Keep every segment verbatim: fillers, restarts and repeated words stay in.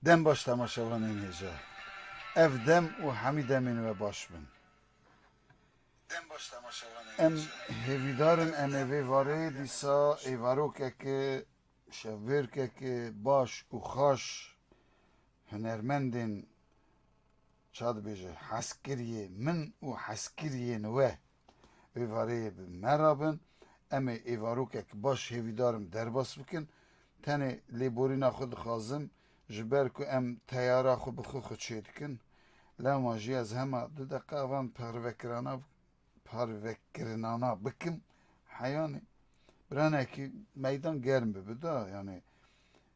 Dem baş temaşevanên hêja. Ev dem û hemî demên we baş bin. Dem baş temaşevanên Em hêja. Hêvîdar in em ê vê varê dîsa êvarokeke, şevbêrkeke baş û xaş hunermendên, ça dibêje, hezkiriyê min û hezkiriyên we vê vareyê bi me re bin. Em ê êvarokek baş hêvîdar im derbas bikin. Tenê lêborîna xwe dixwazim, ji ber ku em teyara xwe bi xwe xwe çêdikin. Lewma jî ez hema du deqa van parvekirana, parvekirinana bikim. Heyanî biranekî meydan germ bibe da, yanî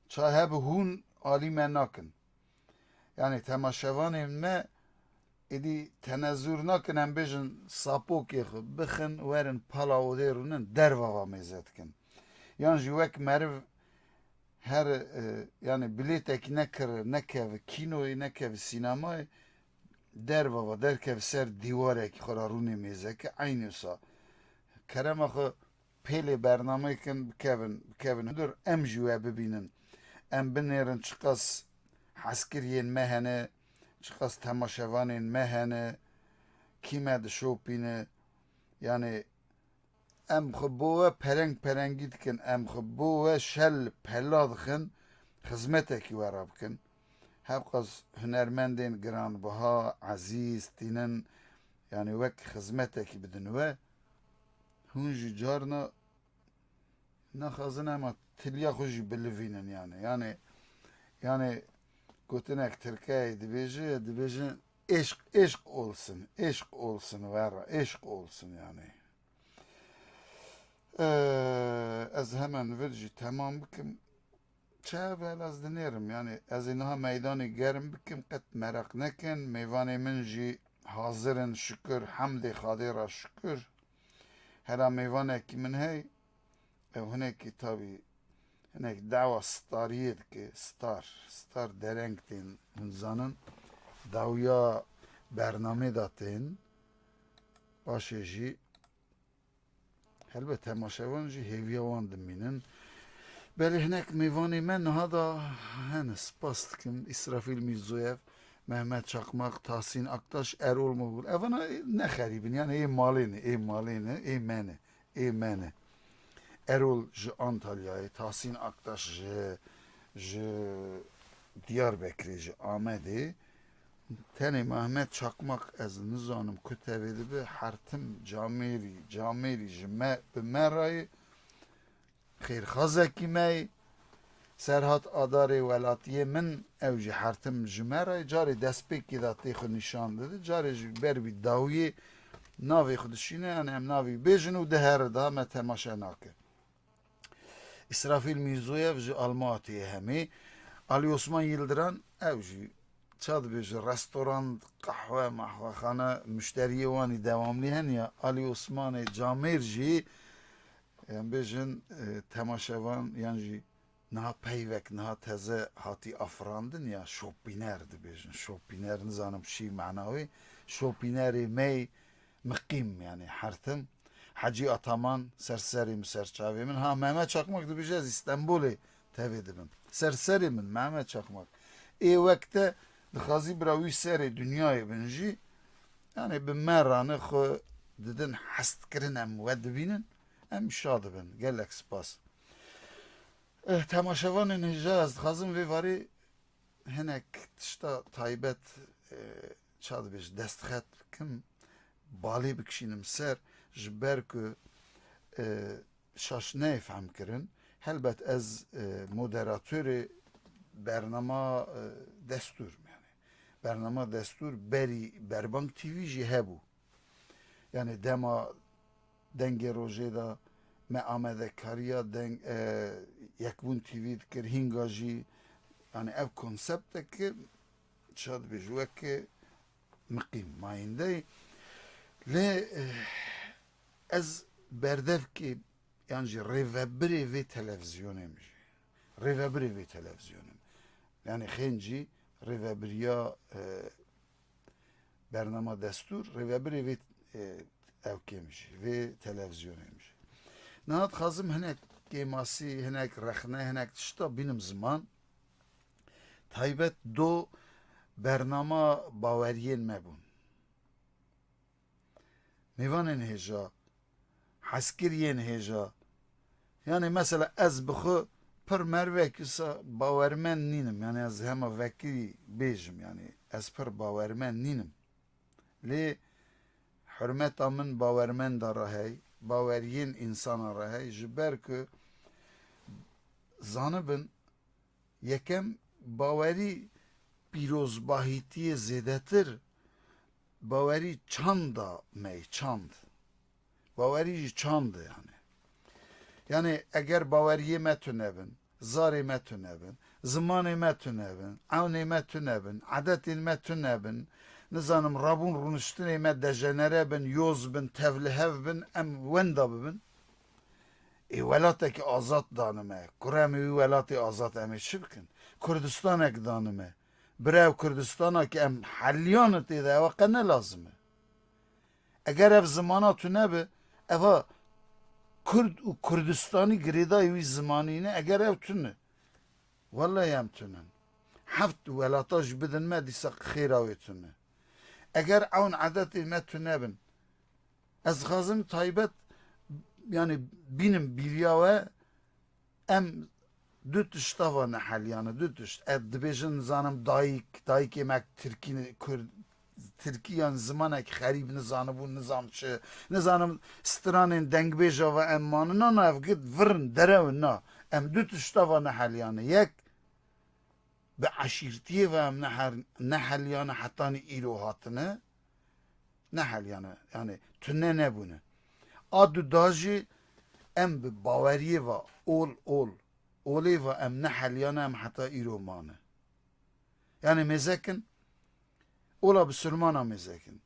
ça hebe hûn alî me nakin. Yanî temaşevanên me êdî tenezûr nakin, em bêjin sapokê xwe bixin, werin pala odê rûnin, derva va mêze dikin. Yan jî wek meriv her, e, yanî bilêtekî nekir, nekeve kînoyê, nekeve sînemayê, derva va derkeve ser dîwarekî xwe ra rûnê mêzeke, eynî wisa. Kerema xwe pêlê bernameyê kin, bikevin, bikevin hundir, em jî we bibînin. Em binêrin çiqas hezkiriyên me hene, çiqas temaşevanên me hene, kî me dişopîne. Yanî em xwe bo we pereng perengî dikin, em xwe bo we şel pela dixin, xizmetekî we re bikin. Hevqas hunermendên giranbiha, ezîz, tînin, yanî wek xizmetekî bidin we. Hûn jî carna naxwazin ema tiliya xwe jî bilivînin, yanî. Yanî, yanî gotinek tirkeyê dibêje, dibêjin eşq, eşq olsun, eşq olsun, vera, eşq olsun, yanî. Ee, ez hemen vir jî temam bikim. Çawa ez dinêrim, yanî ez ê niha meydanê germ bikim, qet meraq nekin. Mêvanê min jî hazir in, şikir, hemdê Xadê re şikir. Hela mêvanekî min hey, ew hinekî tabî, hinek dawa stariyê dike, star, star dereng tên, hûn zanin, dawiya bernamê de tên, paşê jî Helbet temaşevan jî hêviya wan dimînin. Belê hinek mêvanê me niha da hene, spas dikim. Îsrafîl Mîrzoyev, Mehmet Çakmak, Tahsîn Aktaş, Erol Mogul. Evana ne xerîb in, yanî ê malê ne, ê malê ne, ê me ne, ê me ne. Erol ji Antalyayê, Tahsîn Aktaş ji, ji Diyarbekirê, ji Amedê. Tenê Mehmet Çakmak ez nizanim ku tevê dibe, her tim camêrî, camêrî ji me, bi me re ye. Xêrxazekî me ye. Serhat Adarê welatiyê min, ew jî her tim ji me re ye. Carê destpêkê de tê xwe nîşan dide, carê ji ber wî dawiyê navê xwe dişîne, yanî em navê bêjin û dihere, daha me temaşe nake. Îsrafîl Mîrzoyev ji Almatiyê hemî. Alî Osman Yildiran, ew jî ça dibêje, restoran, qehwe, mahwexane, muşteriyê wan î dewamlî hene ya. Alî Osmanê camêr jî, em bêjin, e, temaşevan yan jî niha peyvek, niha teze hatî afirandin ya, şopîner dibêjin. Şopîner, nizanim çi mana wê. Şopînerê me yê miqîm, yanî her tim. Hecî Ataman, ser serê min, ser çavê min. Ha, Mehmet Çakmak dibêje, ez Îstenbolê tevê dibim. Ser serê min, Mehmet Çakmak. Ê wek te dixwazî bira wî serê dinyayê bin jî, yanî bi me re ne, xwe didin hestkirin, em we dibînin, em şa dibin. Gelek spas. Eh, temaşevanên hêja, ez dixwazim vê varê hinek tişta taybet, e, ça dibêje, destxet bikim, balê bikişînim ser, ji ber ku, e, şaş neyê fehmkirin. Helbet ez, e, moderatorê bernama, e, destûr im, yanî. Bernama destûr berî Berbang T V jî hebû. Yanî dema Dengê Rojê de me amadekariya deng, e, Yekbûn T V dikir, hînga jî, yanî ev konsepteke, ça dibêje, weke miqîm mayînde ye. Lê, e, ez berdevkê yan jî rêvebirê vê televîzyonê im jî. Rêvebirê vê televîzyonê im. Yanî xêncî rêvebiriya, e, bernama destûr, rêvebirê vê, e, ewkê im jî, vê televîzyonê im jî. Niha dixwazim hinek kêmasî, hinek rexne, hinek tişta bînim ziman. taybet do bernama baweriyên me bûn. Mêvanên hêja, hezkiriyên hêja. Yani mesela ez bi xwe pir mervek wisa bawermend nînim. Yani ez hema vekirî bêjim, yani ez pir bawermend nînim. Lê hurmeta min bawermenda re hey, baweriyên însana re hey, ji ber ku zanibin, yekem bawerî pîrozbahîtiyê zêdetir, bawerî çanda me ye, çand. Bawerî jî çand e yani. Yani eger baweriyê me tune bin, zarê me tune bin, zimanê me tune bin, ewnê me tune bin, edetên me tune bin, nizanim rabûn rûniştinê me dejenere bin, yoz bin, tevlihev bin, em wenda bibin. Ê welatekî azad dane me. Kurê em ê wî welatê azad em ê çi bikin? Kurdistanek dane me. Birew Kurdistana ki em heliyane tê de, ewa qe ne lazim e. Eger ev zimana tune bi, eva Kurd û Kurdistanî girêdayî wî zimanî ne, eger ew tune. Wellahî em tune. Heft welata jî bidin me, dîsa xêra wê tune. Eger ewn edetê me tune bin, ez dixwazim taybet, yani bînim bîriya we, em du tişta va neheliyane, du tişt. Ez dibêjin nizanim dayik, dayikê me tirkî, kurd, tirkî yan zimanek xerîb nizanibû, nizam çi, nizanim stranên dengbêja va em manin, na, na, ev gid virin, derewin, na. Em du tişta va neheliyane. Yek, bi eşîrtiyê ve em neher-, neheliyane hetanî îro hatine, neheliyane, yani tune nebûne. A du da jî em bi baweriyê ve ol, ol, olê ve em neheliyane, em heta îro mane. Yani mêzekin, ola bisilmana mêzekin.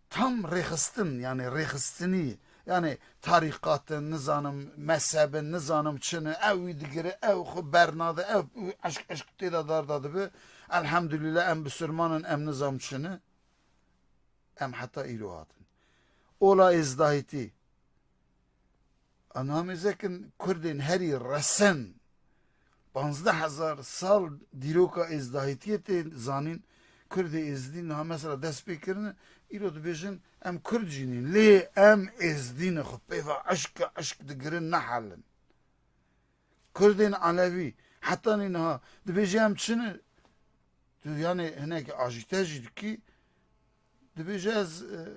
Tam rêxistin, yani rêxistinî, yani tarîqatin, nizanim mezhebin, nizanim çi ne, ew wî digire, ew xwe bernade, ew eşq, eşq tê de dar da dibe. Elhamdülillah, em bisilmanin, em nizam çi ne, em heta îro hatin. Ola êzdahîtî. Ana mêzekin Kurdên herî resen panzdeh hezar sal dîroka êzdahîtiyê tê zanîn. Kurdê êzdî niha mesela dest pê kirine, îro dibêjin, em Kurd jî nîn. Lê em êzdî ne, xwe pê ve eşke eşk digirin, nehelin. Kurdên Elewî, hetanî niha dibêje em çi ne? Tu, yani, hinekî ajîte jî dikî, dibêje ez, e,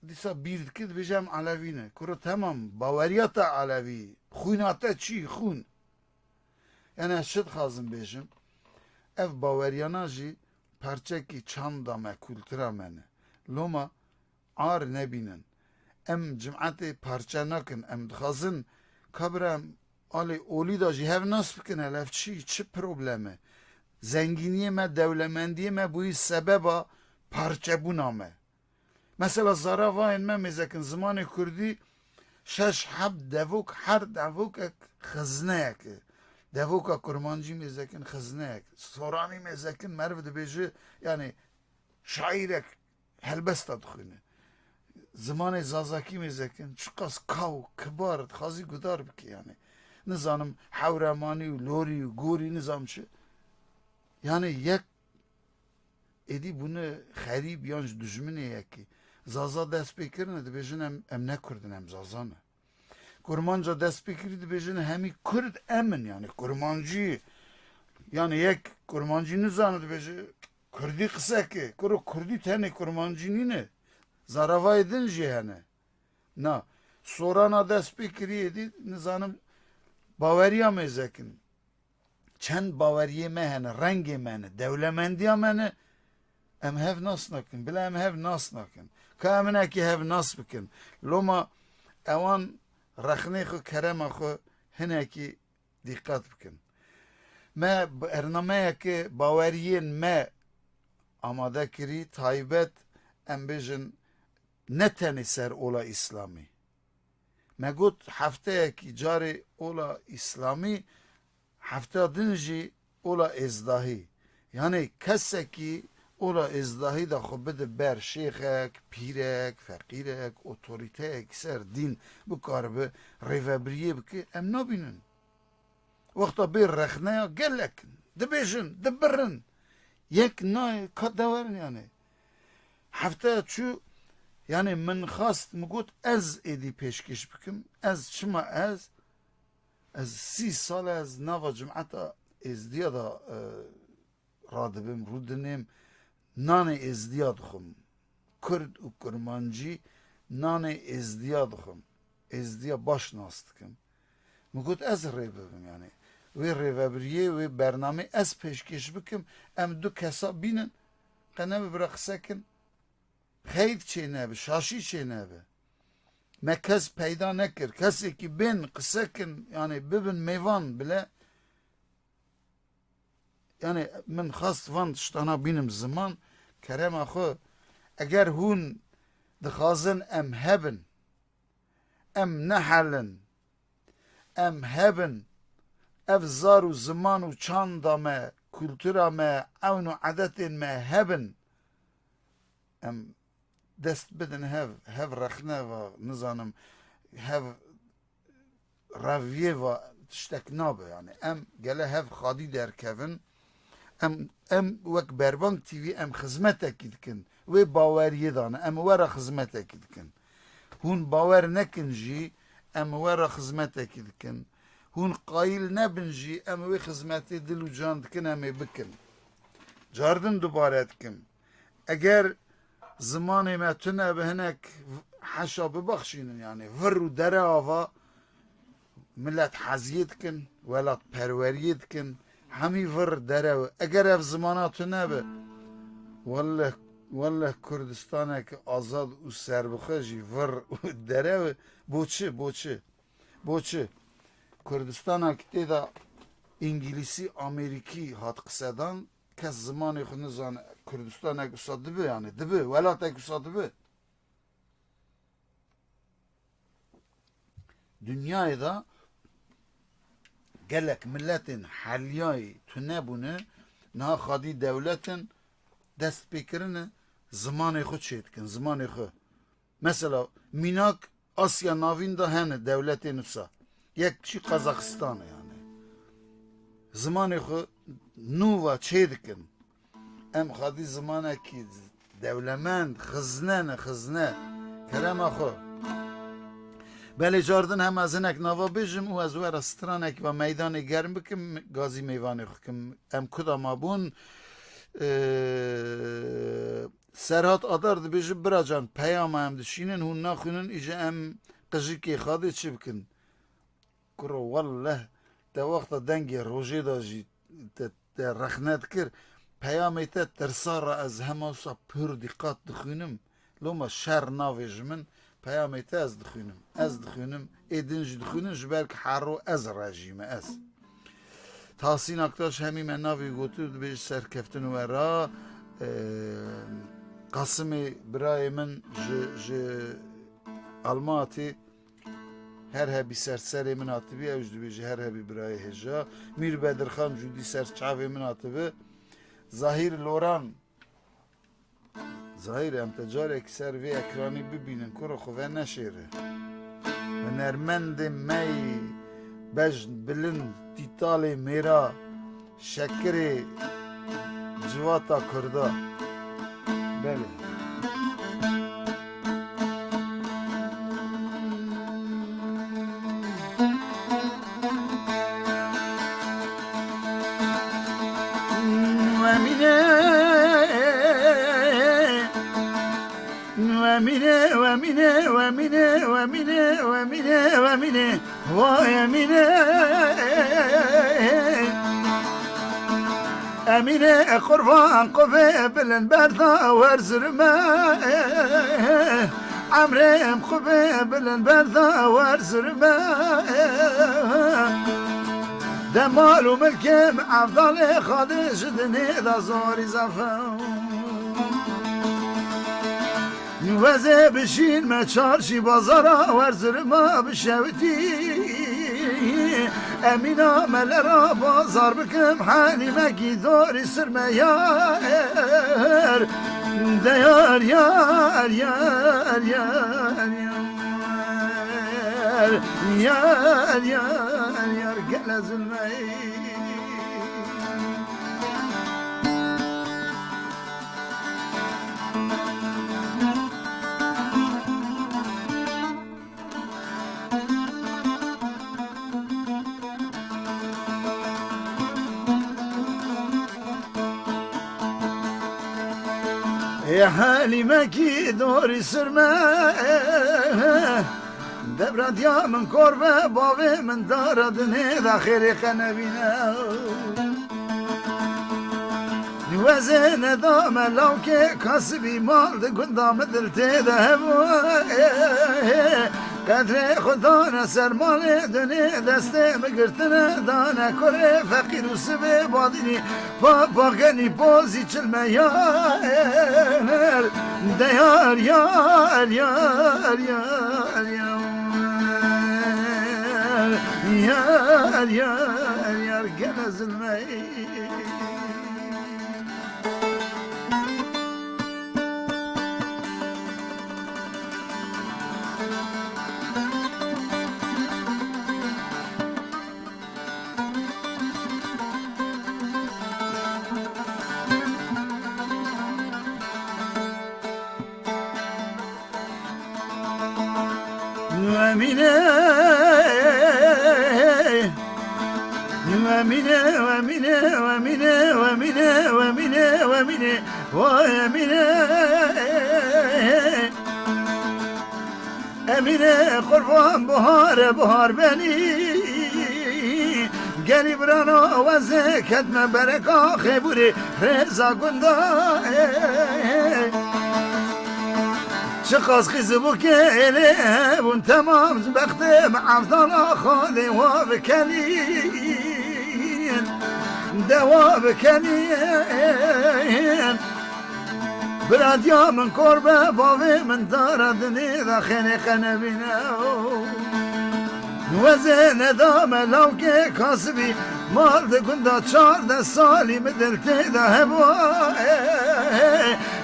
dîsa bîr dikî, dibêje em Elewî ne. Kuro, temam, baweriya te Elewî, xwîna te çi, xwîn. Yani ez çi dixwazim bêjim? Ev baweriyana jî parçekî çanda me, kultura me ne. Loma ar nebînin. Em cimetê parçe nakin. Em dixwazin kabira em alê olî de jî hev nas bikin, hele ev çi, çi problem e? Zengîniyê me, dewlemendiyê me bûyî sebeba parçebûna me. Mesela zaravayên me mêzekin zimanê kurdî şeş heb devok, her devokek xizneyek e. Devoka kurmancî mêzekin xizneyek. Soranî mêzekin meriv dibêje, yani şaîrek helbesta dixwîne. Zimanê zazakî mêzekin, çiqas kaw, kibar, dixwazî gudar bike yani. Nizanim hewremanî û lorî û gorî nizam çi. Yani yek êdî bûne xerîb yan ji dijminê yekî. Zaza dest pê kirine, dibêjin em, em ne Kurd in, em Zaza ne. Kurmanca dest pê kirî dibêjin hemî Kurd em in, yani kurmancî, yani yek kurmancî nizane dibêje Kurdî qise ke, kuro Kurdî tenê kurmancî nîne, zaravayê din jî hene. Na, sorana dest pê kirî êdî nizanim baweriya mêzekin. Çend baweriyê me hene, rengê me ne, dewlemendiya me ne, em hev nas nakin. Bila em hev nas nakin. Ka em hinekî hev nas bikin. Loma ewan rexnê xwe, kerema xwe hinekî dîqet bikin. Me bernameyeke baweriyên me amade kirî, taybet, em bêjin, ne tenê ser ola Îslamî. Me got hefteyekî carê ola Îslamî, hefteya din jî ola êzdahî. Yanê kesekî ola êzdahî de xwe bide ber şêxek, pîrek, feqîrek, otorîteyek ser dîn bikaribe rêvebiriyê bike, em nabînin. Wexta bê rexneya gelek in. Dibêjin, dibirin. Yek nayê ka dewerin yani. Hefteya çû, yani min xast, min got ez êdî pêşkêş bikim. Ez çima ez? Ez sî sal e ez nava cimeta êzdiya da, e, radibim, rûdinêm, nanê êzdiya dixwim. Kurd û kurmancî nanê êzdiya dixwim. Êzdiya baş nas dikim. Min got ez rê bibim yani. Wê rêvebiriyê, wê bernamê ez pêşkêş bikim. Em du kesa bînin. Qe nebe bira qise kin. Xeyt çê nebe, şaşî çê nebe. Me kes peyda nekir. Kesekî bên qise kin, yani bibin mêvan bile. Yani min xast van tiştana bînim ziman, kerema xwe, eger hûn dixwazin em hebin, em nehelin, em hebin, ev zar û ziman û çanda me, kultura me, ewn û edetên me hebin, em dest bidin hev, hev rexne va, nizanim, hev reviyê va tiştek nabe yani. Em gele hev xadî derkevin, em, em wek Berbang T V em xizmetekî dikin. Wê baweriyê dane, em we re xizmetekî dikin. Hûn bawer nekin jî, em we re xizmetekî dikin. Hûn qayîl nebin jî, em wê xizmetê dil û can dikin, em ê bikin. Cardin dubare dikim. Eger zimanê me tune bi hinek heşa bibexşînin, yani vir û dere ava, millet heziyê dikin, welatperweriyê dikin, hemî vir dere. Eger ev zimana tune bi, welleh, welleh Kurdistanek azad û serbixwe jî vir û dere, bo çi, bo çi? Bo çi? Kurdistana ki tê de îngilîsî, amerîkî hat qisedan, kes zimanê xwe nizane. Kurdistanek wisa dibe, yani dibe, welatek wisa dibe. Dinyayê de gelek miletên heliyayî tune bûne, niha xadî dewletin dest pê kirine, zimanê xwe çê dikin, zimanê xwe. Mesela mînak Asya Navîn de hene dewletên wisa. Yek jî Qazaxistan e yani. Zimanê xwe nû ve çê dikin. Em xwedî zimanekî dewlemend, xizne ne, xizne. Kerema xwe. Belê cardin hema ez hinek nava bêjim û ez we re stranek ve meydanê germ bikim, gazî mêvanê xwe kim. Em kuda ma bûn? Ee, Serhat Adar dibêje, bira can, peyama em dişînin, hûn naxwînin, îje em qijikê Xadê çi bikin? Kuro, welleh, te wexta dengê rojê de jî te, te rexne dikir. Peyamê te tirsa re ez hema wisa pir dîqat dixwînim. Loma şer navê ji min, peyamê te ez dixwînim. Ez dixwînim, ê din jî dixwînin, ji ber ku hero ez rejîme, ez. Tahsîn Aktaş hemî me navê gotir dibêje serkeftin we ra, e, Qasimê birayê min ji, ji Almatê her hebî ser serê min hatibî, ew jî dibêje her hebî birayê hêja. Mîr Bedirxan Cûdî ser çavê min hatibi. Zahîr Loran Zahîr, em te carekî ser vê ekranî bibînin, kuro xwe veneşêre. Hunermendê me yî bejn bilind, tîtalê mêra, şekirê civata kurda. Belê. Emîne, Emîne, Emîne, Emîne, Emîne, Emîne, Emîne, vay Emîne. Emîne, qurban qubê bilin berda werzirme. Emrê em xwe bê bilin berda werzirme. Demal û milkê min evdalê Xadê ji dinê de zorî zaf e. Wezê bişîn me çarşî bazara werzirma bişewitî. Emîna me lera bazar bikim, Helîmekî dorî sirme yar. De yar, yar, yar, yar, yar. Yar, yar, yar, gele zulmey. Ê Helîmekî dorî sirme, devradiya min kor be, bavê min dara dinê de xêrê qe nebîne. Wezê neda me lawkê kasibî, mal di gunda min dil tê de hebû. Qedrê xwe dane ser malê dunê, destê min girtine dane kurê feqîr û sibê badînî. Pa, pa genî pozî çilme yar, de yar, yar, yar, yar, yar, yar, yar, gene zilme. Emîne, Emîne, Emîne, Emîne, Emîne, Emîne, vay Emîne. Emîne qurban buhare buhar benî. Gelî birana wezê ketme bereka xêburê rêza gunda. Çiqas xîzibûkê êlê hebûn temam, bextê me evdana xalê wa bikenîn, dewa bikenîn. Biradiya min kor be, bavê min dara dinê de xêrê qe nebîne. Wezê neda me lawkê kasibî, mal di gunda çardeh salî min dil tê de hebû.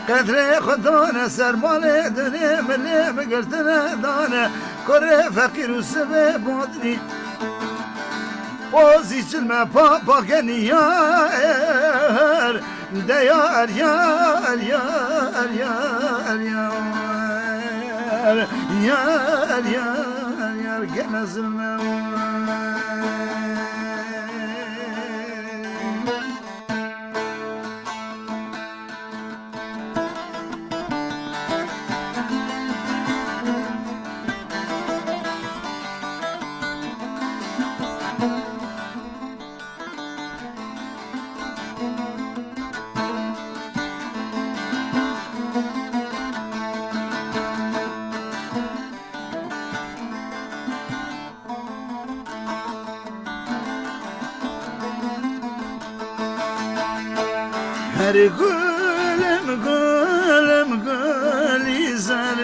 Qedrê xwe dane ser malê dinê, milê min girtine dane kurê feqîr û sibê badinî. Pozî çilme pa pa genî yar. De yar, yar, yar, yar, yar, yar, yar, yar, gene zilme. Her gulüm gulüm gulîzer,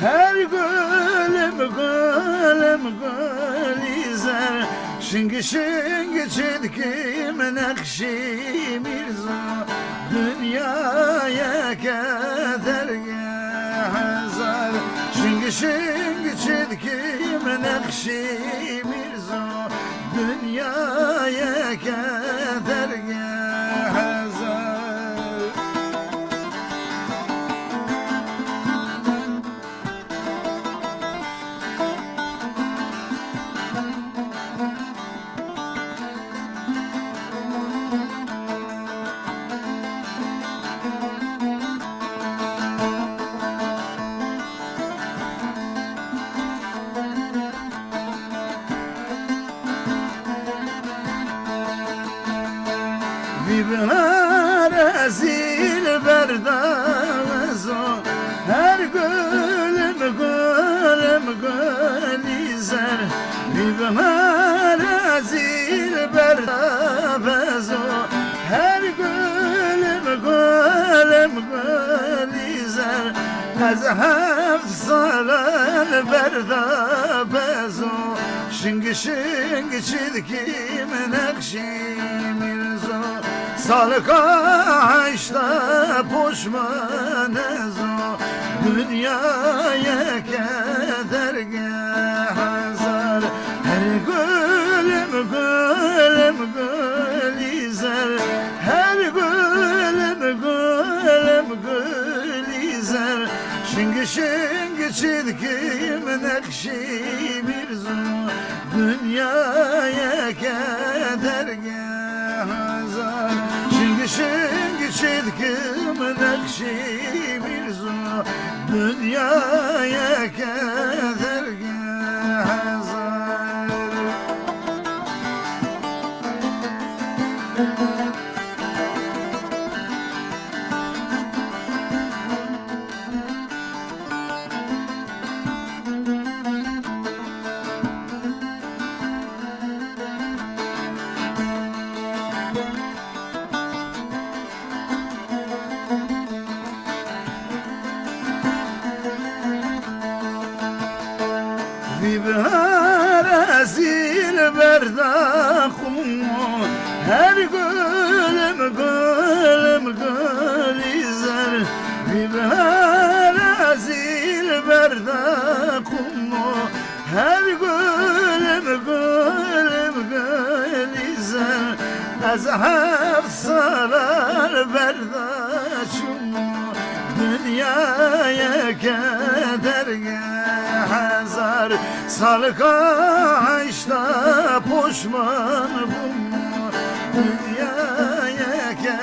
her gulüm gulüm gulîzer, şing şing çidkim nexşî mîrzo, dinyayeke dergeh hezar. Şing şing çidkim nexşî mîrzo, dinyayeke dergeh hezar. Vî bihar ezîl berdavezo, her gulüm gulüm gulîzer. Vî bihar ezîl berdavezo, her gulüm gulüm gulîzer. Ez heft salan berdavezo, şing şing çidkim nexşî mîrzo. Salika heşta poşmanezo, dinyayeke dergeh hezar. Her gulüm gulüm gulîzer, her gulüm gulüm gulîzer, şing şing çidkim nexşî mîrzo, dinyayeke dergeh hezar. Şing şing çidkim nexşî mîrzo. Yeke dergeh hezar. Vî bihar ezîl berda xûmo, her gulê min, gulê min, gulî zer. Vî bihar ezîl berda xûmo, her gulê min, gulê min, gulî zer. Ez heft sala li ber de çûm, dinyayeke dergeh hezar. Salika heşta poşman bûm, dinyayeke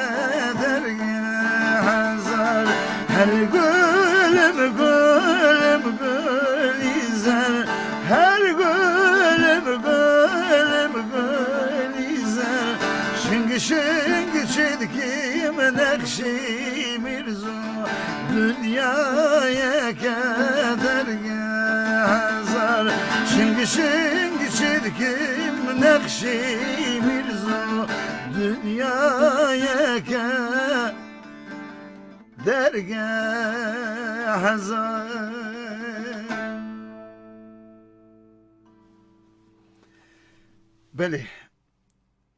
dergeh hezar. Her gulê min, gulê min, gulî zer. Her gulê min, gulê min, gulî zer. Şing şing çêdikî min nexşî mîrzo, dinyayeke dergeh hezar. Şing şing çêdikî min nexşî mîrzo, dinyayeke dergeh hezar. Belê.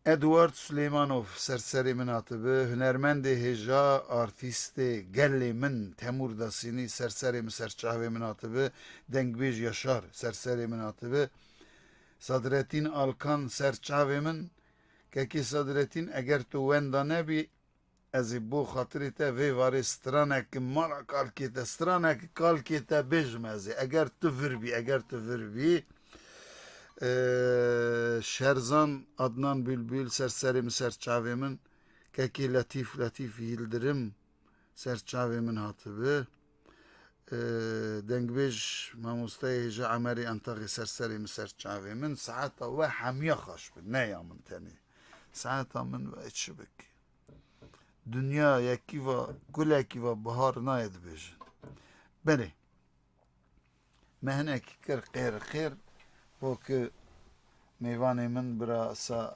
Edward Suleymanov ser serê min hatibi, hunermendê hêja, artîstê gelê min, Temûr Dasînî ser serê min, ser çavê min hatibi, dengbêj Yaşar ser serê min hatibi, Sadretîn Alkan ser çavê min, kekê Sadretîn, eger tu wenda nebî, ez ê bo xatirê te vê varê stranek mala kalkê te, stranek kalkê te bêjim ez ê. Eger tu vir bî, eger tu vir bî. Ee, Şerzan Adnan Bülbül ser serê min, ser çavê min. Kekê Letîf, Letîf Yildirim ser çavê min hatibi. Ee, dengbêj mamosteyê hêja Emerê Antaxê ser serê min, ser çavê min. Saeta we hemiya xweş bi, ne ya min tenê. Saeta min ve çi bik. Dinya yekî va, gulekî va bihar nayê dibêjin. Belê. Me hinekî kir qêr qêr, bo ku mêvanê min bira sa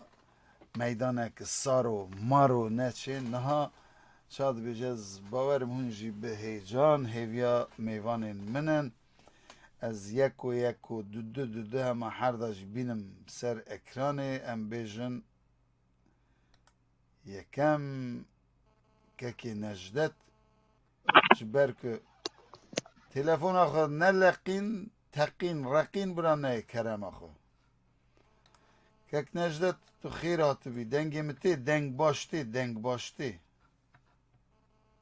meydanek sar û mar û neçê. Niha ça dibêje, ez bawerim hûn jî bi heyecan hêviya mêvanên min in. Ez yeko yeko, du du du du hema herda jî bînim ser ekranê, em bêjin. Yekem kekê Necdet, ji ber ku telefona xwe neleqîn, teqîn, reqîn bira neyê kerema xwe. Kek Necdet, tu xêr hatibî. Dengê min tê, deng baş tê, deng baş tê.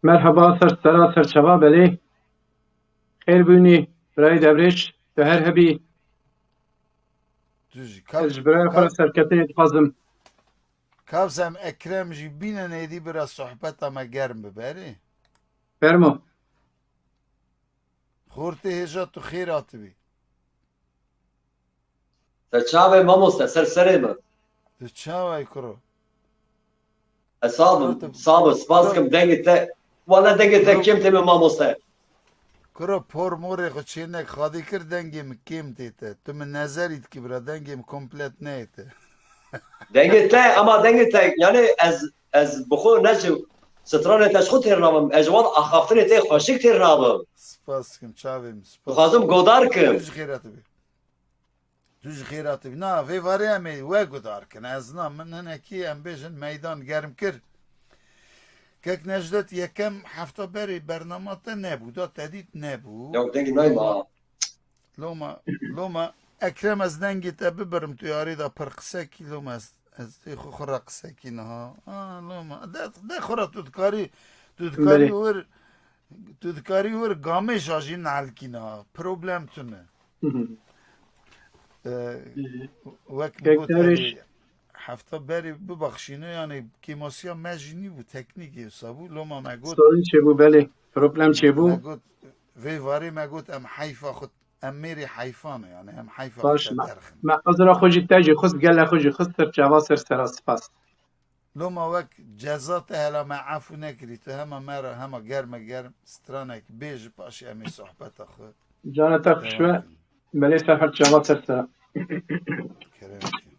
Merheba, ser sera, ser çava, belê. Xêr bûnî, birayê Devrêş, tu her hebî. Tu jî Ez ji birayê xwe re serketinê dixwazim. Kabs em Ekrem jî bînin êdî bira sohbeta me germ bibe erê. Fermo. Xortê hêja tu xêr hatibî. Te çav e mamoste, ser serê min. Tu çawa yî kuro? E, sağ bim, sağ bim, spas kim, dengê te. Wala dengê te kêm tê min mamoste. Kuro por morê xwe çênek xadî kir, dengê min kêm tê te. Tu min nezerî dikî bira, dengê min komplet neyê te. Dengê te, ama dengê te, yani ez, ez bi xwe ne ji stranê te ji xwe têr nabim, ez ji wan axaftinê te xweşik têr nabim. Spas kim çavê min, spas. Dixwazim godar kim. Tu ji xêra tu bî. Tu ji xêra tibî. Na, vê varê em ê we guhdar kin. Ez na, min hinekî, em bêjin, meydan germ kir. Kek Necdet, yekem hefta berê bernama te nebû, da te dît nebû. Ya dengê nayê ma. Loma, loma, Ekrem, ez dengê te bibirim, tu yarê de pir qise kî, loma ez, ez ê xwe xwe re qise kî niha. A, loma, de, de xwe re tu dikarî, tu dikarî Belê. wir, tu dikarî wir gamêşa jî nehelkî niha. Problem tune. Hı hı. Ee, Hı hı. wek Kek got, Derviş. Erê, hefta berê bibaxşîne, yani kêmasiya me jî nîbû, teknîkê wisa bû, loma me got, Sorun çêbû, belê. Problem çêbû. Me got, Vê varê me got em heyfa xwe, em mêrê heyfa me, yani em heyfa xwe Baş, te me, derxin. Me uzra xwe jî te jî xist, gele xwe jî xist, ser çava ser sera spas. Loma wek ceza te hela me efû nekirî, tu hema me re hema germe germ stranek bêji, paşê em ê sohbeta xwe Cana te xweş be. Belê ser her çava ser sera. Kerem ke.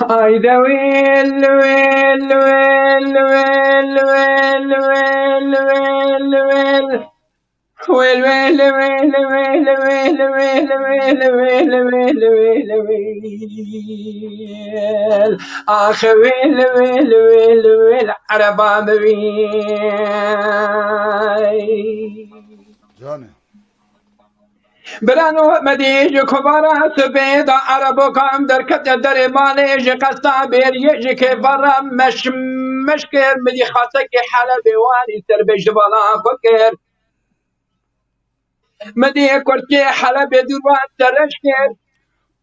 Hayde wil, wil, wil. Wil, wil, wil. Ax wil, wil, wil, wil, ereba min wil. Canê. Birano me dî ji kovara sibê de erebokan derkete derê malê, ji qesta bêriyê ji kêfara meş, meş kir, min dî xasekê Helebê wanî ser bêj di bala xwe kir. Min dî kurtkê Helebê dûrvan tereş kir.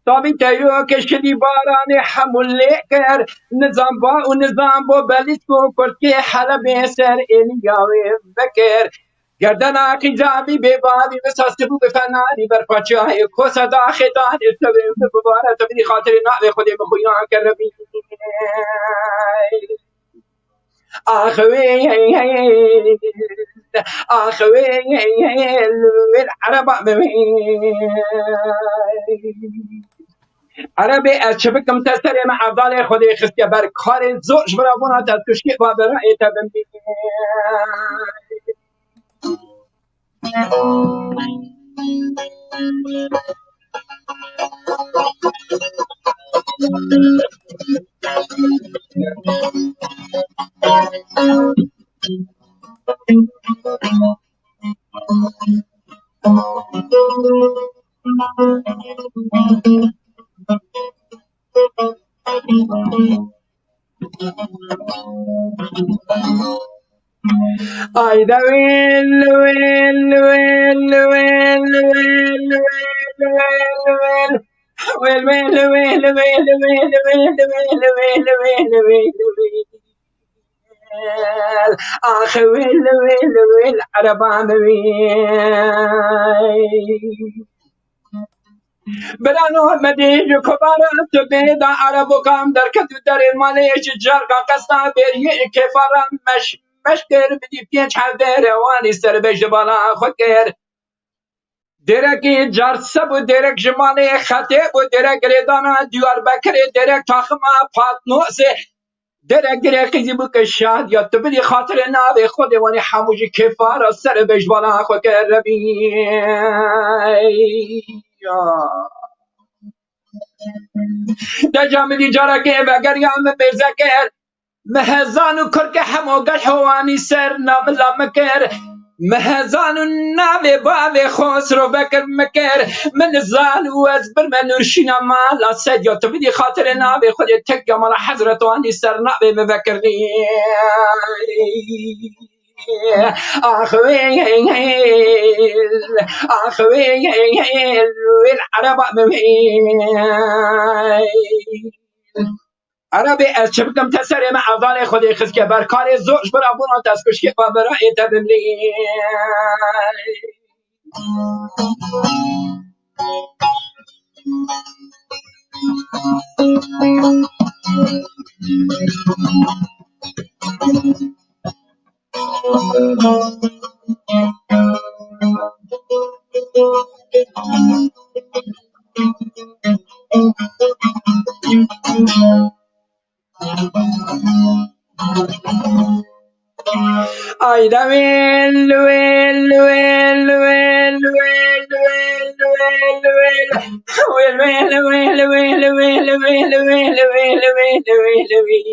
Tabî teyro kişilî baranê hemû lê kir. Nizam ba û nizam bo belî ku kurtkê Helebê ser êliya wê vekir. Gerdena qîcabî bê bavî wisa sibû bi fenarî berpaçiyayê kosa daxê danê tevê min bibare tevî xatirê navê Xwedê min xwîna kerebî. Ax wê, ax wê, wê ereba min wê. Erebê ez çi bikim, te serê me evdalê Xwedê xistiye ber, karê zor ji bira bona te kuşkê babera ê te bim. Ay da wil, wil, wil. Ax wil, wil, wil, ereba min wî. Birano me dî ji kovara tu bê da erebokan derket û derê malê ji carka qesta bêriyê kêfara meş, meş kir bidî pênc hevdê rewanî ser bêj di bala xwe kir. Dêrekî Carseb û dêrek ji malê Xetê bû, dêrek girêdana Diyarbekirê, dêrek taxima Patnosê, dêrek girê qîzî bû ke şadiya tu bidî xatirê navê Xwedê wanî hemû jî kêfara ser bêj bala xwe ke Rebî. Ya. Deca min dî carekê vegeriya min mêze kir. Mi hezan û kurke hemo gel hewanî ser namila min kir. Mi hezan û navê bavê Xosro Bekir min kir. Min nizan û ez birme nûrşîna mala Sedya tu bidî xatirê navê Xwedê tek ya mala Hezret wanî ser navê min vekirdî. Ax wê, ax wê, wê ereba min wê. Erebê ez çi bikim, te serê me evdalê Xwedê xiske ber, karê zor ji bira bûna te ez kuşkê babera ê te bimlî. Ay da wil, wil, wil, wil. Wil, wil, wil, wil. Wil, wil, wil, wil.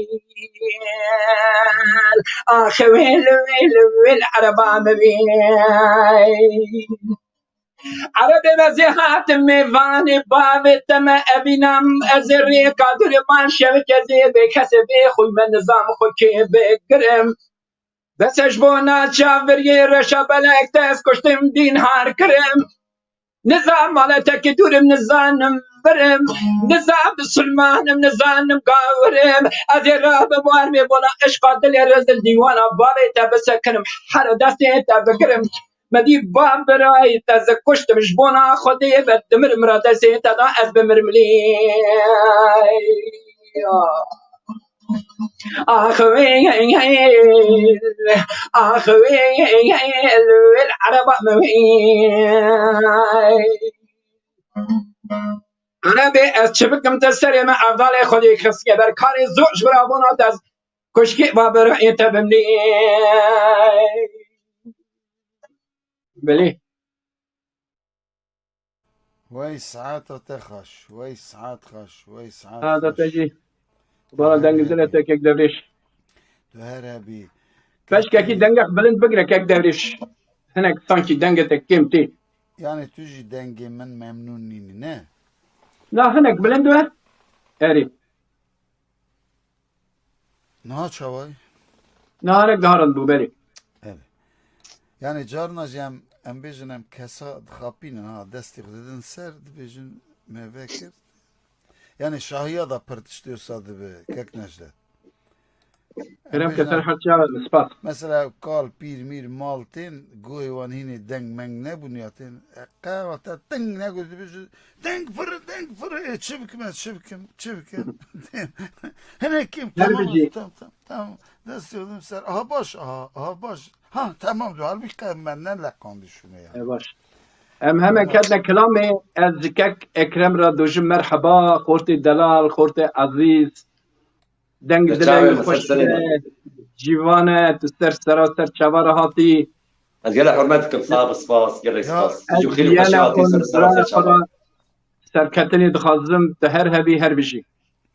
Ax wil, wil, wil, ereba min wî. Erebê me zê hatim mêvanê bavê te me evînam, ez ê rêka dûrê man şevike zê bê kesê bê xûy me nizam xwe kê bigirim. Destê ji bona çaviriyê reşa belek te ez kuştim dîn har kirim. Nizam maletekî dûrim nizanim. birim, nizam bisilmanim, nizanim gawirim. Ez ê rabim warmê bona eşqa dilê rezil dîwana balê te bisekinim, her destê te bigirim. Me dî ba birayê te zikuştim, ji bona Xwedê ve dimirim, ra destê te da ez bimirim lê. Ax wê, ax wê, wê ereba min wê. Erebê ez çi bikim, te serê min evdalê Xwedê xistiye ber karê zor, ji bira bona te ez kuşkê va bira ê te bimlê. Belê. Wey saeta te xweş, wey saet xweş, wey saet Saeta te xweş. Jî. Bana dengizine te kek Devrêş. Tu her hebî. Peşkekî dengek bilind bigire kek Devrêş. Hinek sankî denge te kêm tê. Yani tu jî dengê min memnûn nînî, ne? Na hinek bilind we. Erê. Niha çaway? Niha hinek daha rind bû, belê. Evet. Yani carna jî em, em bêjin em kesa dixapînin ha, destê xwe didin ser, dibêjin me vekir. Yani şahiya da pir tiştê wisa dibe, kek Necdet. Kerem ke ser her çawa, spas. Mesela kal, pîr, mîr, mal tên, guhê wan hînê deng meng nebûn ya tên. E, qewate deng negot, dibêjin, deng fire, deng fire, e, çi bikim ez, çi bikim, çi bikim? Hinek kêm, tamam, tamam, tamam. Tamam. Destê xwe dim ser. Aha baş, aha, aha baş. Ha, tamam, diyor. Halbuki benden leqandî şunu ya. E, baş. Em hemen ketine kilamê, ez ji kek Ekrem re dojim merheba, xortê delal, xortê ezîz. Deng dilê wî xweş e, cîvan e, tu ser sera ser çava re hatî. Ez gelek hurmet dikim, sağ ol, spas, gelek spas. Tu jî xêr û xweşî hatî ser sera ser çava. Serketinê dixwazim, tu her hebî, her bijî.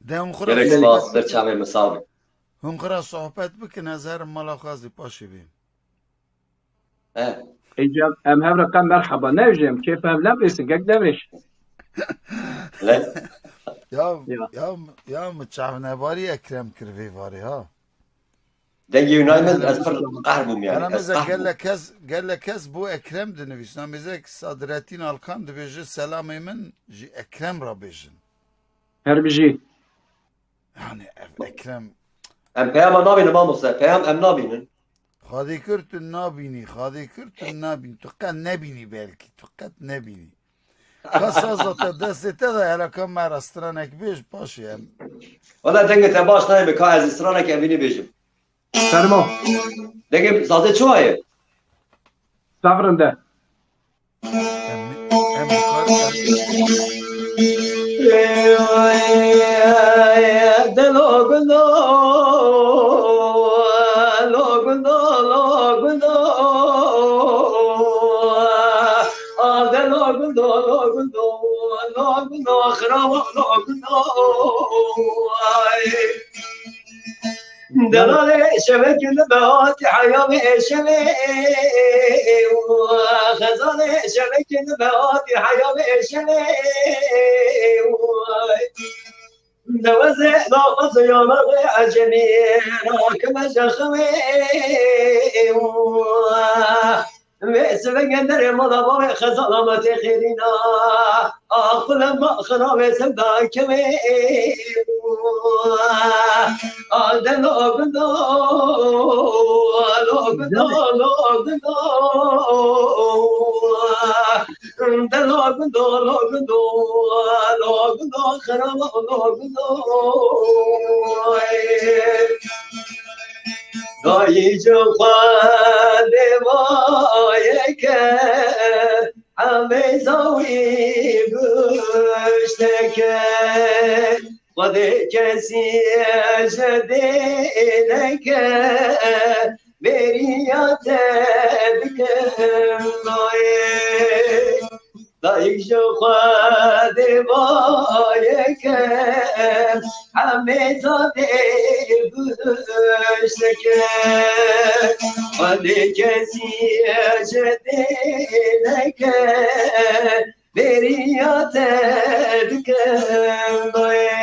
De hûn xwe re Gerek sohbet spas, bikin. Ber çavê min sax be. Hûn xwe re sohbet bikin, ez herim mala xwe, ez ê paşê bêm. He. Êca em hev re qe merheba nebêjin, em kêf hev nebêsin, kek Devrêş. Le? Ya, Ya. ya, ya min çavnebarî Ekrem kir vê varê ha. Dengê wî nayê min, ez pir qehr bûm yani. Hela ez mêze qehr bûm. Gelek kes, gelek kes bo Ekrem dinivîsin. Mêze Sadrettin Alkan dibêje, selamê min ji Ekrem re bêjin. Her bijî. Yani ev Ekrem. Em peyama nabînin mamoste, peyam em nabînin. Xwedê kir tu nabînî, Xwedê kir tu nabînî. Tu qet nebînî belkî, tu qet nebînî. Ka saza te destê te de, hela ka me re stranek bêj, paşê em. Wela dengê te baş nayê min, ka ez ê stranek evînî bêjim. Fermo. Dengê sazê çi waye? Sabrinde. Em, em, Delo gundo, lo gundo, lo gundo. Ah, delo gundo, lo gundo, lo gundo, xirabo, lo gundo. Ay. Delalê şevekê li behatî heyamê şevê. Xezalê şevekê li behatî heyamê şevê. Dewezê navazê yanaxê ecemî rakime jeximê. Vê sivenge derê mala bavê xezala me tê xêrîna. Axule ma xira vê sevda kevê. Alde lo gundo, lo gundo, lo gundo. De lo gundo, lo gundo, lo gundo, xira lo gundo. Dayî ji xwe dêvayeke, hemêza wî guşteke. Xwedê kesî ji dê neke, bêriya te dikim dayê. Dayik ji xwe dêvayeke, hemê zadê guşteke. Xwedê kesî ji dê neke, bêriya te dikim dayê.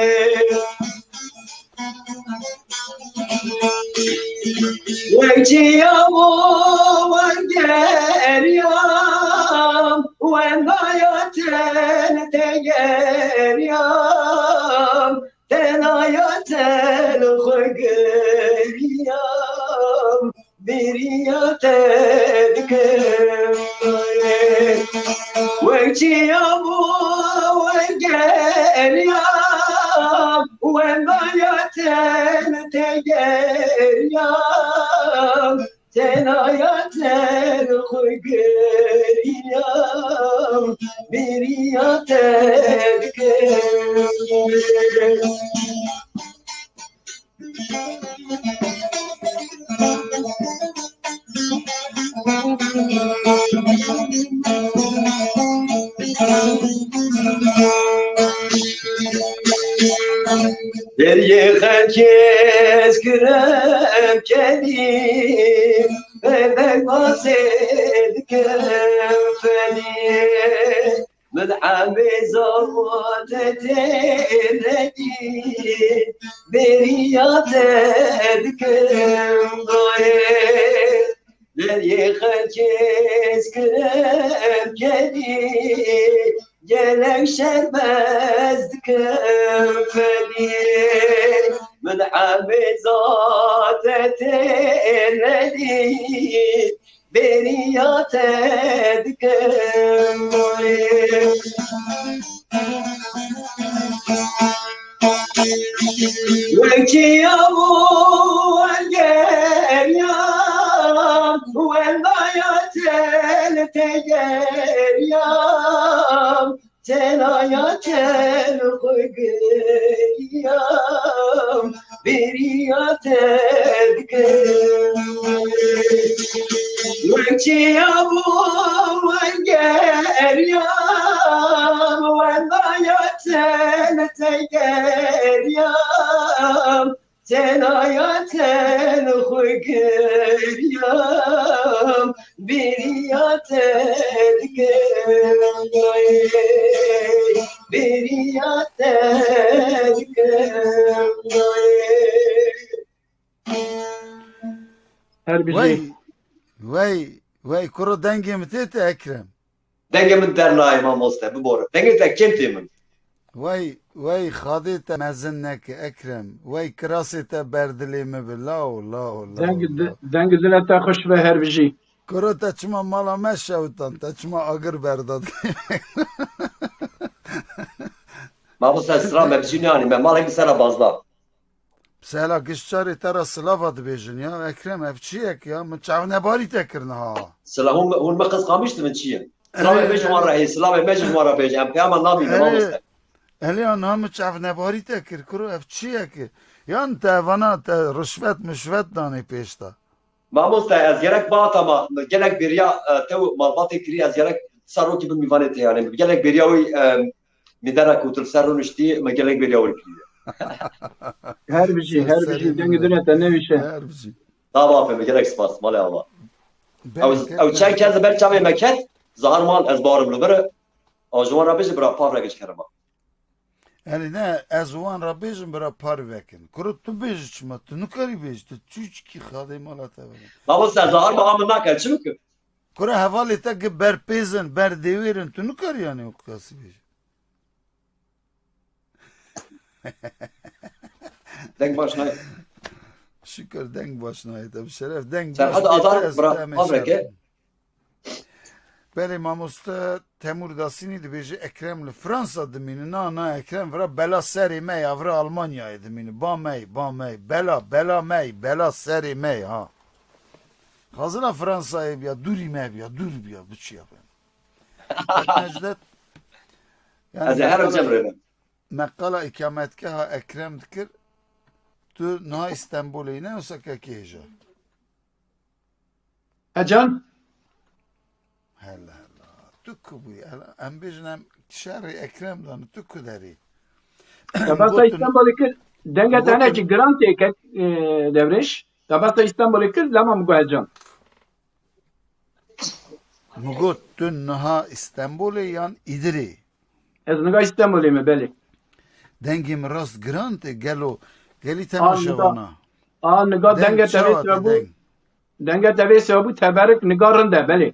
Wek çiyam û wek geriyam û Wendaya te li te geriyam, tenaya te li xwe geriyam, bêriya te dikim. Wek çiya bû, wek geriyam, wendaya te li te geriyam, Tenaya te li xwe geriyam, bêriya te dikim. Deriyê xelkê ez kirem kenî, Bebek basê dikim felî, min emê zor te tê nedî, bêriya te dikim doyê. Deriyê xelkê ez kirem kenî, Gelek şerbez dikim felî, min emê zate tê nedî, bêriya te dikim. Wekî ya bû geriyam, wendaya te li te geriyam. Tenaya te li xwe geriyam, bêriya te dikim. Wek çiya bû geriyam, wendaya te li te geriyam. Tenaya te li xwe geriyam, bêriya te dikim, bêriya te dikim. Her bijî. Wey, wey, wey, kuro dengê min tê te Ekrem. Dengê min dernayê mamoste, bibore. Dengê te kêm tê min. Wey, wey, xadê te mezin neke, Ekrem. Wey, kirasê te ber dilê min bi. Law, law, law, Deng di-, law. Deng dilê te xweş be, her bijî. Kuro te çima mala me şewitan, te çima agir berda? Mamoste, silav me bijî neanî, me malek li ser bazda. Sela gişt çarê te re silava dibêjin ya. Ekrem, ev çi yek ya? Min çavnebarî te kir niha. Sila hûn, hûn me qisqamîş dibin çi ye? Silavê Erê, me ji wan re heye, silavê me jî ji wan re bêje. Em peyama namîne, erê, mamoste. Elê ya niha min çavnebarî te kir. Kuro ev çi yek e? Yan te vana te rişvet mişvet danê pêş te. Mamoste, ez gerek bata ma, gelek bêriya, e, te û malbatê kirî, ez gerek ser rokî bi mîvanê te yanê. Gelek bêriya wî, e, mîdera ku tu li ser rûniştî, me gelek bêriya wî kiriye. Her bijî, her bijî, dengê dilê te newîşe. Her bijî. Tava fe, me gelek spas, malê ava. Ew, ew çend kes li ber çavê me ket, zahar mal, ez barim li vir. Ew ji wan re bijî bira, pav re giş kerema. Elê ne, ez wan re bêjim bira par vekin. Kuro tu bêjî çima? Tu nikarî bêjî, tu çûçikî xadê mala te vere. Babo, ser zahar ma min nake, çi bikim? Kuro hevalê te ki ber pêzin, ber dêwêrin, tu nikarî yanî wek kasî bêjî. Deng baş nayê. Şikir deng baş nayê te, bi şeref deng baş nayê te, Serhat Azar, bira, pav reke. Belê mamoste Temûr Dasînî dibêje Ekrem li Fransa dimîne. Na, na, Ekrem vira bela serê me ya, vira Almanyayê dimîne. Ba me yî, ba me yî. Bela, bela me yî, bela serê me yî, ha. Xazina Fransayê biya, dûrî me biya, dûr biya, biçiya be. Necdet, yani ez ê herim meqala, cem re me. Meqala îkametgeha Ekrem dikir, tu niha Îstenbolê yî, ne wisa kekê hêja. Hecan? Hela, hela. Tu ku bûyî? Hela, em bêjin em şerê Ekrem dan, tu ku derî? Te behsa Îstanbulê kir, denge te hinekî giran tê kek, e, Devrêş. Te behsa Îstanbulê kir, lema min got Hecan. Min got, tu niha Îstanbulê yan îdirê? Ez niha Îstanbulê me, belê. Dengê min rast giran tê, gelo, gelî te naşevana. A niha denge te vê sebebû, denge te vê sebebû teberik niha rind e, belê.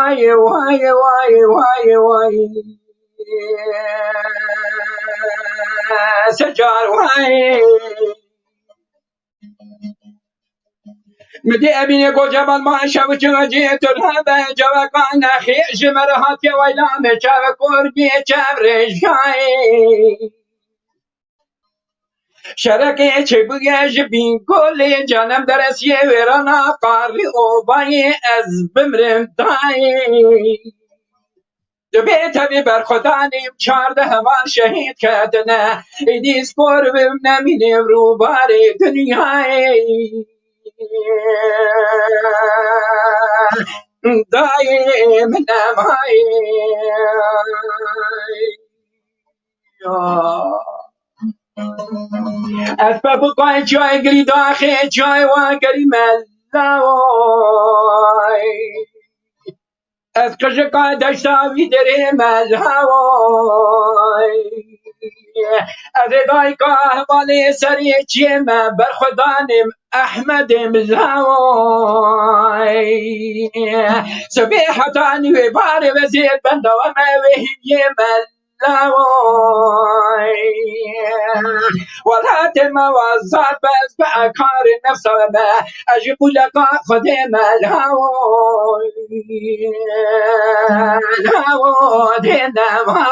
Wayê, wayê, wayê, wayê, wayê. Secar wayê. Midê Emînê got, Cemal ma şev çi vecê tu hebe, ceveka nexê ji me re hatiye wayla me çav kor bê çev rêjayê. Şerekê çêbûye ji bîngolê, canem deresiye wêrana qarî ovayê, ez bimrim dayê. Dibê tevî berxwedanê çardeh heval şehîd ketine, êdî spor bim nemînim rûbarê dinyayê. Dayê min emayê. Ez pe bikay çay girî daxê çay wa gerî me laway. Ez qijika deşta wî derê me laway. Ez ê dayika hevalê serê çiyê me berxwedanê Ehmedê min laway. Sibê heta nîvê barê ve zêd benda we me wê hîviyê me laway. Welatê me wazat be ez be ekarê nefsa me. Ez ji qûleka Xwedê me laway. Lawo dê ne laway.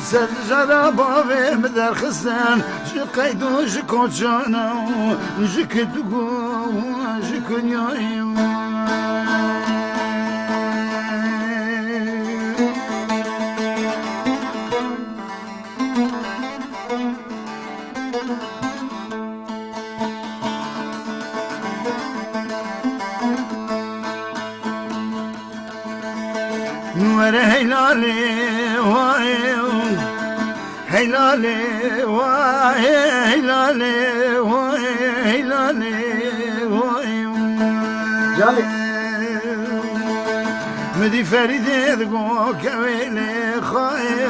Ser dijara bavê min derxistin, ji qeyd û ji koçana û ji kitû û ji kunyayê. Were heylalê wayê, heylalê wayê, heylalê wayê, heylalê wayê. Canê. Min dî Ferîdê digo kewê lê xayê,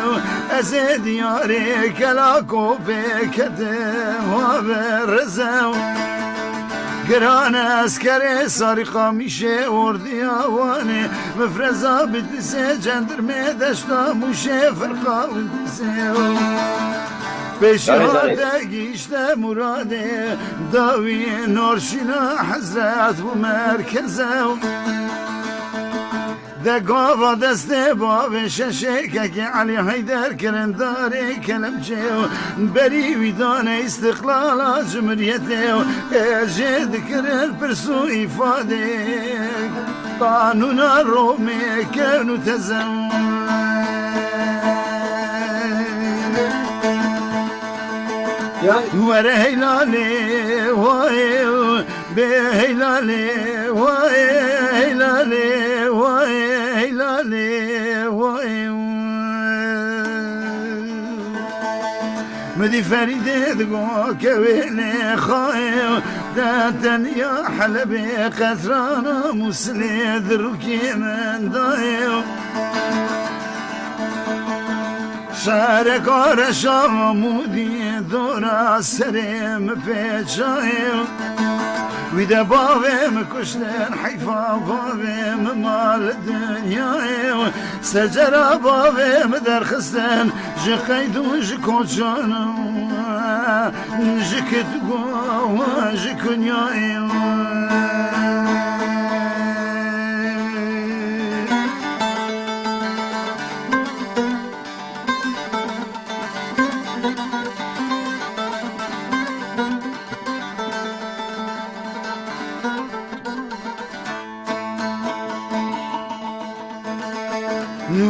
ez ê diyarê kela kopê ketim wa bi rizew. Giran eskerê sarî qamîşê ordiya Wanê, mifreza Bitlisê cendirmê deşta Mûşê, firqa Windisê. Pêşiya Canê, canê. Te gihîşte muradê, dawî norşîna hezret bû merkeze. De gava destê bavê şeşê kekê Elî Heyder kirin darê kelemçê û berî wî dane îstiqlala cumhuriyetê û ê jê dikirin pirs û îfadê qanûna Romê kevn û teze. Were heylalê wayê, bê heylalê wayê, heylalê wayê, heylalê wayê. Min dî Ferîdê digo kewê lê xayê, de tenya Helebê qetrana Mûsilê di rûkê min dayê. Şereka reşa Amûdî dora serê min pêçayê. Wî de bavê min kuştin, heyfa bavê min mal dinyayê. Secera bavê min derxistin, ji qeyd û ji koçan, ji kitgo, ji kunyayê.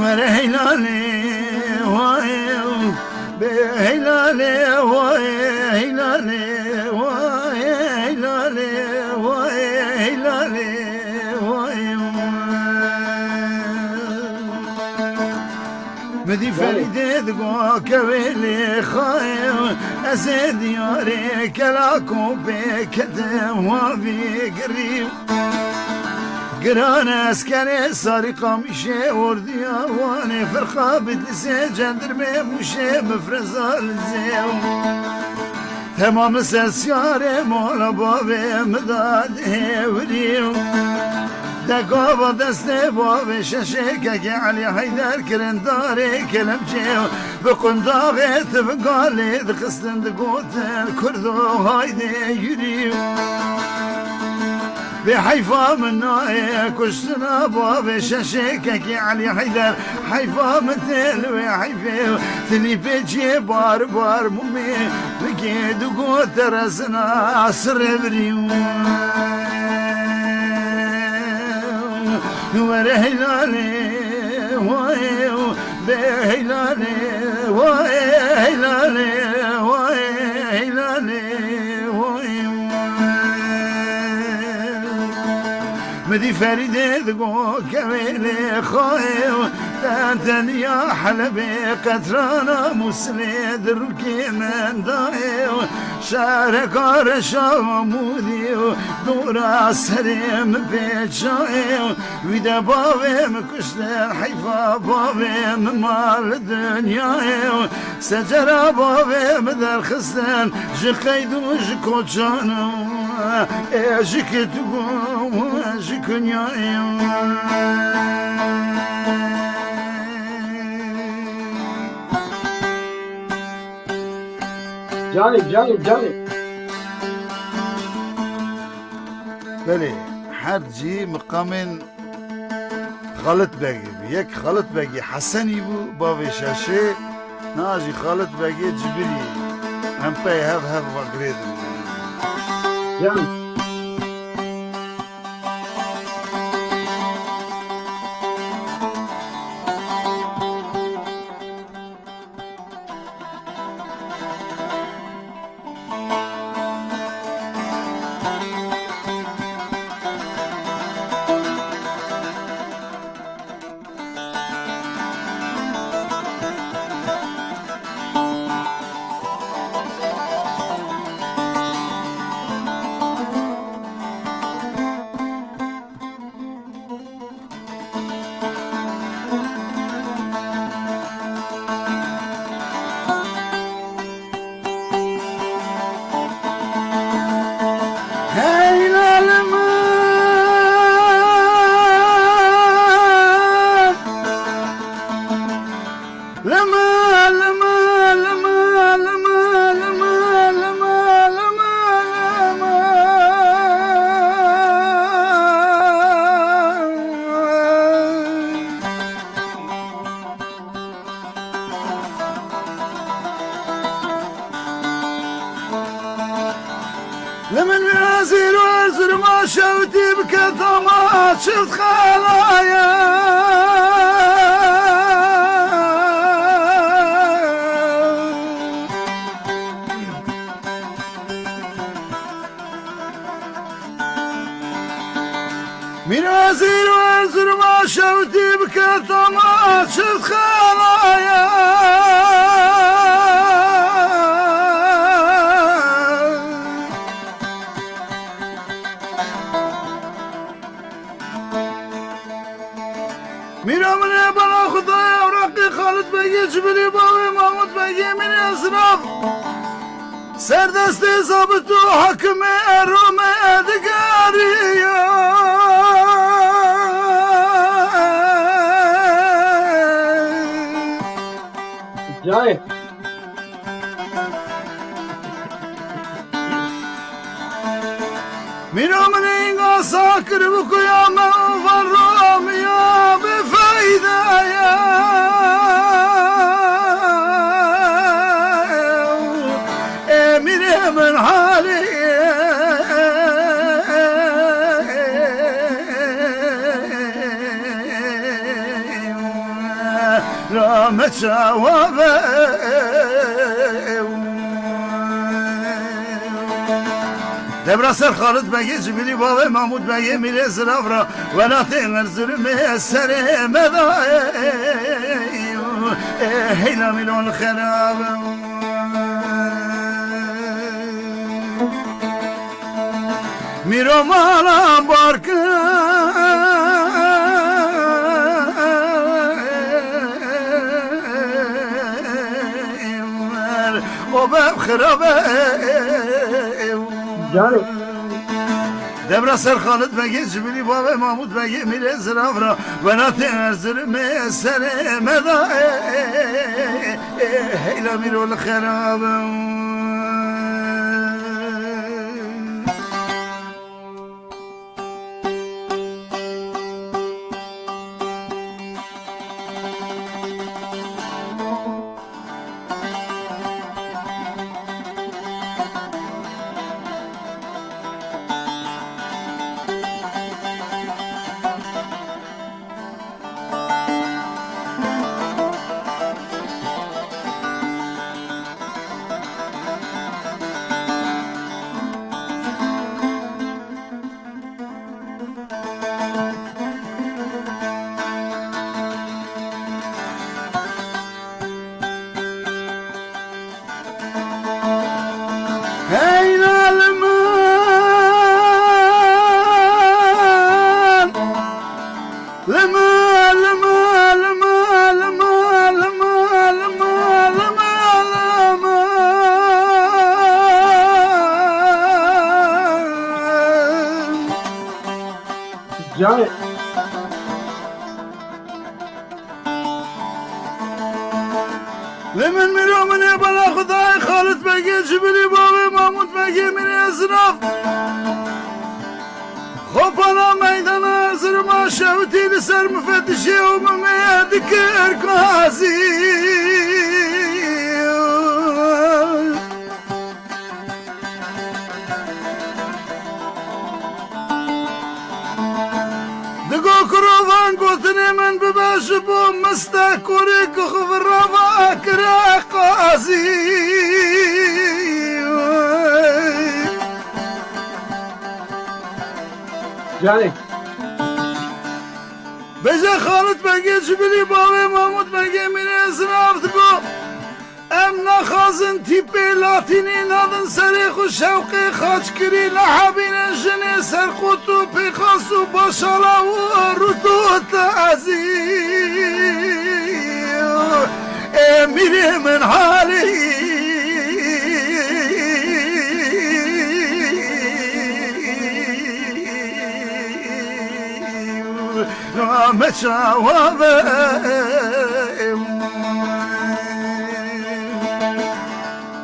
Were heylalê wayê, bê heylalê wayê, heylalê wayê, heylalê wayê, heylalê wayê. Min dî Ferîdê digo kewê lê xayê, ez ê diyarê kela kopê ketim wa vî girî. Giran eskerê sarî qamîşê ordiya Wanê, firqa Bitlisê cendirmê Mûşê mifreza li zêw. Temam ser siyarê mala bavê min da dihêwirî. De gava destê bavê şeşê kekê Elî Heyder kirin darê kelemçê. Bi qundaxê tivinga lê dixistin, digotin Kurdo haydê yürî. Bê heyfa min nayê kuştina bavê şeşê kekê Elî Heyder. Heyfa min tê li wê heyfê, tilî pêçiyê bar bar mumê. Bigê du got te rezina sirê birî. Were heylalê wayê, bê heylalê wayê, heylalê wayê, heylalê wayê. Min dî Ferîdê digo kewê lê xayê, te tenya Helebê qetrana Mûsilê di rûkê min dayê. Şereka reşa Amûdî û dora serê min pêçayê. Wî de bavê min kuştin, heyfa bavê min mal dinyayê. Secera bavê min derxistin, ji qeyd û ji koçan û ê ji kitgo û ji kunyayê. Canê, canê, canê. Belê, her cî miqamên Xalit Begî bû. Yek Xalit Begî Hesenî bû, bavê şeşê. Na jî Xalid Begê Cibirî, em pey hev hev ve girêdin. Yan. Li min wî ezîr û erzirma şewtî bike tama çift xelaya. Mîr ezîr û erzirma şewtî bike tama çift xelaya. Mîra min ê bala Xwedayê ewraqê Xalid Begê Cibirî bavê Mahmud Begê Mîrê Zirav. Ser destê zabit û hakimê Romê digeriya. Cayê. Mîra min înga sakir bi kuya me van Romiya bi feyde ye. Ê mîrê min halê ra me çawa be. Debra ser Xalid Begê Cibirî bavê Mahmud Begê Mîrê Zirav ra welatê Erzirmê serê me da. Heyla mîlon xerab. Mîro mala barkin. O be xirabe. Canım. Debra ser Xalid Begê Cibirî bavê Mahmud Begê Mîrê Zirav ra welatê Erzirmê serê me da. Heyla mîro li xerabe. Hey, Laleman! Lema, lema, lema. Canê. Lê min mîro min ê bala Xwedayê Xalid Begê Cibirî bavê Mahmud Begê Mîrê Zirav. Xopana meydana Erzirma şewtî li ser mifetişê û mimê dikir kazî. Min bibe ji bo miste korê ku xwe virava kire qazî. Canê. Bêje Xalit Begê ji bilî bavê Mahmûd Begê mîrê zirav digo. Em naxwazin tîpê latînî nadin serê xwe şewqê xaçkirî, lehebînin jinê serqot û pêxas û başala û rût û tazî. Ê mîrê min halî. Me çawa be.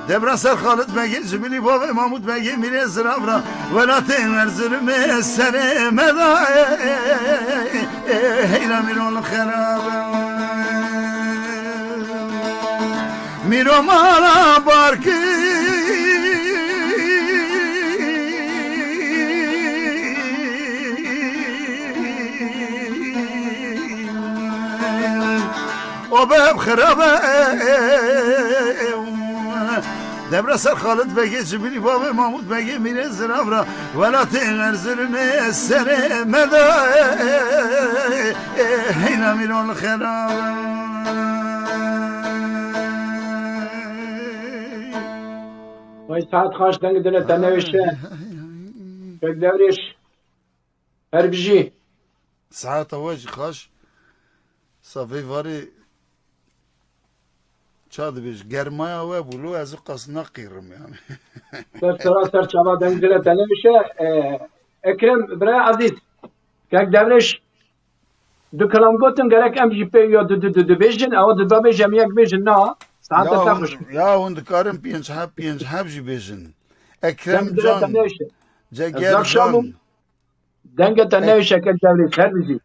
Debra ser Xalit Begê, ji bilî bavê Mahmûd Begê mîrê zirav ra, welatê Erzurumê serê me da, heyra mîro li xerabe. Mîro mala barkî. O be xirabe. Debra ser Xalit Begê, ji bilî bavê Mahmûd Begê mîrê zirav ra, welatê Erzurumê serê me da, heyna mîro li xerabe. Vay saet xaş, deng dile te newişe. Kek Devrêş. Her bijî. Saeta we jî xaş. Sa vê varê ça dibêj, germaya we bû, lo ez qas naqîrim yani. Ser sera ser çava deng dile te newişe. E, Ekrem, bira ezîz. Kek Devrêş. Du kelam gotin, gerek em jî pê ya du, du, du, du bêjin, ewa du da bêjin, em yek bêjin, na. Saete Ya te hûn, xweş. ya hûn dikarin pênc heb, pênc heb jî bêjin. Ekrem Dem dire Can, te neyşe. Ceger Zak Şam Can. Denge te Ek- neyşe ke devre ser bijî.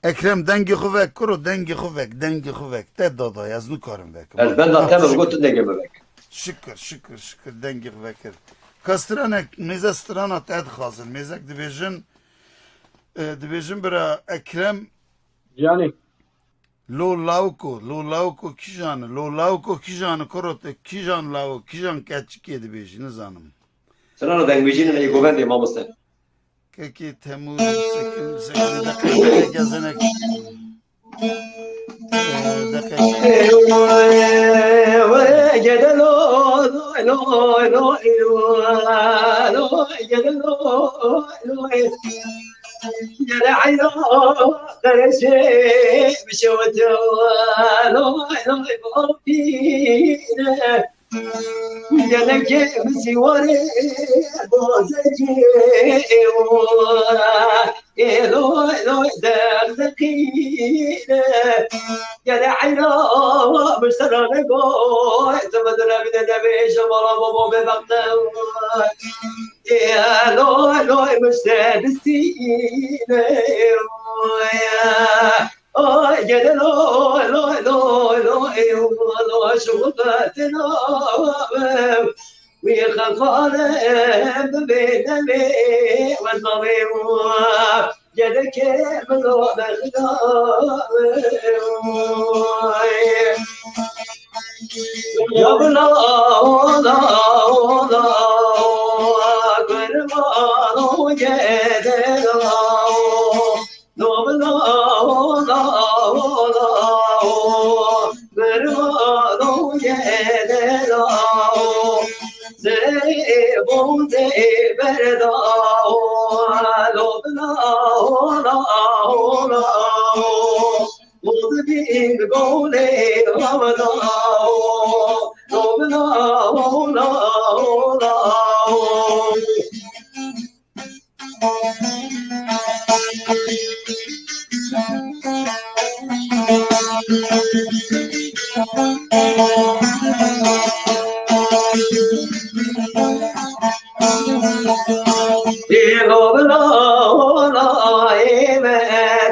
Ekrem, dengê xwe vek, kuro, dengê xwe vek, dengê xwe vek. Te dada, ez nikarim vek. Ez benda te min gotin dengê min vek. Şikir, şikir, şikir, dengê xwe vekir. Ka stranek, mêze strana te dixwazin. Mêzek dibêjin, e, dibêjin bira Ekrem, Canê. Lo lawiko, lo lawiko kîjan e? Lo lawiko kîjan e, kuro te kîjan lawo, kîjan keçikê dibêjî, nizanim. Strana dengbêjî ne, ê govendê mamoste. Kekê Temûr, sekin, sekin, deqe, deqe gezenek. Ee, deqe. Gede lo, lo, lo, lo, lo, gede lo, lo. Gele eyra qereşê bişewite, loy loy bapîre. Gelekê min sîwarê bozekê, ê loy loy dexdeqîre. Gele eyra min serane goy, tu min dilevîne nebêje mala babo bêbexte. Ê loy loy min sedistîne. Ay gele loy loy loy loy, loy şuxulbetina wî xelxale bibê nemê wezmavê. Gelekê min lo bexda. Ya bila ola ola, kurban o gede la o. No bila ola ola, kurban o gede la o. Zerê bonde berda o, lo bila ola ola o. Û dibîn golê rawda o, lo bila ola ola o. Ê lo bila ola ê me,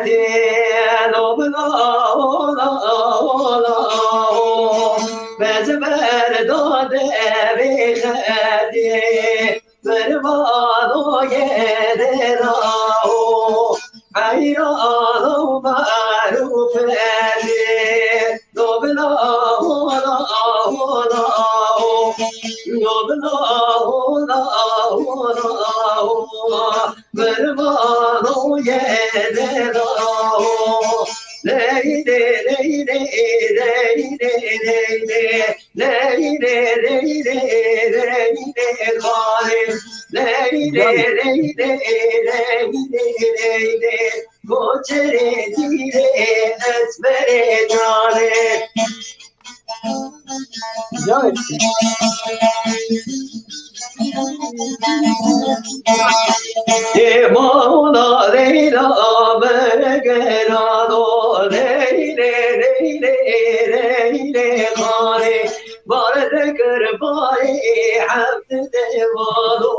ê lo bila ola ola o. Bez berda devê xedê, mervano yê dera o. Heyran o mar Goçerê dîrê ez berê canê. Canê. Ê mala Leyla vegerano, Leylê, Leylê, Leylê xanê. Bar dikir barê hevdi devalo,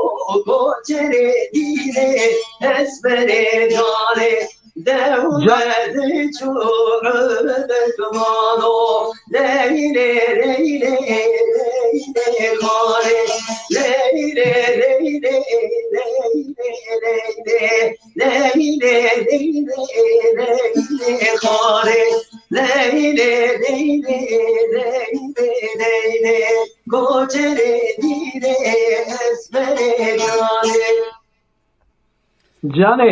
goçerê dîrê ez berê canê. Dew Ca- berdi çû erdek mano, Leylê, Leylê, Leylê xanê. Leylê, Leylê, Leylê, Leylê. Leylê, Leylê, Leylê xanê. Leylê, Leylê, Leylê, Leylê. Goçerê dîrê ez berê canê. Canê.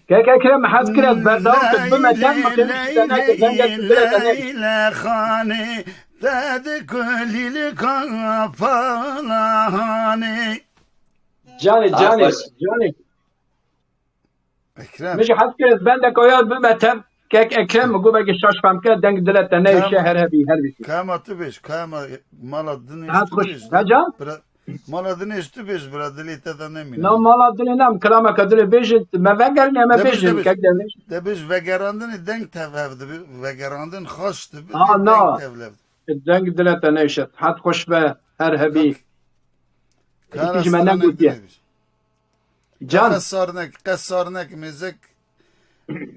Kek Ekrem, hez kir ez berdewam kir, bime çend miqîm, işte ne kir, denge tu bire te ne. Leylê xanê, dede kulî li kapala hanê. Canê, canê, canê. Ekrem. Min jî hez kir ez bendek oya bime tem. Kek Ekrem, mi got belkî şaş fem kir, deng dile te neyşe, her hebî, her bî. Kema tu bêj, kema mala dinê. Hat tu xweş. Bêj, ha can? Bira, mala dinê tu bêj, bira dilê te de nemîne. Na mala dilê nam, kilameke dilê bêjin, me vegerin ya me bêjin, kek de bêj. De bêj vegerandinê deng tev hev dibi, vegerandin xaş dibi, ha, deng tev lev. Deng dile te neyşe, hat xweş be, her hebî. Kara ji me stranê negotiye. Can. Qesar nek, qesar nek, mêzek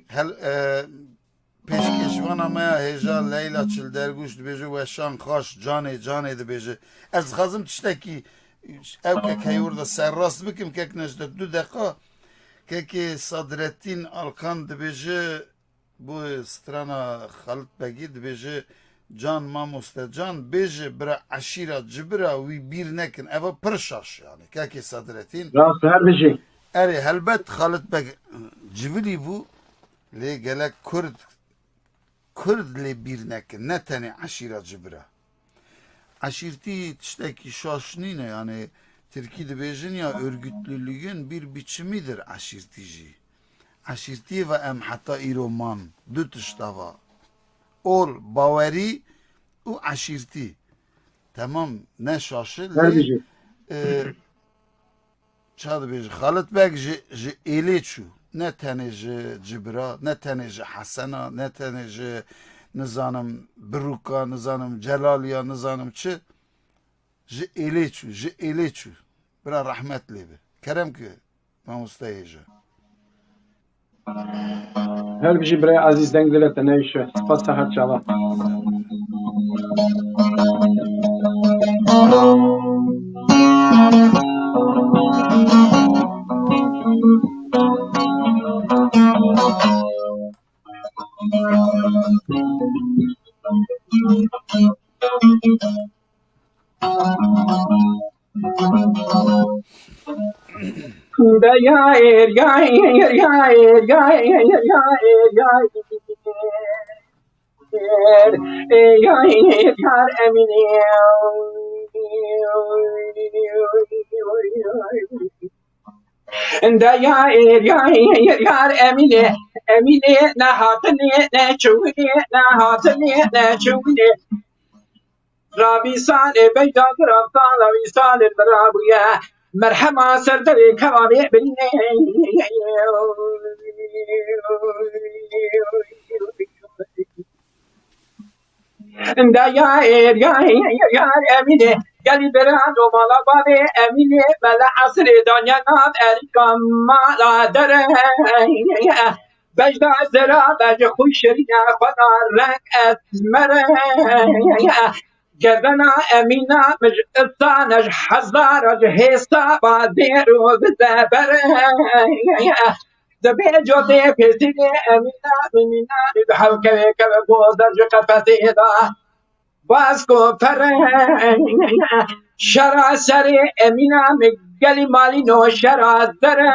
hel, e, pêşkêşvana me ya hêja Leyla Çildergûş dibêje, weşan xaş, canê, canê dibêje. Ez dixwazim tiştekî ew kek heyûr de serrast bikim, kek Necdet, du deqa. Kekê Sadrettin Alkan dibêje, Bo strana Xalit Begî dibêje, can mamoste can, bêje bira eşîra cibira wî bîr nekin. Eva pir şaş yani. Kekê Sadretîn. Rast her bijî. Erê, helbet Xalit Beg civilî bû, lê gelek Kurd, Kurd lê bîr nekin. Ne tenê eşîra cibira. Eşîrtî tiştekî şaş nîne, yani Tirkî dibêjin ya örgütlülüğün bir biçimidir eşîrtî jî. Eşîrtî ve em heta îro man du tişta va. Ol, bawerî û eşîrtî. Temam, ne şaş e, lê, e, ça dibêje, Xalit Beg ji, ji êlê çû. Ne tenê ji Cibira, ne tenê ji Hesena, ne tenê ji, nizanim, Birûka, nizanim, Celaliya, nizanim çi. Ji êlê çû, ji êlê çû. Bira rehmet lê be. Kerem ki, mamoste hêja. Her bijî birayê ezîz, deng dile te neyşe. Spas te her çawa. Nda ya êr, ya êr, yar Emînê, Emînê ne hatinê, ne çûnê, ne hatinê, ne çûnê. Rabî salê beyda gira sala wî salê bira bûye. Merhema ser derê kevavê binê. Nda ya êr, ya êr, yar Emînê, gelî bira do mala bavê Emînê, mele esrê danya nav erîka mala dere. Bejda zera bej xwe şirîne xwe da reng esmer e. Gerdena Emîna mij istan e ji hezar e ji hêsa ba dêr û bi zeber e. Dibê cotê pêsînê Emîna, Emîna, bi hewkevê keve gozer ji qefesê da. Bas ku ferre, Şera serê Emîna min gelî malîno şera zere.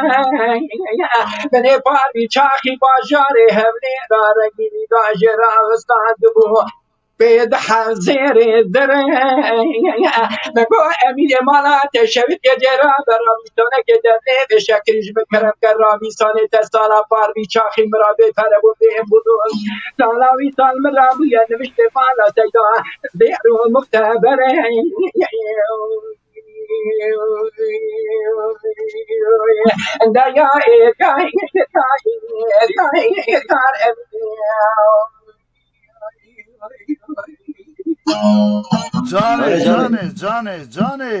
Binê parvî çaxî bajarê Hewlêra rengînî da jê raxistandibû. Pê di hezêrê zere. Me got Emînê mala te şewitê cê ra be rabîstonekê devlê vê şekirî ji min kerem ke rabîsanê te sala parvî çaxî min ra bê pere bû bê budûn. Sala wî sal min ra bûye niviştê mala Seyda. Zêr û muxtebere. Daya ê, daya ê, daya ê, daya ê, dar em. Canê, canê, canê, canê.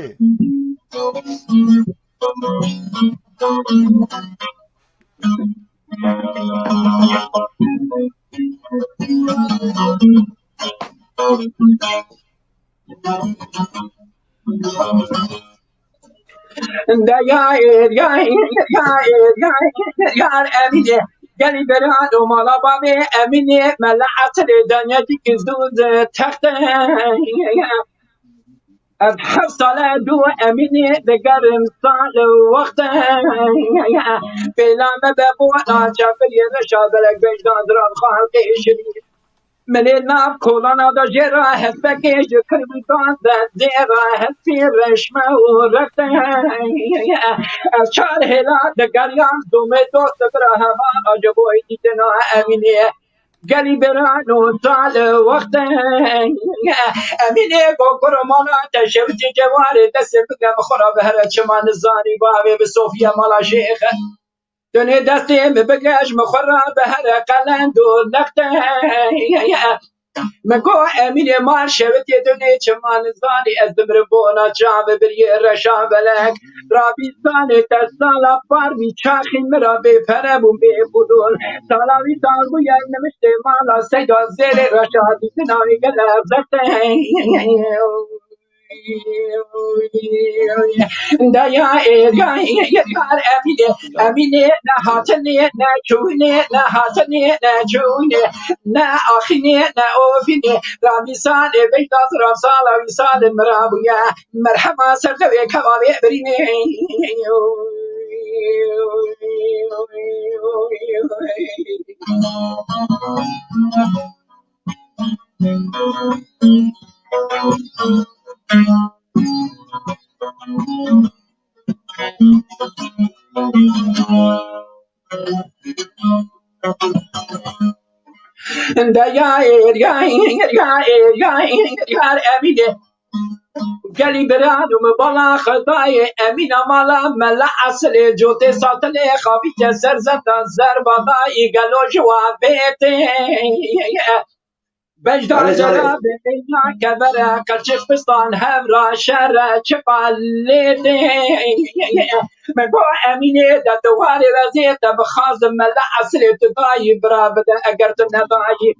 De yar, yar, yar, yar, yar Emînê. Gelî beran û mala bavê Emînê, mela esilê danyacî kizdûz texte. Ez heft sale dû Emînê digerim sal wexte. Pêla me be bo naçe bir yê reşa belek bejdan diran xalqê şirî. Milê nav kolana da jê ra hespekê ji kirbitan de zê ra hespê reşme û rexte. Ez çar hêla digeriyan domê dost bira heva aceboyî dîtina Emînê. Gelî beran û sal wexte. Emînê go kuro mala te şewitî cewarê destê bike bi xwe ra bi here çima nizanî bavê bi Sofiye mala şêxe. Dunê destê min bigre ji min xwe re bi here qelend û lexte. Min got Emînê mal şewitê dunê çima nizanî ez dimirim bona çav biriyê reşa belek. Rabîstanê te sala parvî çaxî min ra bê pere bû bê pûdûn. Sala wî sal bûye nimiştê mala Seyda zêrê reşa dîtina wî gelek zexte. Daya ê, daya ê, yar Emînê, Emînê ne hatinê, ne çûnê, ne hatinê, ne çûnê, ne axînê, ne ofînê. Ramîsanê beyda ziraf sala wî salê min rabûye. Merhema ser dewê keva wê birînê. De yar, yar, yar, yar, yar Emînê. Gelî biran û min bala Xwedayê Emîna mala mela esilê cotê satilê xavîte ser zeta zer badayî gelo ji wa bêtê. Bejda Erê canê. Zera bêna kevere qeçix pistan hevra şere çiqa lê dê. Me go Emînê de tu warê rezê te bixazim mela esilê tu dayî bira bide eger tu nedayî.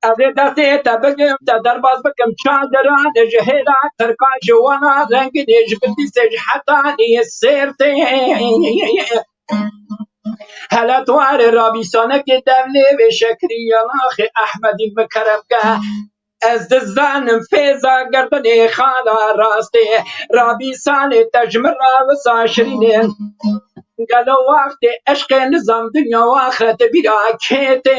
Ez ê destê te bigim, te derbas bikim çadiran, ji hêla Tirkan ji wana rengînê, ji Bidlîsê, ji Hetanî, Sêrtê. Hele tu warê rabîsanekê devlê vê şekirî yalaxê Ehmedî min kerem ke. Ez dizanim fêza gerdenê xala rastê, rabîsanê te ji min re wisa şirînê. Gelo wextê eşqê nizam dinya waxe te bîra kê tê.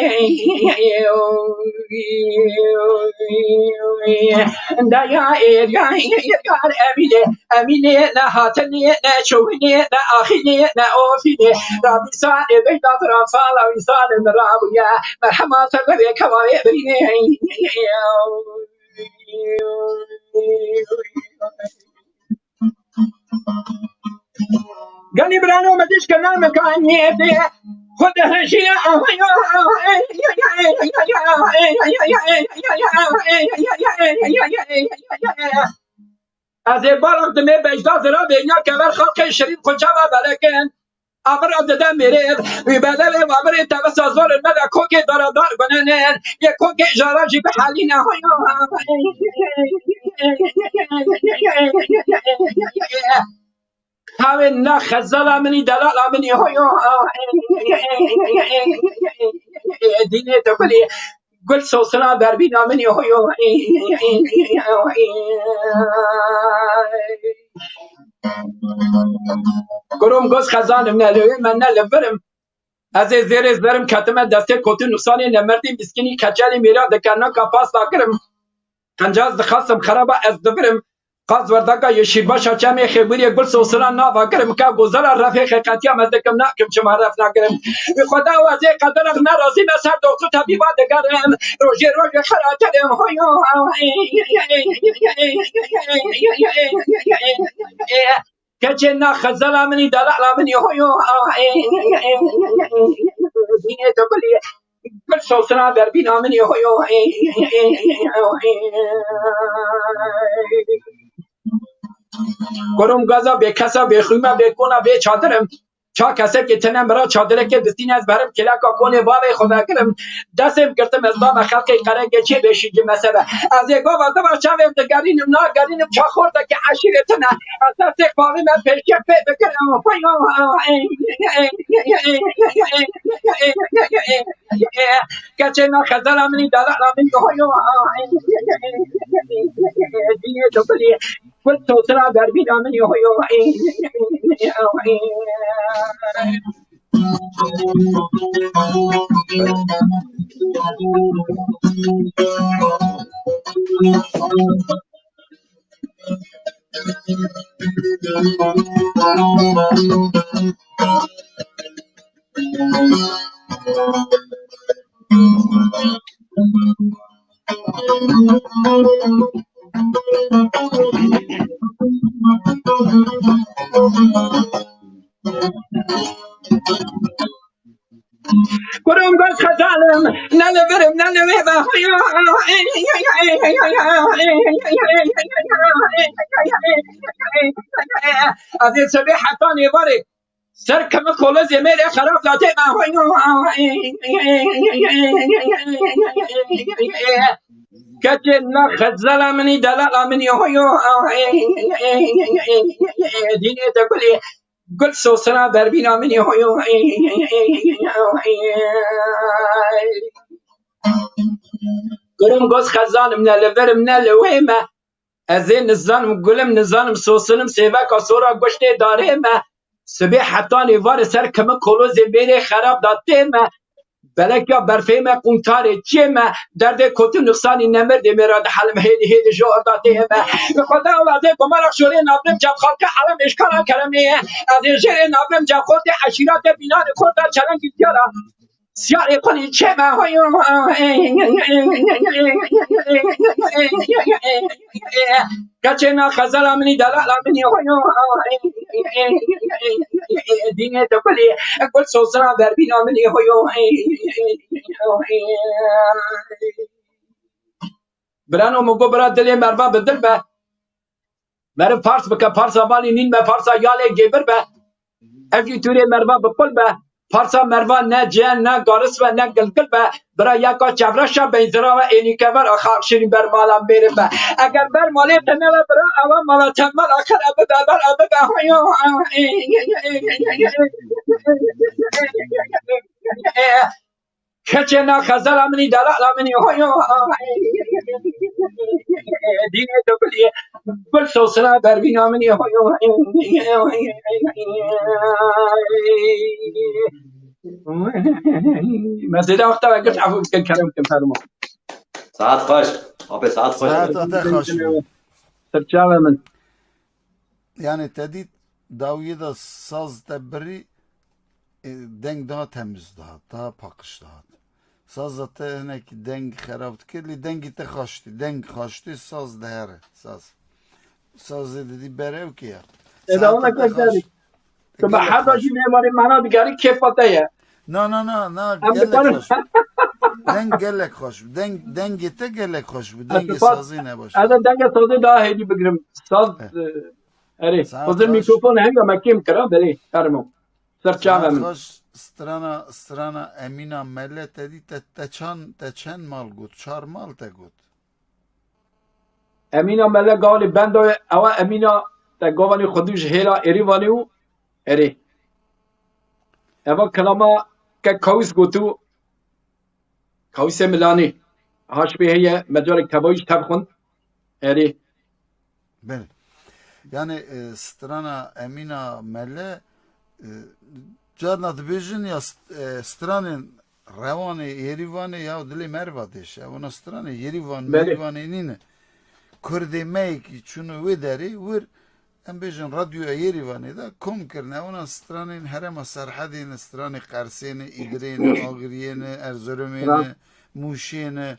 Daya ê, ya ê, yar Emînê, Emînê ne hatinê, ne çûnê, ne axînê, ne ofînê. Rabîsanê beyda ziraf sala wî salê min rabûye. Merhema ser devê keva wê birînê. Gelî birano me dişkirina min kaniyê tê. Xwe dihejiye. Ez ê balak dimê bejda zira bênya kever xalqê şirîn xwe çava belekin. Abira dide mêrêv, wî bedevê babirê tevisa zor in me de kokê dara dar gunenên, yê kokê jara jî bihelîne hoyo. Hawê na xezala minî, delala minî hoyo. Dînê te kulî. Gul sosina derbîna min ê hoyo. Kurum goz xezanim ne li wê me ne li vir im. Ez ê zêrê zerim ketime destê kotî nûsanê nemerdî miskînî keçelî mîra dikerna ka pas dakirim. Qencaz dixastim xeraba ez dibirim. Qaz werdaka yê şîrbaşa çemê xêbûrê gul sosina nava girim ka gozara refê xeqetiya me dikim nakim çima ref nagirim. Bi xweda û ez ê qederex nerazî me ser doktor tebîba digerim. Rojê rojê xera terim hoyo. Keçê na xezala min î delala min î hoyo. Dînê te kulî. Gul sosina derbîna min ê hoyo. Kurum gaza bê kesa bê xwîme bê kona bê çadirim. Ça kesekê tine mira çadireke distîne ez berim kileka konê bavê xwe vekirim. Destê min girtim ez bame xelkê qeregê çê bê şîcî mesebe. Ez ê gava diva çavê min digerînim nagerînim ça xortekê eşîrê tine. Ez destê bavê me pêşiye pê bikirim. Keçê na xezala min î delala min î hoyo. Dînê te kulî. Gul sosina derbîna min î hoyo. Kurum goz xezalim, ne li vir im, ne li wê ve. Ez ê sebê heta nêvarê ser kemi kolozê mêrê xerab datê me. Keçê na xezala min î delala min î hoyo. Dînê te kulî. Gul sosina derbîna min ê hoyo. Kurum goz xezanim ne li vir im ne li wê me. Ez ê nizanim gul im nizanim sosinim sêveka sora goştê darê me. Sibê heta nêvarê ser kimin kolozê mêrê xerab da tê me. Belekiya berfê me qûntarê çê me. Derdê kotî nixsanî nemirdê mêra dihelim hêdî hêdî ji orda tê me. Bi xweda û ez ê gomara şorê navlim cem xalqê elem êşkara keremê ye. Ez ê jêrê navlim cem xortê eşîratê bînanê xorta çelengî diyara. Siyarê xwedî çê me hoyo. Keçê na xezala min î delala min î hoyo. Dînê te kulî. Gul sosina derbîna min î hoyo. Birano min got bira dilê merva bi dil be. Meriv pars bike, parsa balî nîn be, parsa yalê gêvir be. Ev jî tûrê merva bi qul be. Parsa merva ne cê, ne garis be, ne gilgil be. Bira yeka çevreşa beyzira ve ênîke ver axa şirîn ber mala mêrin be. Eger ber malê te nebe bira, ewa mala te mala xera bibe, ber a bibe. Keçê na xezala min î delala min î hoyo. Dînê te kulî. Gul sosina derbîna min î hoyo. Me zêde wexta ve girt, efû bikin, kerem bikin, fermo. Saet xweş. Apê saet xweş. Saeta te xweş be. Sirçavê min. Yani te dît dawiyê de saz te birî, e, deng daha temiz dihat, daha paqij dihat. Saza te hinekî deng xerab dikir, lê dengê te xaştî, deng xaştî, saz dihere, saz. Sazê didî berew ke ya. E, da ona saeta te xaş-, Tu bi her da jî vê warê mana digerî kêfa te ye. Na, na, na, na, Em gelek dikarin xweş. Deng gelek xweş. Deng, dengê te gelek xweş bû. Ez Dengê spas, sazî ne baş. Ez ê dengê sazê daha hêdî bigirim. Saz, Eh. e, erê. Saet Xwezir xweş. Mikrofon hemî me kêm kira, belê, fermo. Ser çavê Saet min. Xweş, strana, strana Emîna Mele te dî te, te çan, te çend mal got? Çar mal te got. Emîna Mele Galî benda ye, ewa Emîna te gavanî xwedû ji hêla êrî vanî û erê. Eva kilama ke Kawîs gotû, Kawîsê Milanî. haşbê heye, mecalek tevayî jî tev xwend. Erê. Belê. Yani, e, strana Emîna Mele, e, carna dibêjin ya st-, e, stranên Rewanê, Yerîvanê ya dilê me re va dêşe. Ew na stranê Yerîvan, Belê. Merîvanê nîne. Kurdê me yekî çûne wê derê, wir, em bêjin radyoya Yerîvanê de kom kirine. Ew na stranên herêma Serhedê ne, stranê Qersê ne, Îdirê ne, Agiriyê ne, Erzurumê ne, Rast. Mûşê ne.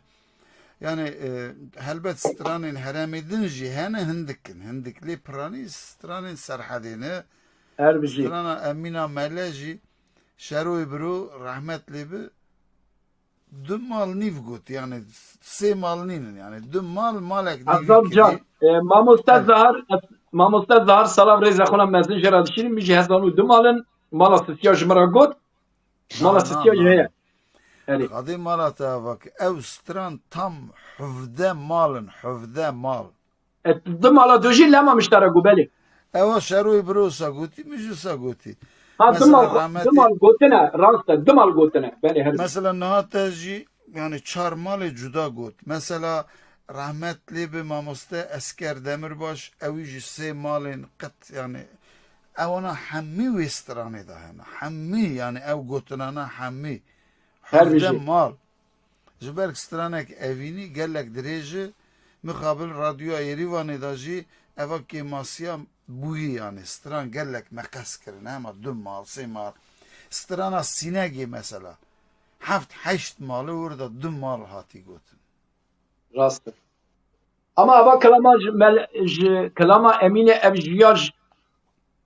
Yani, e, helbet stranên herêmê din jî hene, hindik in. Hindik lê piranî stranên Serhedê ne. Her bijî. Strana Emîna Mele jî Şeroyê Biro rehmet lê bi du mal nîv got. Yani sê mal nînin. Yani du mal, malek nîvî Ezab can, kirî. E, mamoste He. Zahar, mamoste Zahar salav rêza xwe mezin jê re dişînim. Min jî hezan û du malin. Mala sisiya ji min re got. Mala Na, na, sisiya jî na. Heye. Erê. Xadê mala te ava ki ew stran tam hevde mal in, hevde mal. E, di mala do jî lema miştera gu belê. Ewa Şeroyê Biro sa gotî, min jî sa gotî. Ha, di Mesela mal, rahmetê di mal gotine, rast e, di mal gotine. Belê, her Mesela niha te jî, yani çar malê cuda got. Mesela rahmet lê bi mamoste Esker Demirbaş, ewî jî sê malên qet, yani ewana hemî wê stranê de hene. Hemî, yani ew gotinana hemî. Her Hevde bijî. Mal. Ji ber stranek evînî gelek dirêj e, mixabil radyoya Yerîvanê de jî eva kêmasiya bûyî, yani stran gelek meqes kirin, hema du mal, sê mal. Strana Sînegê mesela, heft heşt malê wir de du mal hatî gotin. Rast e. Ama eva kilama ji mel-, ji kilama Emînê ev jiya ji,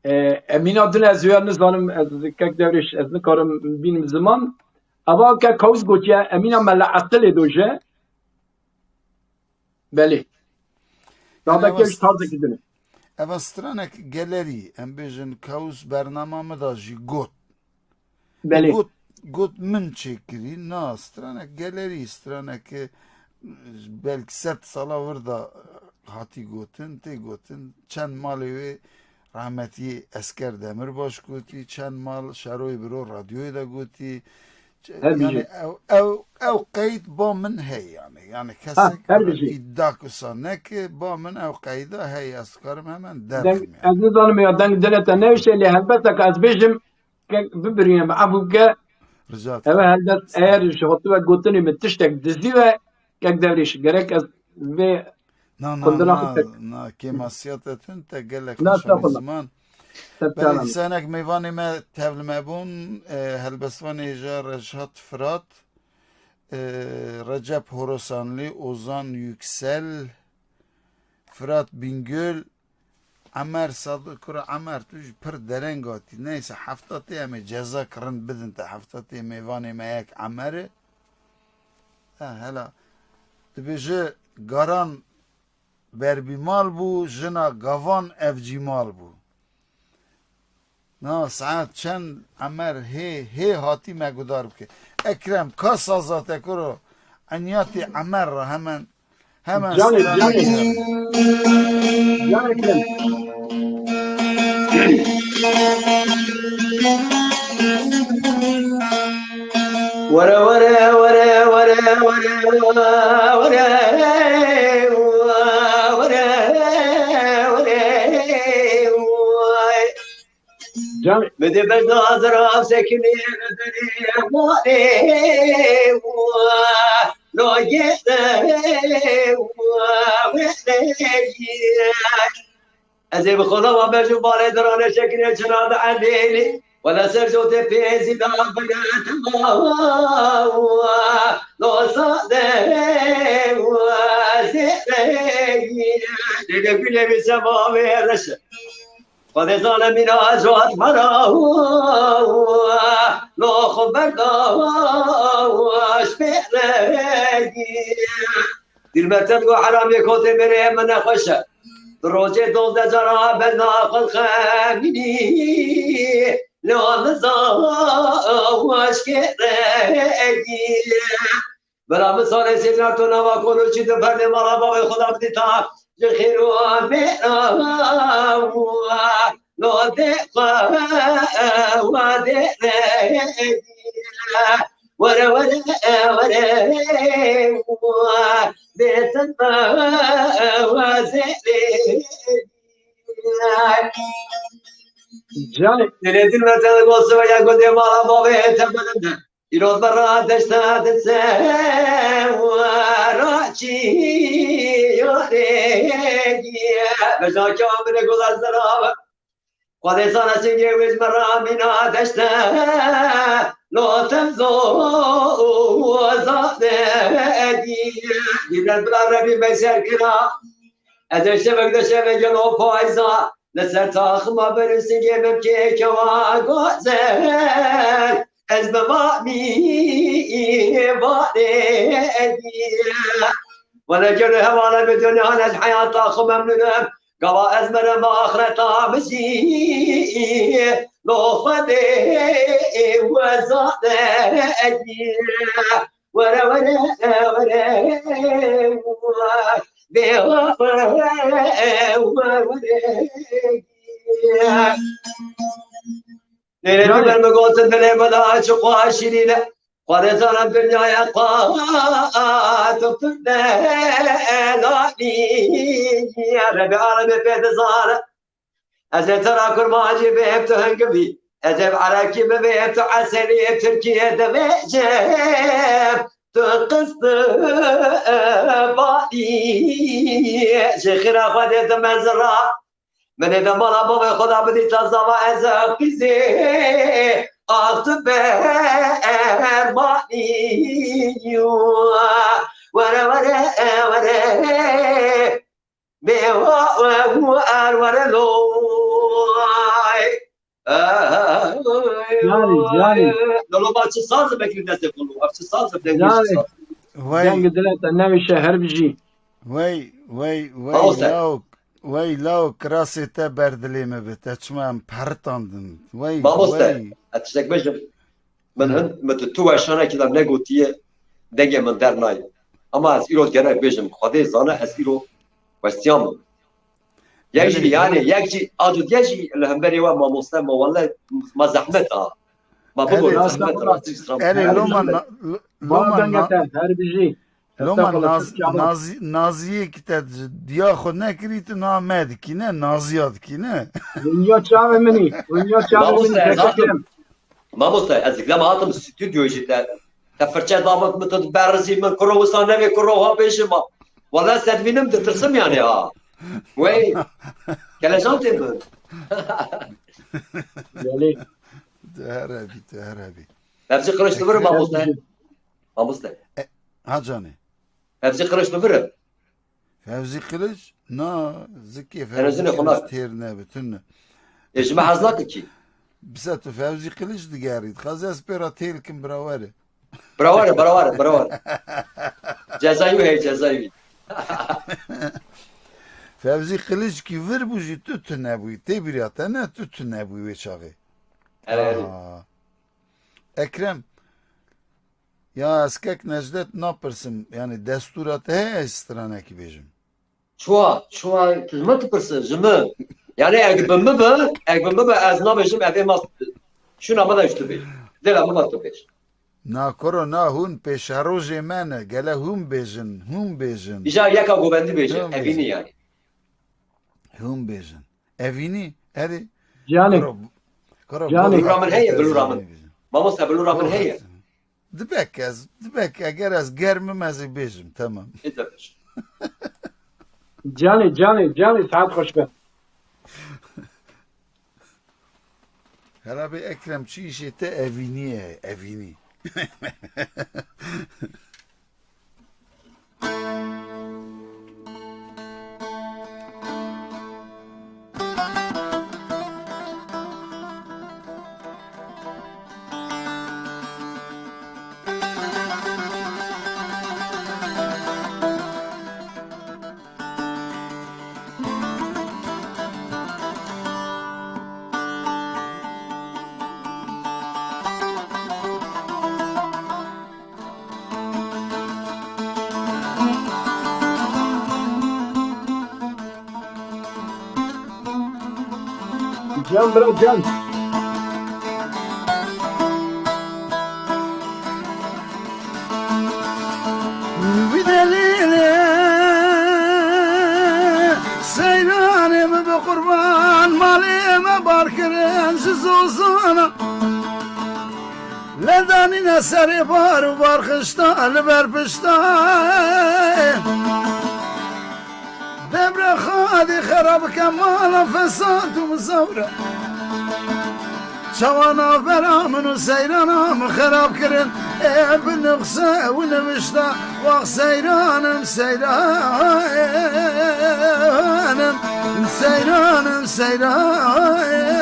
e, Emîna din ez wê nizanim, ez kek Dewrêş, ez nikarim bînim ziman. Eva ke Kawis gotiye, Emîna Mele Esilê doje. Belê. Yani Radeke eva ji tarzekî din e. Eva stranek gelerî, em bêjin Kawis bernama min da jî got. Belê. Got, got min çêkirî, na, stranek gelerî, straneke belkî sed sala wir da hatî gotin, tê gotin, çend malê wê rahmetî Esker Demirbaş gotî, çend mal Şeroyê Biro radyoyê de gotî. Ç-, Her yani bijî. Ew, ew, ew qeyd ba min hey yani. Yani Ha, kesek her bijî. Îdia kusa neke, ba min ew qeyda hey, ez karim hemen Deng, derxim yani. Ez nizanim ya deng dilê te newşe, lê helbet e ke ez bêjim, Ke bibirîne min, efû bike. Rica dikim. Ev helbet eger ji hatibe gotinê min tiştek dizî ve, kek Dewrêş, gerek ez vê Na, na, xwendina xwe na, tek- na, kêmasiya te tune, te gelek Na, xweşanî estağfurullah. Ziman. Te Belê, salam. Însanek mêvanê me tev li me bûn, e, helbestvanê hêja Reşat Firat, e, Recep Horasanlı, Ozan Yüksel, Firat Bingöl, Emer Sadık, kura Emer, tu jî pir dereng hatî. Neyse, hefta tê em ê ceza kirin bidin te. Hefta tê mêvanê me yek Emer e. Ha, hela. Dibêje garan berbîmal bû, jina gavan evcîmal bû. Na saet çend Emer hê, hê hatî me gudar bike. Ekrem, ka saza te kuro, enyatê Emer ra hemen, hemen Canê, stranê canê. Can Ekrem. Were, were, were, were, were, were, were, were, were, were. Can- Bide berdazra sekinî derê malê wa, lo gete wa, wele. Ez ê bi xwe lava bejim balê dirane şekilê çira de endêlî. Wele ser jotê pêzî da bile temawa. Lo sade wa zêreyî. Dede gule bi sema wê reşe. Xwedê zane mîna jot mera. Lo xwe berda wa şpêreyî. Dîrmetem got, heramê kotê berê min nexweş e. Di rojê dozdeh cara benda xwe xemînî, li aniza weşkê regî. Bela min sarê sêcna to nava koloçî di berdê mala bavê xwe da bidî ta ji xêr û mêra wa nodê xwe wadê regî. Were, were, were, Canê. Dilê dil me te gosi ve ya godê mala bavê te bilinde. Îrod berra deşta de se wera çi yare diye. Beja kamile golar zerabe. Xwedê zane singê wê ji me re mîna deşte, lo tev zo zane dî. Dîner bila Rebî me ser kira. Ez ê şevek de şevek gelo payza, li ser taxima ber û singê min kêkewa gozer. Ez bi va mî va dê dî. Wele gelo hevala bi dünyanê ez heyata xwe memnûn im. Gava ez mirim axireta min jî lo Xwedê wezane dî. Were, were, were, were, were, were. Nêrê Canê. Ber min gotin dilê min da çi xweş şirîn e. Xwedê zanim dinyaya xwe tu pir delalî. Rebê alemê pê dizane. Ez ê te ra kurmancî bêm tu hingivî. Ez ê bi erekî bibêm tu eselî. Tirkiyê divêjim tu qist balî. Ji xîra Xwedê di mezin ra. Min ê demala bavê xwe da bidî ta zava ez qîzê ax tu bermanî. Were, were, were. Bê wa, wa, wa, were lo. Yanî, yanî. Lolo ba çi saz e, bekir destê xwe lo. Ev çi saz e, dengê çi Yanî. Saz e? Wey. Dengê dilê te newişe her bijî. Wey, wey, wey, Mamoste. Lawk. Wey, lawk, kirasê te ber dilê me bi. Te çima em peritandin. Wey, Mamoste, wey. Ez tiştek bêjim. Min Hı. hin, min tu, tu weşanekî de negotiye, dengê min dernayê. Ama ez îro gerek bêjim, Xwedê zane ez îro westiya min. Yek jî, Erê, yanî, erê. Yek jî, aciz yek jî li hemberê we mamoste me, wele ma zehmet a. Ma bibo Erê. Zehmet a, Erê, Erê, loma zehmet. Na-, l-, loma Baba na-, dengete, her bijî. Loma Estağfurullah, Naz-, Türkçe ama. Nazî-, Naziyê ki te diya xwe nekirî, tu na me dikî ne, Naziya dikî ne? Winya çavê min î, winya çavê min î, Mamoste, ez hatim. Teşekkür ederim. Mamoste, ez dema hatim stüdyoyê jî te, te firçe davêt min, tu diberizî min, kuro wisa nevê kuro ha bêjim ma. Wala ez te dibînim ditirsim yani ha. Wey, kelejantê min. Belê. Tu herebî, tu herebî. Fevzi Kılıç tu vir Ekrem mamoste. Mamoste. E, ha canê. Fevzi Kılıç tu vir. Fevzi Kılıç? Na, zikê Fevzi Kılıç têr nebe, tune. E, ji me hez nake kî. Bisa tu Fevzi Kılıç digerî, dixwaze ez pê re têl kim bira were. Bira were, bira were, bira were. Cezayî wî heye, cezayî wî. Fevzi Kılıç kî vir bû jî tu tune bûyî. Tê bîriya te ne tu tune bûyî wê çaxê. Erê, erê. Aha. Ekrem, ya ez kek Necdet napirsim, yani destûra te heye ez stranekî bêjim? Çuwa, çuwa, tu ji min dipirse, ji min. Yani eger bi min be, eger bi min be, ez nabêjim, ev ê ma şûna min de ji tu bêj. Dêla min de tu bêj. Na kuro, na hûn pêşerojê me ne, gele hûn bêjin, hûn bêjin. Îja yeka govendî bêje, Hûn evînî bêjin. Yani. Hûn bêjin. Evînî, erê. Canê. Kuro, kuro, Canê. Bilûra min heye, bilûra min. Mamoste, bilûra min heye. Dibek ez, dibek eger ez germim ez ê bêjim, tamam. Ê de bêj. Canê, canê, canê, saet xweş be. Hela bê Ekrem, çi îşê te evînî ye, evînî. Can bırak can. Bi delîlê seyranê min bi qurban, malê me bar kirin. Zozana le danîne serê bar û bar xişta li ber pişta. Devre xadî xera bike mala fesad û mizawra. Çawa navbera min û seyrana min xerab kirin. Ê bi nixse û nivişta. Wax seyranim, seyranim, seyranim, seyranim.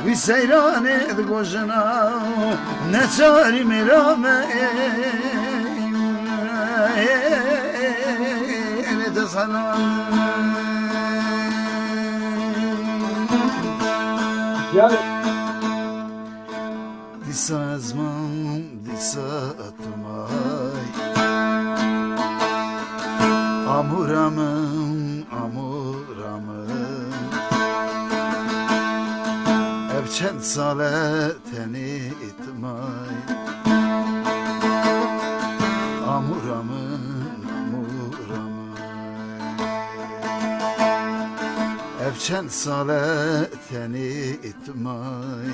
Wî seyranê digojina neçarî mêra me. Dîsa ez mam, dîsa tu may. Amûra min, amûra min. Ev çend sal e tenê tu may. Amûra min, amûra min. Ev çend sal e tenê tu may.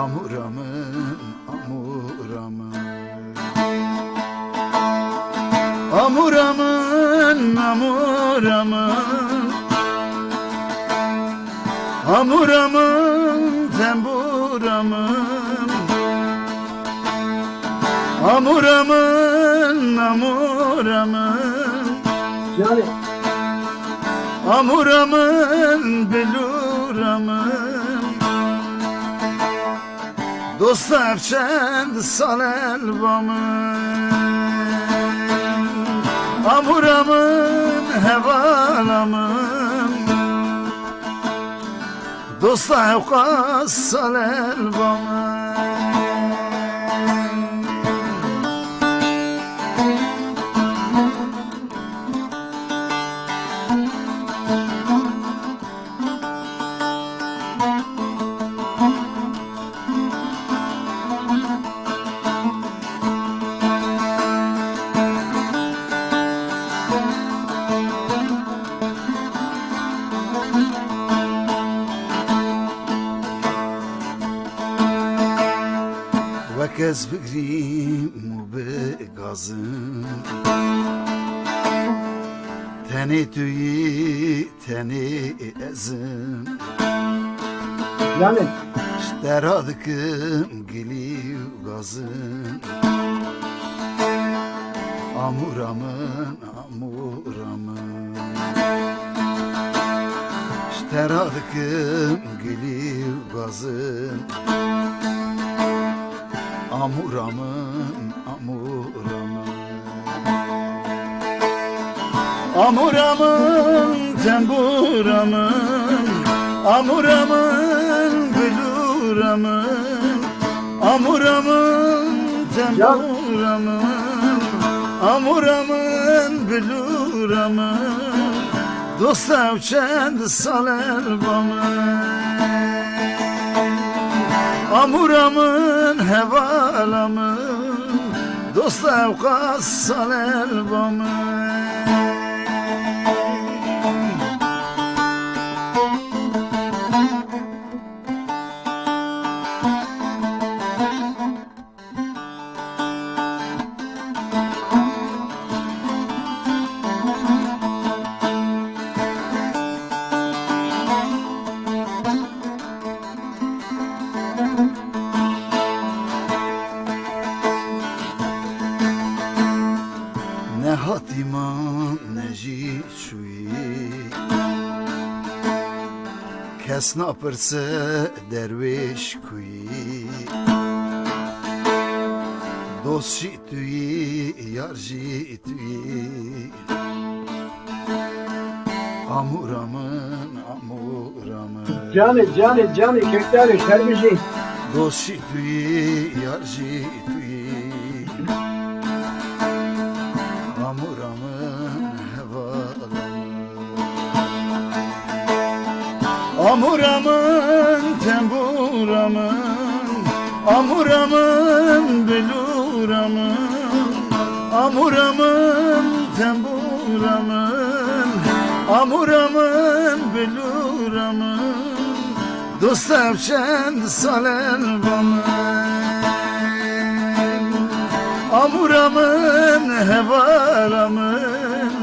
Amûra min, amûra min. Amûra min, amûra min. Amûra min, tembûra min. Amûra min, amûra min. Canê. Amûra min, bilûra min. Dosta ev çend sal e li ba min. Amûra min, hevala min. Dosta ew qas sal e li ba min. Wek ez bigirîm û bigazim. Tenê tu yî, tenê ez im. Yanî? Ji te re dikim gilî û gazim. Amûra min, amûra min. Ji te re dikim gilî û gazim. Amûra min, amûra min. Amûra min, tembûra min. Amûra min, bilûra min. Amûra min, tembûra min. Amûra min, bilûra min. Dosta ew çend sal e li ba min. Amûra min, hevala min. Dosta ew qas sal e li ba min. Ne hatî mam, ne jî çûyî. Kes napirse derwêş ku yî. Dost jî tu yî, yar jî tu yî. Amûra min, amûra min. Canê, canê, canê, kekdarê, şer bijî. Dost jî tu yî, yar jî tu yî. Amûra min, hevala min. Amûra min, tembûra min. Amûra min, bilûra min. Amûra min, tembûra min. Amûra min, bilûra min, dosta ev çend saler ba min. Amûra min, hevala min,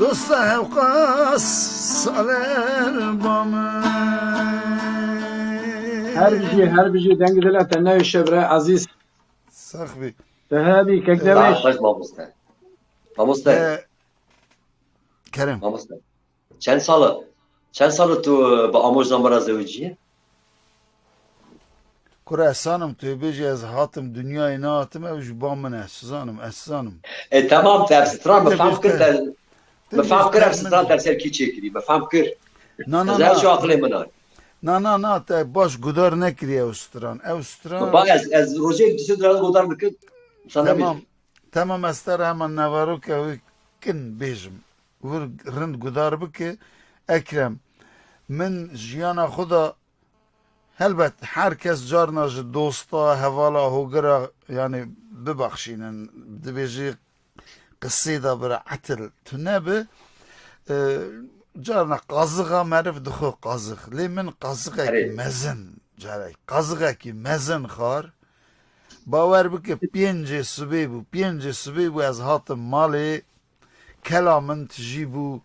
dosta hewqas saler ba min. Her bijî, her bijî, deng dile te newêşe bira ezîz. Sax bî. Te hebî, kek Ee, Derwêş. Xweş mamoste. Mamoste. Ee, Kerem. Mamoste. Çend sal, çend sal tu bi Amoş Zamara zewicî? Kura ez zanim, tu bêjî ez hatim dinyayê nehatim, ew ji ba min e, ez zanim, ez zanim. E, tamam, te ev stran, min Te fam bêj kir, te, te min bêj fam kir, te ev min stran te ser kî çêkirî, min fam kir. Na, na, Ez her na. Ji aqilê min a. Na, na, na, te baş gudar nekiriye ew stran. Ew stran Ba ez, ez rojê dişê dira gudar bikim. Sana Tamam. Tamam, ez te re hema neveroke wê kin bêjim. Wir rind gudar bike. Ekrem, min jiyana xwe de, helbet her kes carna ji dosta, hevala, hogira, yani bibexşînin, dibêjî qisê de bira etil tune bi. E, carna qazixa meriv dixwe qazix. Lê min qazixekî Erê. mezin, carek, qazixekî mezin xar. Bawer bike, pêncê sibê bû, pêncê sibê bû, ez hatim malê, kela min tijî bû.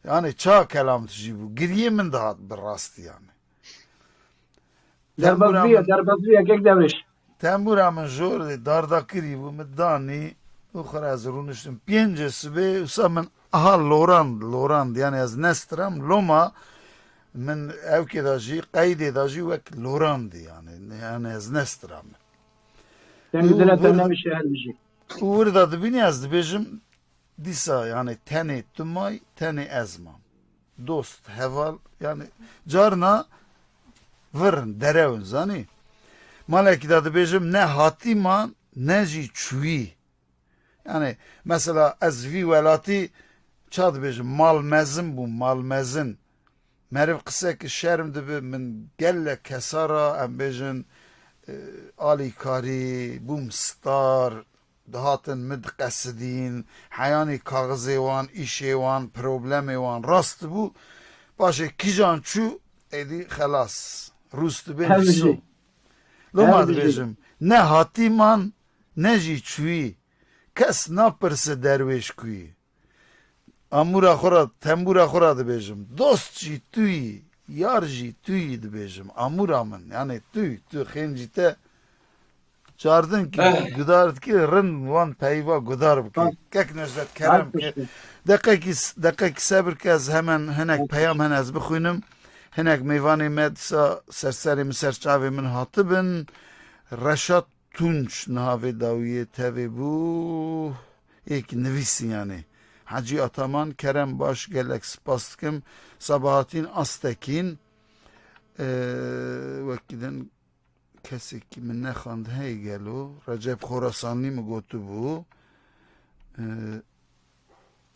Yani ça kela min tijî bû? Giriyê min dihat bi rastî yani. Derbazbûye, Tembûra min, derbazbûye, kek Derwêş. Tembûra min jor de dardakirî bû, min danî û xwe ez rûniştim. Pêncê sibê, wisa min aha lorand, lorand, yani ez nestiram, loma min ewkê de jî, qeydê de jî wek lorandî yani, yani ez nestiram. Deng Û dile te vir, newişe her bijî. Û wir de dibînî ez dibêjim, dîsa yani tenê tu may, tenê ez mam. Dost, heval, yani carna vir in, derew in, zanî. Malekî de dibêjim, ne hatî man, ne jî çûyî. Yani mesela ez vî welatî ça dibêjim, mal mezin bû, mal mezin. Meriv qisek şerm dibi, min gelek kesa ra, em bêjin, e, alîkarî, bûm star, dihatin min diqesidîn, heyanî kaxizê wan, îşê wan, problemê wan rast dibû. Paşê kîjan çû, êdî xelas, rûst dibê Her bijî. Loma Her bijî. dibêjim, ne hatî man, ne jî çûyî. Kes napirse derwêş kuyî. Amûra xwe ra, tembûra xwe ra dibêjim. Dost jî tu yî, yar jî tu yî dibêjim. Amûra min, yani tu, tu xêncî te çardin kî, Eh. gudar dikî, rind wan peyva gudar bike. Bak. Kek Necdet, kerem Bak ke. işte. Deqekî, deqekî sebir ke, ez hemen hinek Bak. peyam hene ez bixwînim. Hinek mêvanê me disa ser serê min, ser çavê min hatibin. Reşat Tunç niha vê dawiyê tevê bû. Êk nivîsî yani. Hacî Ataman, kerem baş, gelek spas dikim. Sabahatîn Astekîn, e, wekî din kesekî min nexand heye gelo. Recep Xorasanlî min gotibû. E,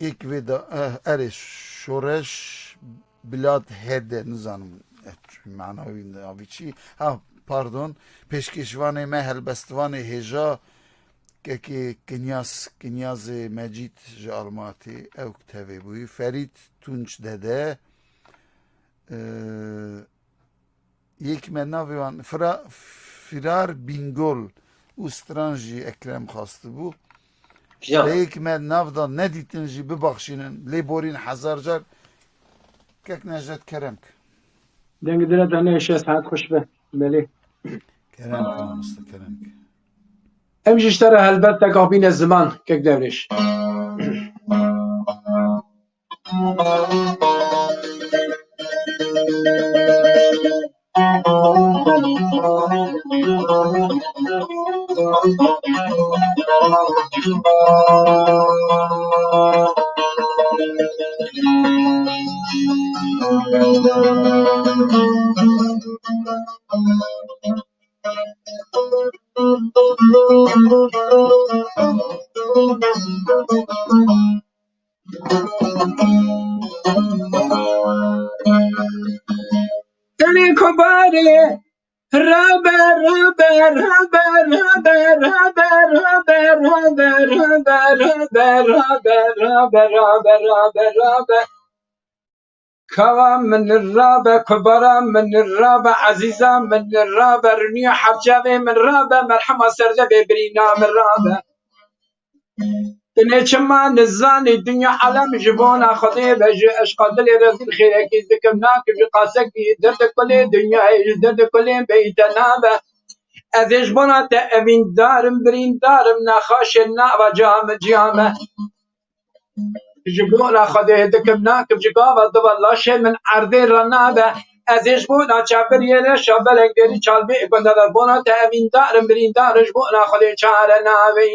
Êk vê da, eh, erê, Şoreş Bilad Hede, nizanim, eh, mana wî navî çi? Ha, pardon, pêşkêşvanê me, helbestvanê hêja, kekê Kinyaz, Kinyazê Mecîd ji Almatê, ew tevê bûyî, Ferîd Tunç Dede, eh, Yek me navê wan Fira-, Firar Bingol û stran jî Ekrem xwestibû. Piyan. Lê yek me nav da nedîtin jî bibaxşînin, lê borîn hezar car kek Necdet kerem ke. Dengê dile te neyşe, saet xweş be. Belê. Kerem ke, mamoste, kerem ke. Em jî ji te re helbet te kabîne ziman, kek Derwêş. Tenê kobarê rabe, rabe, rabe. Kawa min rabe, kubara min rabe, ezîza min rabe, rûniya herçavê min rabe, merhema serdevê birîna min rabe. Dinê çima nizanî dinya alem ji bona Xwedê be, ji eşqa dilê rezîl xêrekî dikim nakim, ji qasekî derdê kulê dinyayê, ji derdê kulê beyte nabe. Ez ê ji bona te evîndarim, birîndarim, nexaşê nava came ciyame. Ji bona Xwedê dikim nakim, ji gava diva laşê min erdê re nabe. Ez ê ji bona çavir yê reşa belek dêrî çalbê gunda de bona te evîndarim, birîndarim, ji bona Xwedê çare nabe.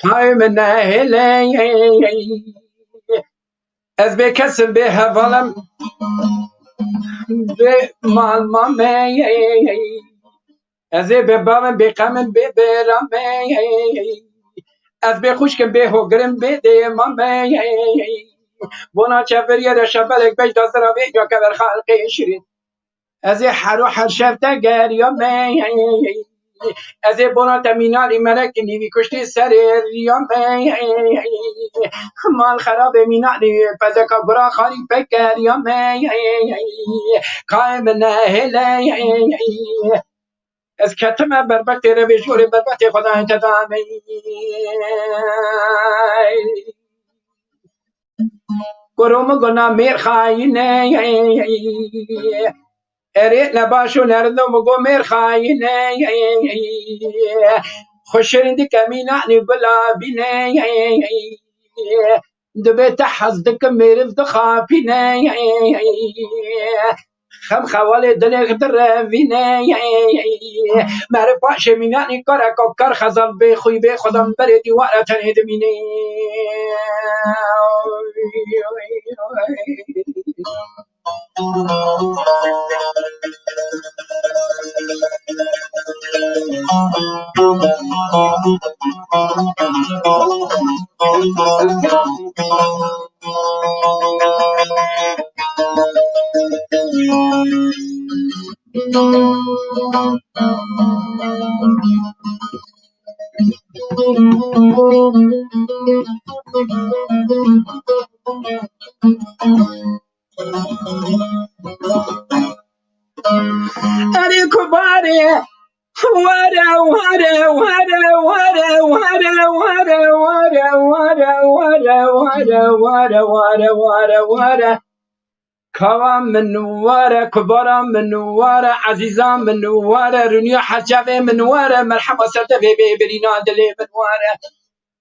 Kay min nehêle. Ez bê kesim, bê hevalim, bê mal mame. Ez ê bê bavim, bê qemim, bê bêrame. Ez bê xwişkim, bê hogirim, bê dê mame. Bona çeviriyê de şebelek beş dazira vê ya kever xalqê şirîn. Ez ê her û her şev te geriyame. Ez ê bona te mînalî melekî nîvî kuştî serê riyame. Mal xerabê mînalî pezeka gura xarî pek geriyame. Kayê min nehêle. Ez ketime berbetê revê jorê berbetê Xwedayê te dame. Kuro min go na mêr xayîne. Erê ne baş û ne rind o, min go mêr xayîne. Xwe şirîn dike mînanî gulabîne. Dibê te hez dikim mêriv dixapîne. Xem xewalê dilê direvîne. Meriv paşê mînanî kareka kar xezal bê xwî bê xwedem berê dîwara tenê dimîne. Erê kubarê, were, were, were. Kawa min were, kubara min were, ezîza min were, rûniya herçavê min were, merhema ser devê bê birîna dilê min were.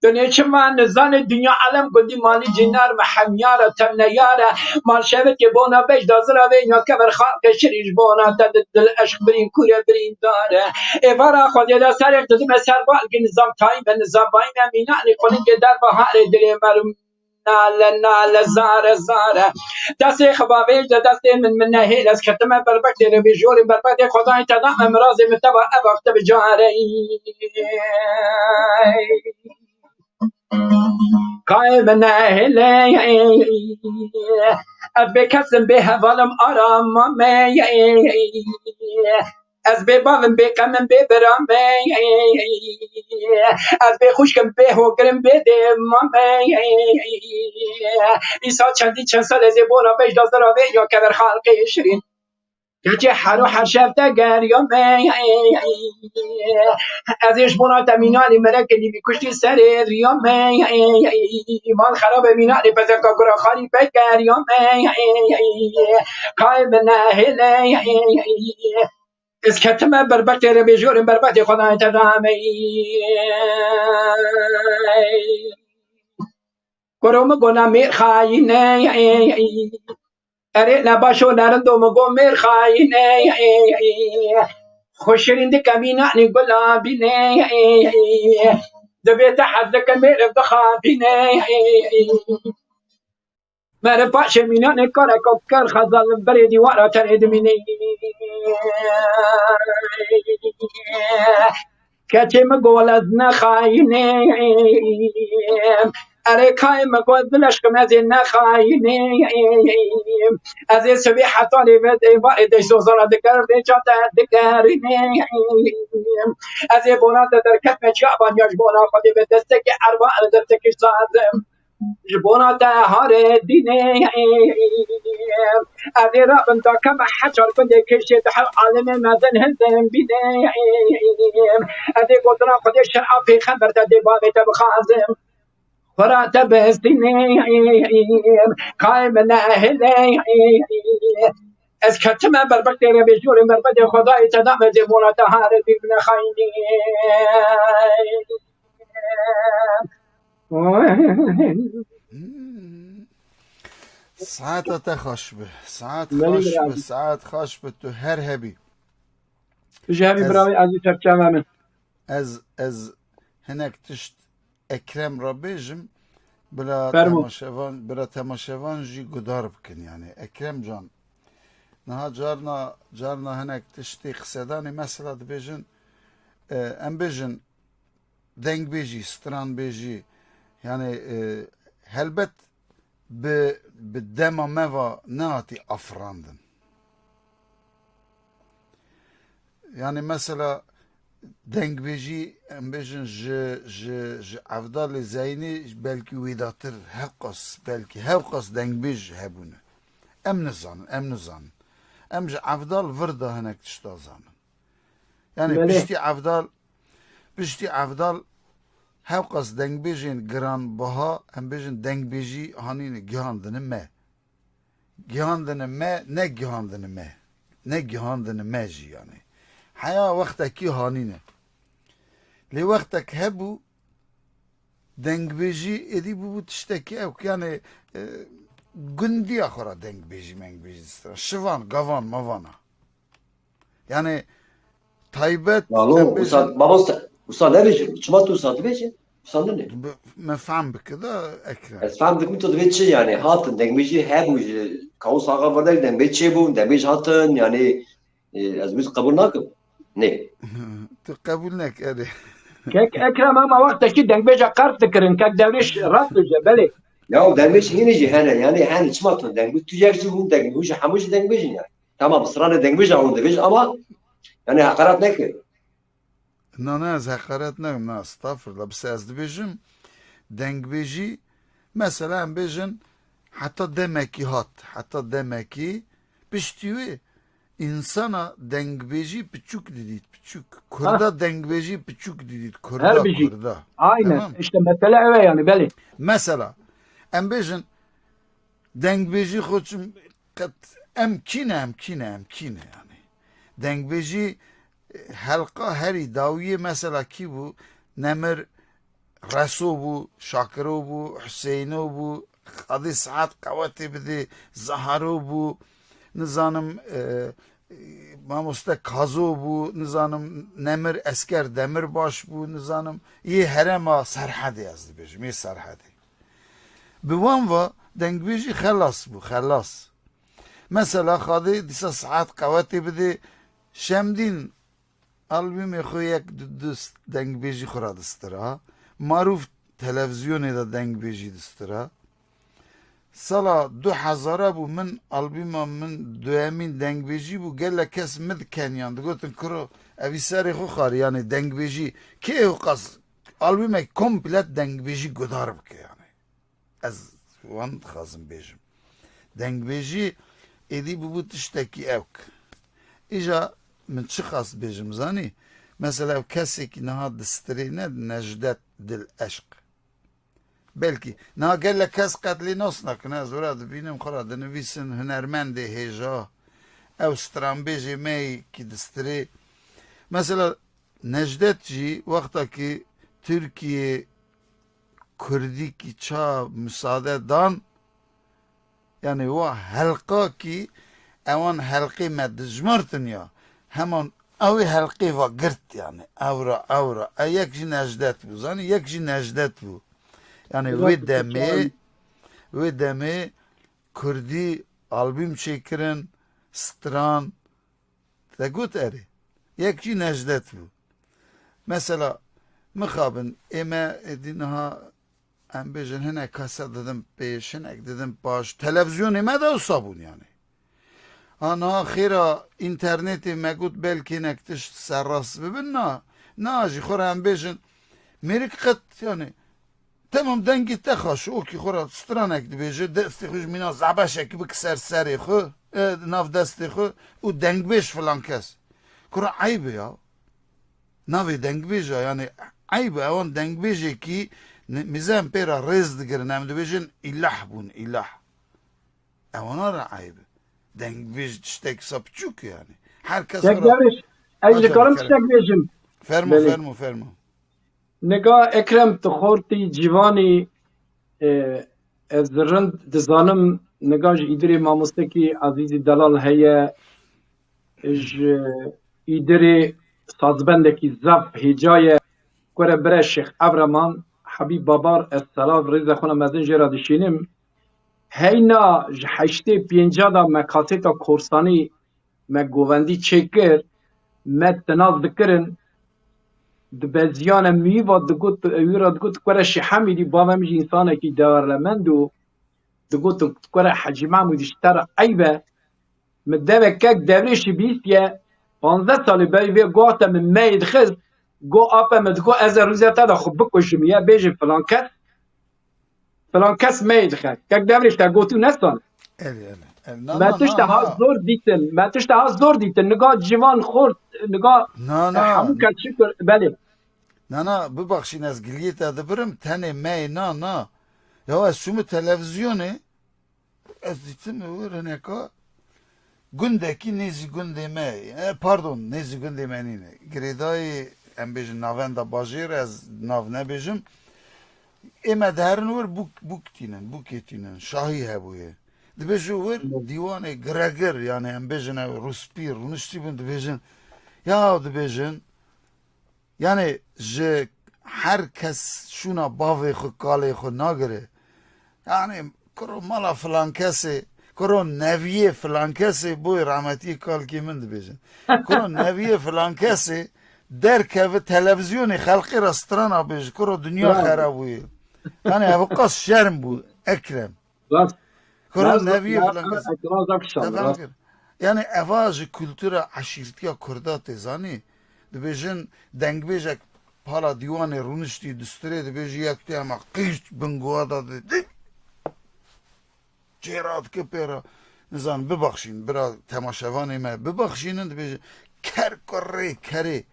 Dinê çima nizane dinya alem gundî malî cînar me hemyare temneyare. Mal şevikê bona beş dazira vê ya kever xalqê şirî ji bona te di dil eşq birîn kûre birîn dare. Êvara Xwedê de serê qidime ser balgî nizam tayî me nizam bayî me mînanî qulingê derbaharê dilê me rûm. Nale, nale, zare, zare. Destê xibavê de destê min, min nehêl ez ketime berbetê revê jorê berbetê Xwedayê te dame mirazê min teva ev axte bi care. Kayê min nehêle. Ez bê kesim, bê hevalim, arama me. Ez bê bavim, bê qemim, bê bira me. Ez bê xwişkim, bê hogirim, bê dê mame. Îsa çendî çend sal ez ê bona beş dazira vê ya kever xalqê şirîn. Keçê her û her şev te geriya me. Ez ê ji bona te mînalî melekê nîvî kuştî serê riya me. Mal xerabê mînalî pezeka gura xalî pek geriya me. Kayê min nehêle. Ez ketime berbetê revê jorê berbetê Xwedayê te dame. Kuro min go na mêr xayîne. Erê ne baş û ne rind o, min go mêr xayîne. Xwe şirîn dike mînanî gulabîne. Dibê te hez dike mêriv dixapîne. Meriv paşê mînanê kareka kar xezal berê dîwara tenê dimîne. Keçê min go wele ez ne xayînê. Erê kayê min got, bileşkim ez ê nexayînim. Ez ê sibê hetanê ve ê varê deştozana diker, vêca te dikerînim. Ez ê bona te derketme çi abanya ji bona Xwedê be destekê erba, destekê sazim. Ji bona te harê dînê. Ez ê rabim ta keme heçar gundê kiştê tu her alemê mezin hildin bînê. Ez ê gotina Xwedê şer'a pêxember te dê bavê te bixazim. Xwera te bestînê. Kay min nehêlê. Ez ketime berbektê re bêjorê merbedê Xwedayê te dame dê bona te harê dî bine xaynî. Saeta te xweş bi. Saet Belê xweş bi. birazî. Saet xweş bi. Tu her hebî. Tu jî hebî Ez- biravê ezîz serçava min. Ez ez hinek tişt Ekrem re bêjim. Bila Fermo. Temaşevan, bila temaşevan jî gudar bikin yani. Ekrem can. Niha carna, carna hinek tiştê qisedanê mesela dibêjin, e, em bêjin dengbêjî, stranbêjî, yani, e, helbet bi, bi dema me va nehatî afirandin. Yani mesela dengbêjî, em bêjin ji, ji, ji Evdalê Zeynê belkî wêdatir hewqas, belkî hewqas dengbêj hebûne. Em nizanin, em nizanin. Em ji Evdal vir de hinek tişta zanin. Yani Belê. piştî Evdal, piştî Evdal hewqas dengbêjên giranbiha, em bêjin dengbêjî hanîne gihandine me. Gihandine me, ne gihandine me. Ne gihandine me jî yani. Heya wextekî hanîne. Lê wextek hebû, dengbêjî êdî bûbû tiştekî ew, yani, e, gundiya xwe ra dengbêjî mengbêjî distira. Şivan, gavan, mavana. Yani taybet Lalo, em bêjin, usa, mamoste, usa nebêje, çima tu usa dibêje? Usa nene. bi- me fehm bike de Ekrem. Ez fehm dikim tu dibê çi yani, hatin, dengbêjî hebû ji Kawus Axa Virdek dengbêj çêbûn, dengbêj hatin, yani, e, ez wî qebûl nakim. Nê. Tu qebûl nek erê. Kek Ekrem ama wextekî dengbêja qert dikirin. Kek Dewrêş rast dibêje, belê. Ya dengbêj hînî jî hene, yani hene çima tu dengbêj, tu yek jî hûn dengbêj, hûn jî hemû jî dengbêj in yani. Tamam, stranê dengbêja hûn dibêj ama yani heqaret nekir. Na, na, ez heqaret nekim, na, estağfurullah. Bise ez dibêjim, dengbêjî, mesela em bêjin, heta demekî hat, heta demekî, piştî wê însana dengbêjî piçûk didît, piçûk. Kurda dengbêjî piçûk didît, kurda, Her bijî. Kurda. Aynen. Tamam. İşte mesele ev e yani, belê. Mesela, em bêjin, dengbêjî xwe çim qet em kî ne, em kî ne, em kî ne yani. Dengbêjî, e, helqa herî dawiyê mesela kî bû? Nemir Reso bû, Şakiro bû, Huseyno bû, Qadî Saet Qewetê bidê, Zaharo bû, nizanim, e, e, Mamoste Kazo bû, nizanim Nemir Esker Demirbaş bû, nizanim yê herêma Serhedê ez dibêjim, yê Serhedê. Bi wan va dengbêjî xelas bû, xelas. Mesela Xadê dîsa Saet Qewetê bidê, Şemdîn albûmê xwe yek du, du dengbêjî xwe ra distira. Marûf televîzyonê de dengbêjî distira. Sala du hezara bû min albûma min duyemîn dengbêjî bû. Gelek kes min dikeniyan, digotin, kuro, evî serê xwe xwarî, yani dengbêjî. Kê ew qas albûmek komplet dengbêjî gudar bike yani. Ez wan dixwazim bêjim. Dengbêjî êdî bûbû tiştekî ewk. Îja min çi xwest bêjim zanî? Mesela ew kesekî niha distirê ne Necdet Dil Eşq. Belkî niha gelek kes qet lê nas nakin, ez wira dibînim, xwe ra dinivîsin, hunermendê hêja, ew stranbêjê me yê kî distirê. Mesela Necdet jî wexta kî Tirkiye kurdîkî ça misade dan, yani wa helqa kî ewan helqê me dijmartin ya, heman ew ê helqê va girt yani, ew ra, ew ra. E, yek jî Necdet bû, zanî, yek jî Necdet bû. Yani wê demê, wê demê kurdî albûm çêkirin, stran, te got erê. Yek jî Necdet bû. Mesela, mixabin, ê me êdî niha em bêjin hinek kese didim pêş, hinek didim paş. Televîzyonê me de wisa bûn yani. Ha, niha xêra înternetê me got belkî hinek tişt serrast bibin, na, na jî xwe re em bêjin mêrik qet yani. Temam, dengê te xaş, okî, xwe re stranek dibêje, destê xwe ji mîna zebeşek bik ser serê xwe, e, nav destê xwe û dengbêj filan kes. Kura eyb e ya. Navê dengbêja, yani eyb e, ewan dengbêjekî ne-, mizem pê re rêz digirin, em dibêjin îlah bûn, îlah. Ewana re eyb e. Dengbêj tiştek sa piçûk e yani. Her kes Tek xwe re Derviş, ez Acar dikarim kerem. Tiştek bêjim? Fermo, Belê. Fermo, fermo. Nika Ekrem, tu xortî civanî, e, ez rind dizanim, nika ji îdirê mamostekî Ezîzî Delal heye, ji îdirê sazbendekî zaf hêca ye. Kure bire Şêx Evreman, Habîb Babar, ez selav rêza xwe mezin jê re dişînim. Heyna ji heştê pênca de me kasêta korsanî me govendî çêkir, me tinaz dikirin, dibeziyane mîva digot, wî re digot, kure Şêx Hemîdî, bavê min jî însanekî dewerlemend û digot, kure Hecî Mehmûdî ji te re eyb e. Min devek kek Devrêşî bîstiye, panzdeh salî berî vê gote min meyê dixist, go ape min digot, ez ê rûzê te de xwe bikujim, ya bêjin filan kes, filan kes meyê dixe. Kek Devrêş te gotû nesan. Elê, elê, elê. Na, Me na, tişta na, ha na. Zor dîtin. Me tişta ha zor dîtin. Niga civan xort, niga Na, na. Hemû kes şikir. Belê. Na, na, bibaxşîn ez giliyê te dibirim. Tenê meyê na, na. Ya ez çûme televîzyonê. Ez dîtim ewir hineka gundekî nêzî gundê me, e, pardon, nêzî gundê me nîne. Girêdayî, em bêjin navenda bajêr, ez nav nebêjim. Ê me diherin wir bûk, bûk tînin, bûkê tînin. Şahî hebûye. Dibêje wir dîwanê giregir, yani em bêjin ew rûspî, rûniştî bûn, dibêjin, ya dibêjin, Yani ji her kes şûna bavê xwe, kalê xwe nagire. Yani kuro mala filan kesê, kuro neviyê filan kesê, boy rahmetiyê kalkê min dibêjin. Kuro neviyê filan kesê derkeve televîzyonê xelqê re strana bêje, kuro dinya Bravo. Xera bûye. Yani ev qas şerm bû, Ekrem. Rast. Kura Rast, neviyê rast, filan kes. Rast, rast, rast. Te fem kir. Yani eva ji kultura eşîrtiya Kurda tê zanî. Dibêjin dengbêjek pala dîwanê rûniştî dustirê dibêjî yek tê hema qîç bin guha da di, di. Çêra dike pê re. Nizan bibaxşîn, bira temaşevanê me bibaxşînin, dibêje ker kurê kerê.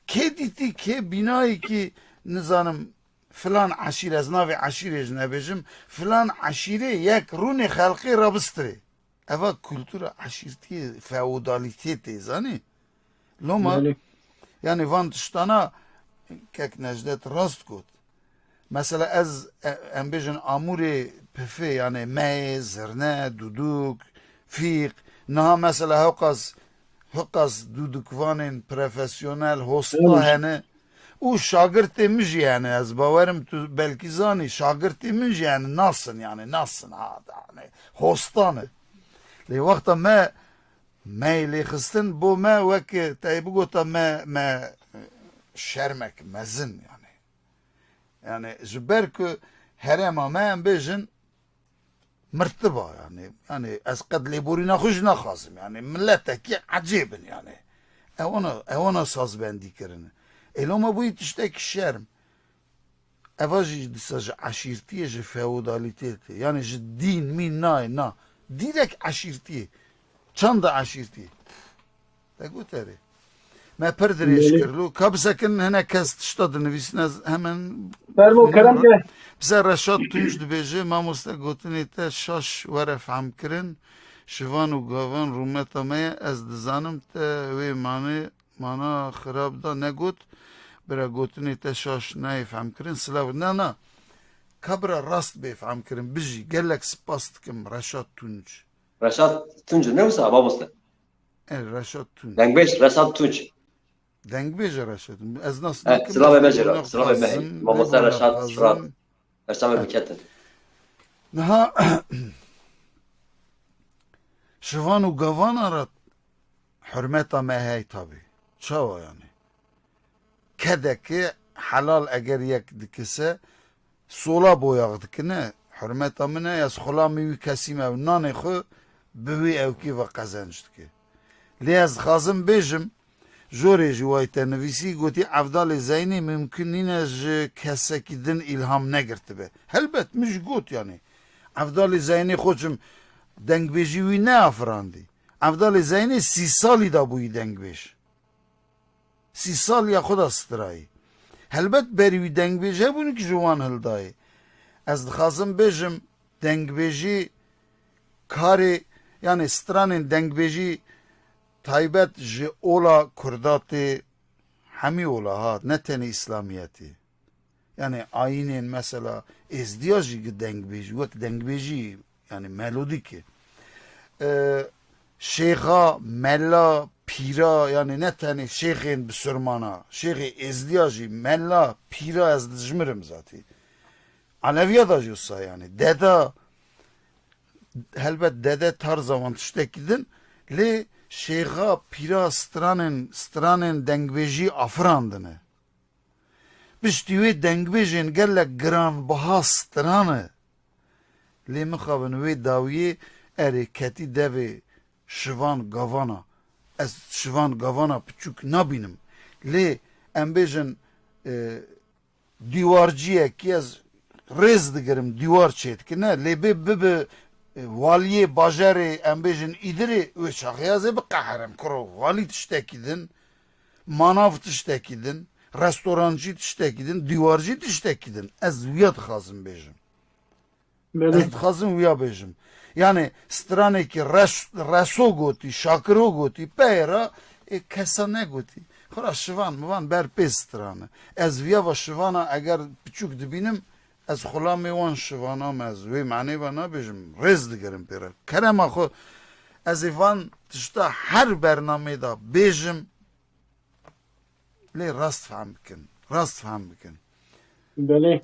Kê dîtî, kê bînayekî, nizanim, filan eşîr, ez navê eşîrê jî nebêjim, filan eşîrê yek rûnê xelqê rabistirê. Eva kultura eşîrtiyê, feodalîtê tê, zanî? Loma, Belê. Yani van tiştana kek Necdet rast got. Mesela ez, e, em bêjin amûrê pifê, yani meyê, zirne, dûdûk, fîq, niha mesela hewqas, hewqas dûdûkvanên profesyonel, hosta Evet. hene û şagirtê min jî hene. Ez bawerim tu belkî zanî, şagirtê min jî hene, nasin yani, nasin ha, yani, hosta ne. Lê wexta me, meyê lêxistin bo me wek te bigota me, me şermek mezin yani. Yani ji ber ku herêma me em bêjin mirtiba yani. Yani ez qet lêborîna xwe jî naxwazim yani. Miletekî ecêb in yani. Ewana, ewana sazbendî kirine. Ê loma bûyî tiştekî şerm. Eva jî disa ji eşîrtiyê, ji feodalîtê tê. Yani ji dîn, mîn nayê, na. Dîrek eşîrtiyê. Çanda eşîrtiyê. Te got erê. Me pir dirêj Belê. Kir. Lo, ka bisekin hinek kes tişta dinivîsin, ez hemen Fermo, xwînim kerem re. Ke. Bize Reşat Tunç dibêje, mamoste gotinê te şaş were fehmkirin. Şivan û gavan rûmeta me ye, ez dizanim te wê manê, mana xirab da negot. Bira gotinê te şaş nayê fehmkirin. Silav. Na, na. Ka bira rast bê fehmkirin. Bijî. Gelek spas dikim Reşat Tunç. Reşat Tunç ne wisa mamoste? E, Reşat Tunç. Dengbêj Reşat Tunç. Dengbêj Reşat. Ez nas E, nakim, silavê me jê re, silavê me heye. Mamoste Reşat Fırat. Eştame biketin. Niha şivan û gavana re hurmeta me hey tabi. Çawa yani? Kedeke helal eger yek dikise, sola boyax dikine, hurmeta min e, ez xulamê wî kesî me û nanê xwe bi wî ewkî ve qezenc dike. Lê ez dixwazim bêjim, jorê jî way te nivîsî, gotî Evdalê Zeynî mimkun nîne ji kesekî din îlham negirtibe. Helbet, min jî got, yanî Evdalê Zeynî xwe çim dengbêjî wî neafirandî. Evdalê Zeynî sî salî da bûyî dengbêj. Sî sal ya xwe da stirayî. Helbet berî wî dengbêj hebûn ki ji wan hildayê. Ez dixwazim bêjim, dengbêjî karê, yanî stranên dengbêjî taybet ji ola Kurda tê, hemî ola ha, ne tenê Îslamiyetê. Yanî ayînên mesela êzdiya jî gi dengbêjî, wek dengbêjî, yanî melodîk e. E, şêxa, mela, pîra, yanî ne tenê şêxên bisurmana, şêxê êzdiya jî, mela, pîra ez dijmirim zatî. Eleviya da jî wisa yanî. Deda, helbet dede tarza wan tiştekî din, lê şêxa, pîra stranên, stranên dengbêjî afirandine. Piştî wê dengbêjên gelek giranbiha stran e. Lê mixabin wê dawiyê erê ketî devê Şivan Gavana. Ez Şivan Gavana piçûk nabînim. Lê em bêjin, e, dîwarciyekî ez rêz digirim, dîwar çêdikine. Lê bê bibe, e, waliyê bajarê, em bêjin Îdirê, wê çaxê ez ê biqeherim. Kuro, walî tiştekî din, manav tiştekî din, restorancî tiştekî din, dîwarcî tiştekî din. Ez wiya dixwazim bêjim. Belê. Ez dixwazim wiya bêjim. Yanî stranekî reş-, reso gotî, şakiro gotî, peyê re, ê, kesa negotî. Xwera şivan mivan ber pê strane. Ez viya va şivana eger piçûk dibînim, ez xulamê wan şivana me, ez wê manê ve nabêjim, rêz digirim pê re. Kerema xwe, ez ê van tişta her bernamê de bêjim, lê rast fehm bikin, rast fehm bikin. Belê.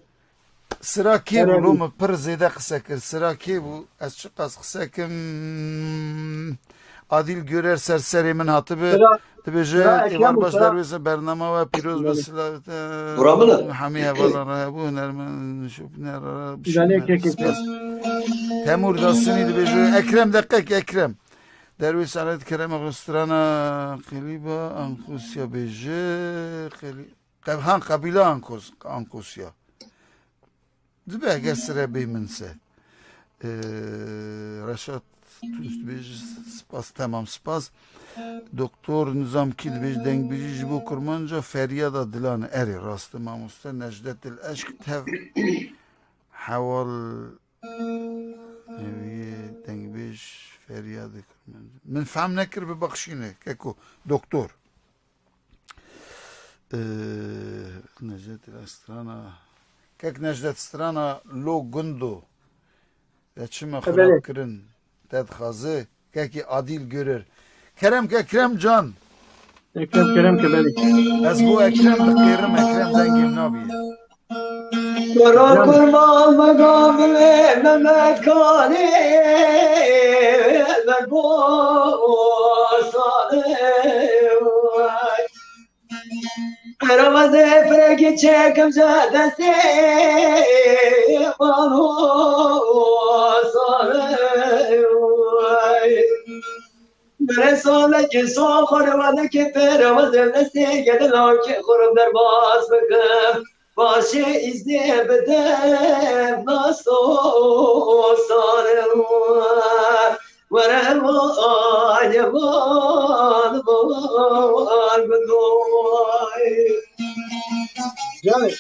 Sira kê bû? Lo min pir zêde qise kir. Sira kê bû? Ez çiqas qise kim? Adil Görer ser serê min hatibi. Sira, dibêje, sira Ekrem êvar û baş sira derwêse bernama we pîroz be. Belê. Silav te. Bura min e? Hemî hevalan re hebû, hunermend, şopîner re, Belê, bişîner, kekê, spas. Temur Dasinî dibêje, Ekrem, deqek, Ekrem. Derwês Ered Kerem Axa strana Qelîba Anxosya bêje, Qelî-, Qeb-, han, Qebîla Ankos-, Ankosya. Dibe eger sire bê min se. Ee, Reşat Tunç dibêje, spas, temam, spas. Doktor Nizam Kî dibêje, dengbêjî ji bo Kurmanca feryada dilan e. Erê, rast e, mamoste Necdet El Eşk tev hewal Ev yê dengbêj feryadê kir. Min, min fehm nekir, bibexşîne, keko doktor. Ee, Necdet Strana, kek Necdet Strana lo gundo. De çima Ebelê. Xirab kirin, te dixwaze, kekî Adil Görer. Kerem ke, Kerem can. Ekrem Kerem ke, belê. Ez bo Ekrem diqêrim, Ekrem dengê min nabî. Kuro kurban bega bilê Mehmet Kanî, Mehmet Bosanê. Qerawazê pirekî çekim ji destê Balo Sanê. Berê salekî soxor welekî pêre wezê destê gedilakî xurim derbas bikim. Başê îznê bide nasto sarim. Were vay, van, van, bidoy. Canım.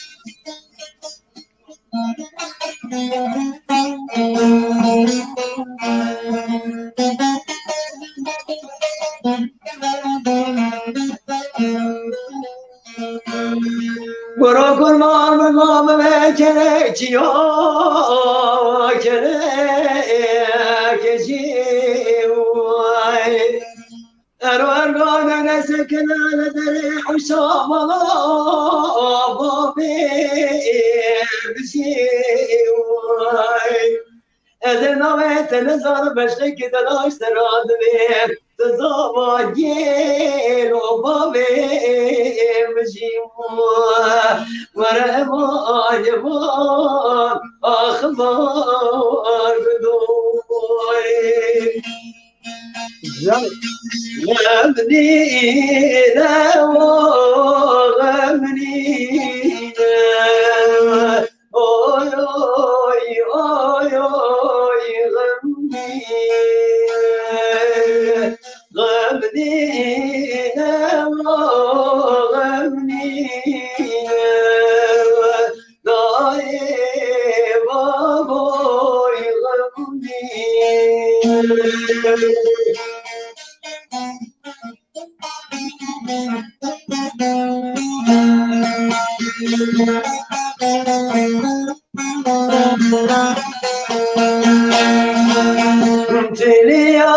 Kuro kurban bima bime kerekçiya kerekçi vay. Ero ergane nesekine le derê uşa mala babê bizi vay. Ez ê navê te nizanim, beştekî telaş te radibê. Di zava gêl û bavê min jî were malivan, ax van gudoy. Can. Xemnîne wa xemnîne. Oy, oy, oy, oy, xemnîne, xemnîne, xemnîne, dayê baboy xemnîne. Tiliya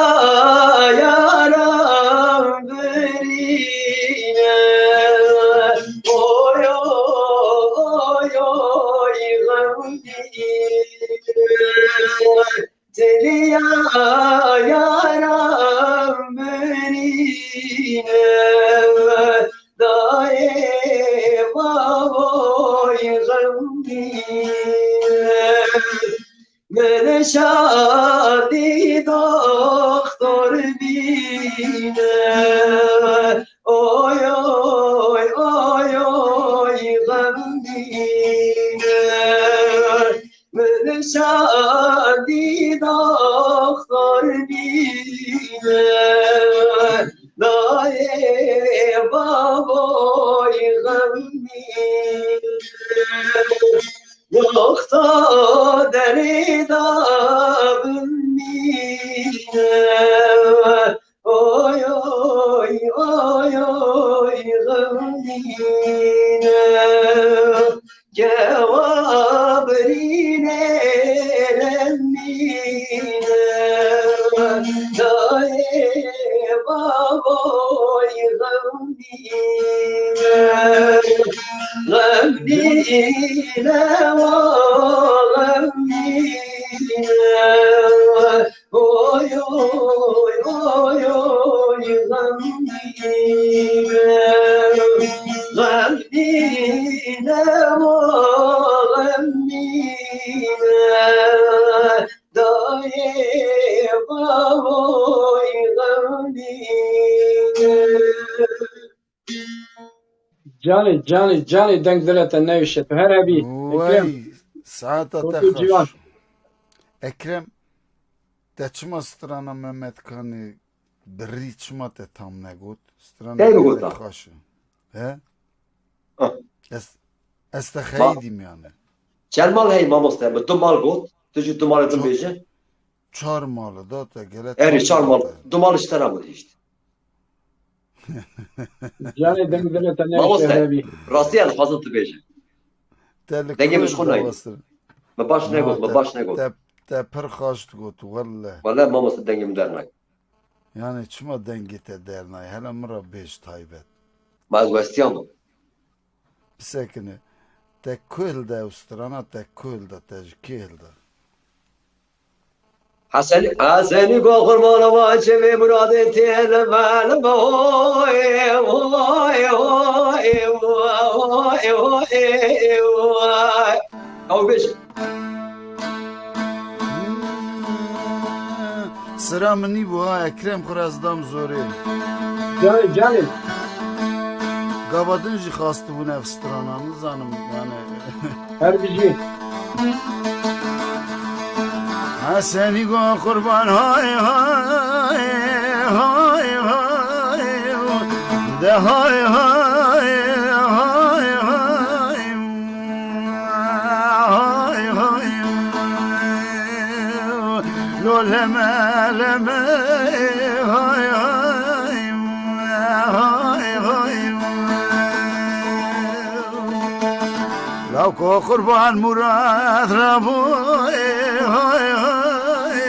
yaran birîne, oy, oy, oy, oy, xemgîne. Tiliya yaran birîne, dayê baboy xemgîne. Min şadî doxtor bîne, oy, oy, oy, oy, xemgîne. Min şadî doxtor bîne, dayê baboy xemgîne. Doxtor derê da bimîne, oy, oy, oy, oy, xemgîne. Kewa birîne remîne, dayê baboy xemgîne. Xemgîne wa xemgîne. Oy, oy, oy, oy, xemgîne. Xemgîne, o xemgîne. Dayê baboy xemgîne. Canê, canê, canê, deng dile te newişe. Tu her hebî, Ekrem. Wey, saeta te Koku Ciwan. Xweş. Ekrem, te çima strana Mehmet Kanî birî çima te tam negot? Strana Key mi gelek gota? Xweş e. He? Ah. Ez, ez te Ma- xeyî dîm yani. Çend mal heyî mamoste? Min du mal got. Tu jî du malê din Çar- bêje. Çar mal da te gelek Erê, çar mal. Du mal ji te re bû dihişt. Canê deng dile te ne Mamoste, şehre bî. Rastî ya dixwazim tu bêje. Te li Dengê min ji xwe nayî. Min baş negot, min baş negot. Te, te pir xaş digot, welle. Welle mamoste dengê min dernayî. Yani çima dengê te dernayî? Hele min re bêj taybet. Ma ez westiya bû. Bisekine. Te ku hilda ew strana, te ku hilda, te ji kê hilda? Hesenî, Hesenî go qurbana va çevê muradê tê leme leme hoy, hoy, hoy, hoy, hoy, hoy. Ew bêje. Sira min nîbû ha, Ekrem xwe ez dam zorê. Canê, canê. Gava din jî xastibûn ev strana, nizanim yani. Her bijî. Hesenî go qurban hay hay, hay hay, de hay hay, hay hay, hay hay, lo leme leme, hay hay, hay hay. Lawko qurban Murat Rabo, ê, hay, hay,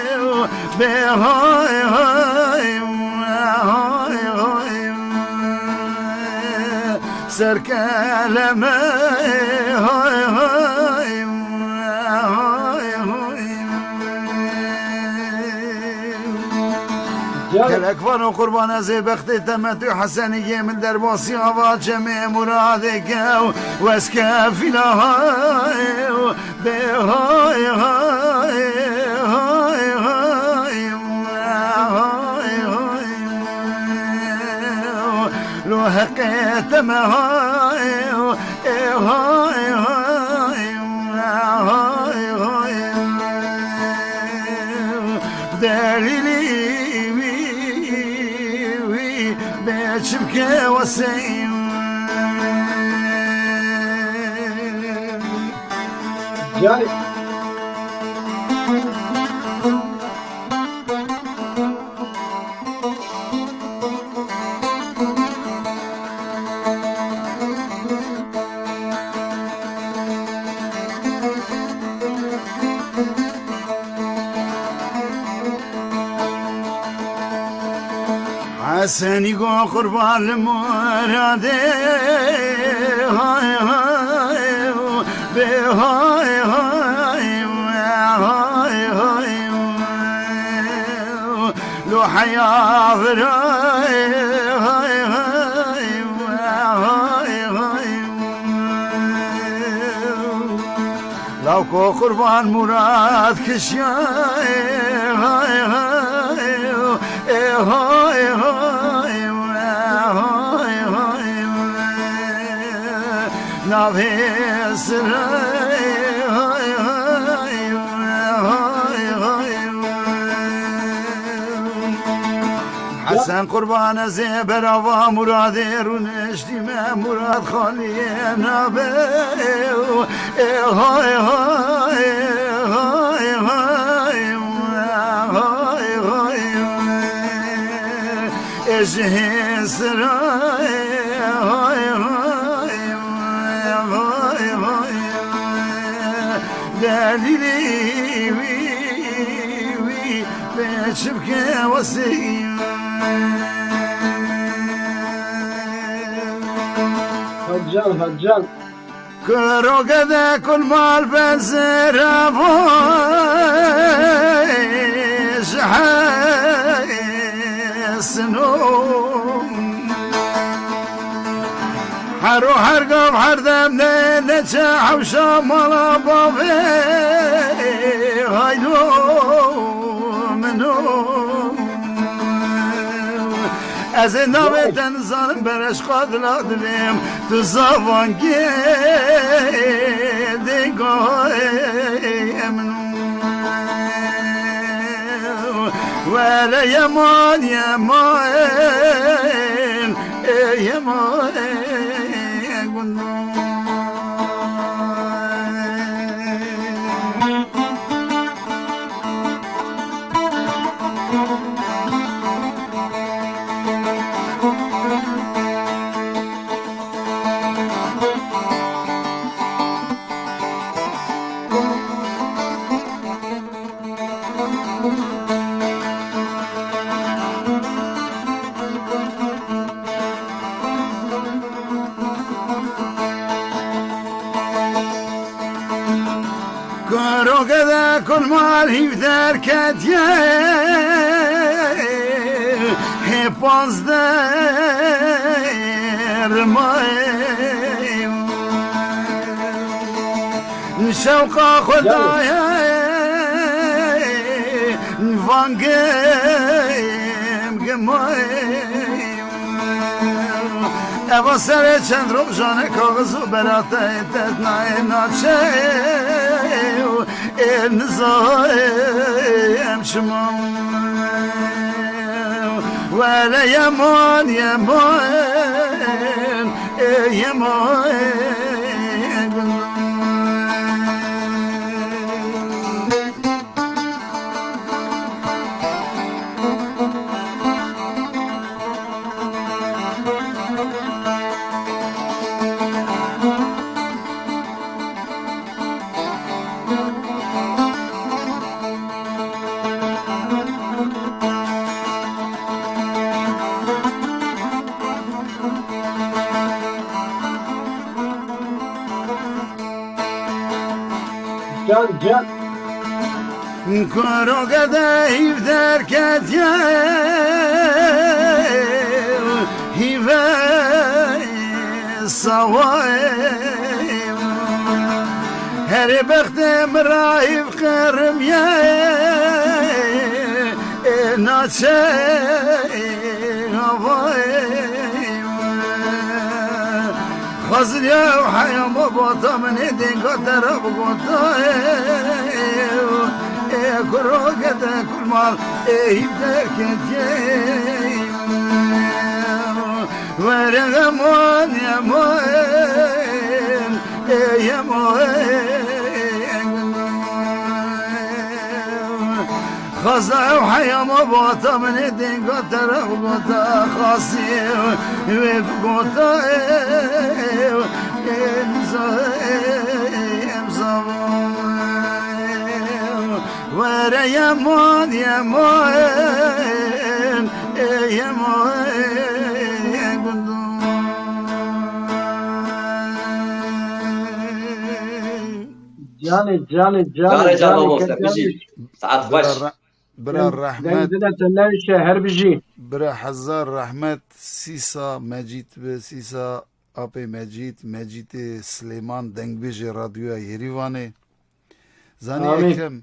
bê, hay, hay, hay, hay, serkeleme, hay, hay, hay, hay. Gelek vano qurban ez ê bextê te me tu Hesenî yê min derbasî ava çemê Muradê ke û wes ke fîla hay û bê hay hay hay hay hay hay. Lo heqê te me hay ê hay hay hay hay. Delîlî wî wî bê çi bike wesê. Canê. Hesenî go qurban li Muradê, hay hay, bê hay hay, hay hay. Lo heya virayê, hay hay, hay hay. Lawko qurban Murad kişiyayê, hay hay, ê hay hay, hay hay. Navê sirayê, hay hay, hay hay. Hesen qurban ez ê berava Muradê rûniştî me Murad xaliyê nabe. Ê hay hay, hay hay, hay hay. Ê ji hê sirayê, hay hay, hay hay. Delîlî wî wî bê çi bike wesê. Haccan, Haccan. Kuro gede kul mal ben ziravo ji hesino. Her û her gav her dem ne neçe hewşa mala bavê haylo mino. Ez ê navê te nizanim bereşqa dila dilêm. Tu zavangê dêgahê min. Wele yeman, yeman, ê yeman, gundan. Kuro gede kul mal hîv derketiye, hê pazdeh rimayê. Şewqa xwe daye vangim gimayê. Eva serê çend rojane kaxiz û berateyê te nayê naçe. Ê nizayê em çima. Wele yeman, yeman, ê yeman. Can, can. Koroge de hîv derketiye, hîve sawayê. Herê bextê min ra hîv qirimiye, ê naçe havayê. Xaziliya û heyama bata min ê denga te re bigota, ê kuro gede kulmal ê hîv derketiye. Were yeman yeman, ê yeman. Xaza ew heyama bata min ê denga te re bigota, xasî wê bigota, ê, ê, imza, ê, imza. Were yeman, yeman, ê, yeman, ê, gundan. Canê, canê, canê, Canê can canê, mamoste, kek bijî. Canê. Saet Bira xweş. re-, bira Deng, deng rehmet, dile te newişe, her bijî. Bira hezar rehmet, Sîsa Mecît bi, Sîsa apê Mecît, Mecîtê Silêman, dengbêjê Radyoya Yêrîvanê. Zanî Amîn. Ekrem,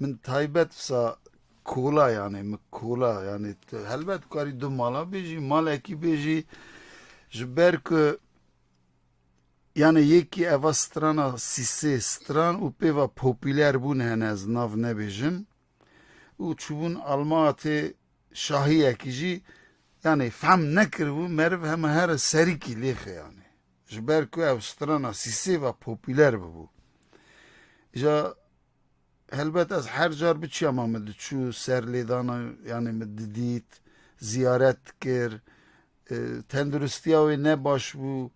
min taybet wisa kola, yanî min kola, yanî tu helbet karî du mala bêjî, malekî bêjî, ji ber ku yanî yekî eva strana sîsê stran û pê va popûler bûn hene, ez nav nebêjim. Û çûbûn almatê şahiyekî jî, yanî fehm nekiribû, meriv hema here serîkî lêxe yanî. Ji ber ku ev strana sîsê va popûler bibû. Îja helbet ez her car biçiyama min diçû ser lêdana, yanî min didît, ziyaret dikir, e, tenduristiya wê ne baş bû.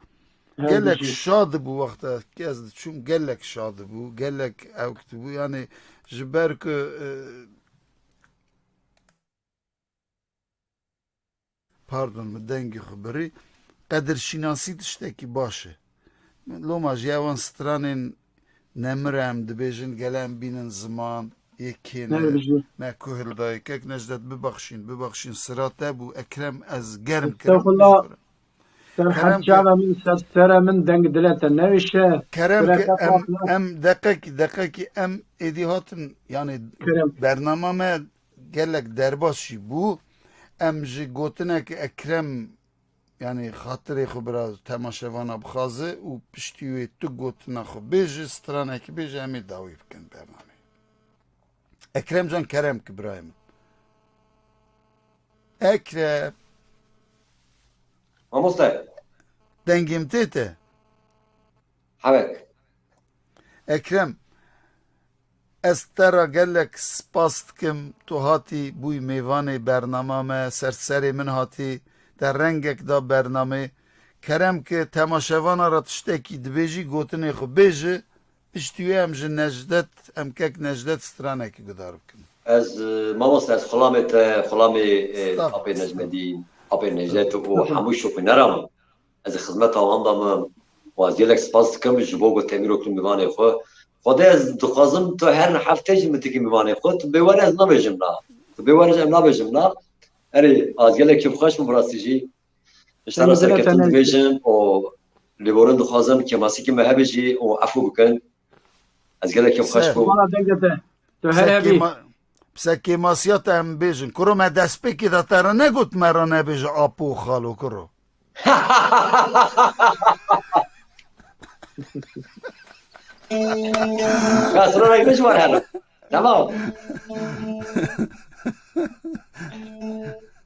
Her Gelek bijî. Şad bû wexta ki ez diçûm, gelek şad bû, gelek ewk dibû. Yanî ji ber ku, e, Pardon, min dengê xwe birî. Qedirşînasî tiştekî baş e. Loma jî ewan stranên nemir em dibêjin, gele em bînin ziman, yê kê ne, Her bijî. me ku hildayê. Kek Necdet, bibaxşîn, bibaxşîn, sira te bû. Ekrem, ez germ kirim. Estexfirullah. Ser Kerem ke, hevçava min, ser sere min, deng dile te newişe. Kerem ke, Sireke em, patla. Em deqekî, deqekî em êdî hatin, yanî Kerem. Bernama me gelek derbas jî bû. Em ji gotinek Ekrem, yanî xatirê xwe bira temaşevana bixwaze û piştî wê tu gotina xwe bêje, stranekî bêje, em ê dawî bikin bernameyê. Ekrem can, kerem ki birayê min. Ekrem. Mamoste. Dengê min tê te? Hewek. Ekrem, ez te re gelek spas dikim, tu hatî bûyî mêvanê bernama me, ser serê min hatî, te rengek da bernamê. Kerem ki temaşevana re tiştekî dibêjî, gotinê xwe bêje, piştî wê em ji Necdet, em kek Necdet stranekî guhdar bikin. Ez, e, mamoste, ez xulamê te, xulamê, e, Staf, apê staf. Necmedîn, apê Necdet û Staf. Hemû şopînera min. Ez ê xizmeta wan de me û ez gelek spas dikim ji bo ku temîrok tu mivanê xwe. Xwedê ez dixwazim tu her heftê jî min tikî mivanê xwe. Tu bê were ez nabêjim na. Tu bê were ez nabêjim na. Erê, ez gelek kêfxweş bûm bi rastî jî. Ji te re serkeftin dibêjim û lêborin dixwazim kêmasîkî me hebe jî û efû bikin. Ez gelek kêfxweş bûm. Wala dengê te. Tu her hebî. Pise kêmasiya te em bêjin. Kuro me destpêkê de te re negot me re nebêje apo û xalo kuro. Ya, sirorek min ji wan herin. Tamam.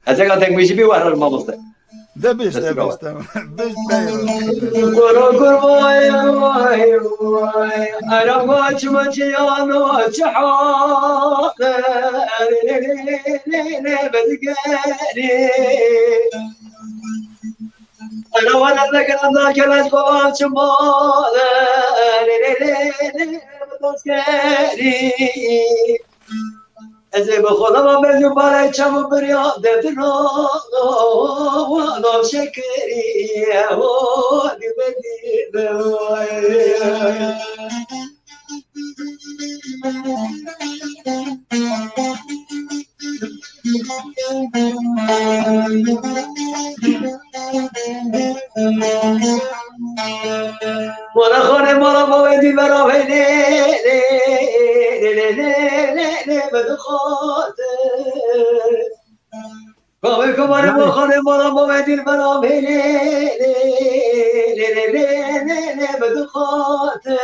Ez eka tekmîjî bî wer herin mamoste. De bêj, de bêj, tamam. Bêj, bêj. Koro kurvay, vay, vay. Araba çima çiyano çihane. Ana wana da ganda kelas babam çima. Askeri. Ez ê bi xwe lema mezin balay çav û birya derdino, wala şekeriye, o di bedî be. lê lê lê lê min dixwate. Kavê kamarê Yanî- ma xanê mala ma ve dîl bera mê lê lê lê lê lê lê lê lê min dixwate.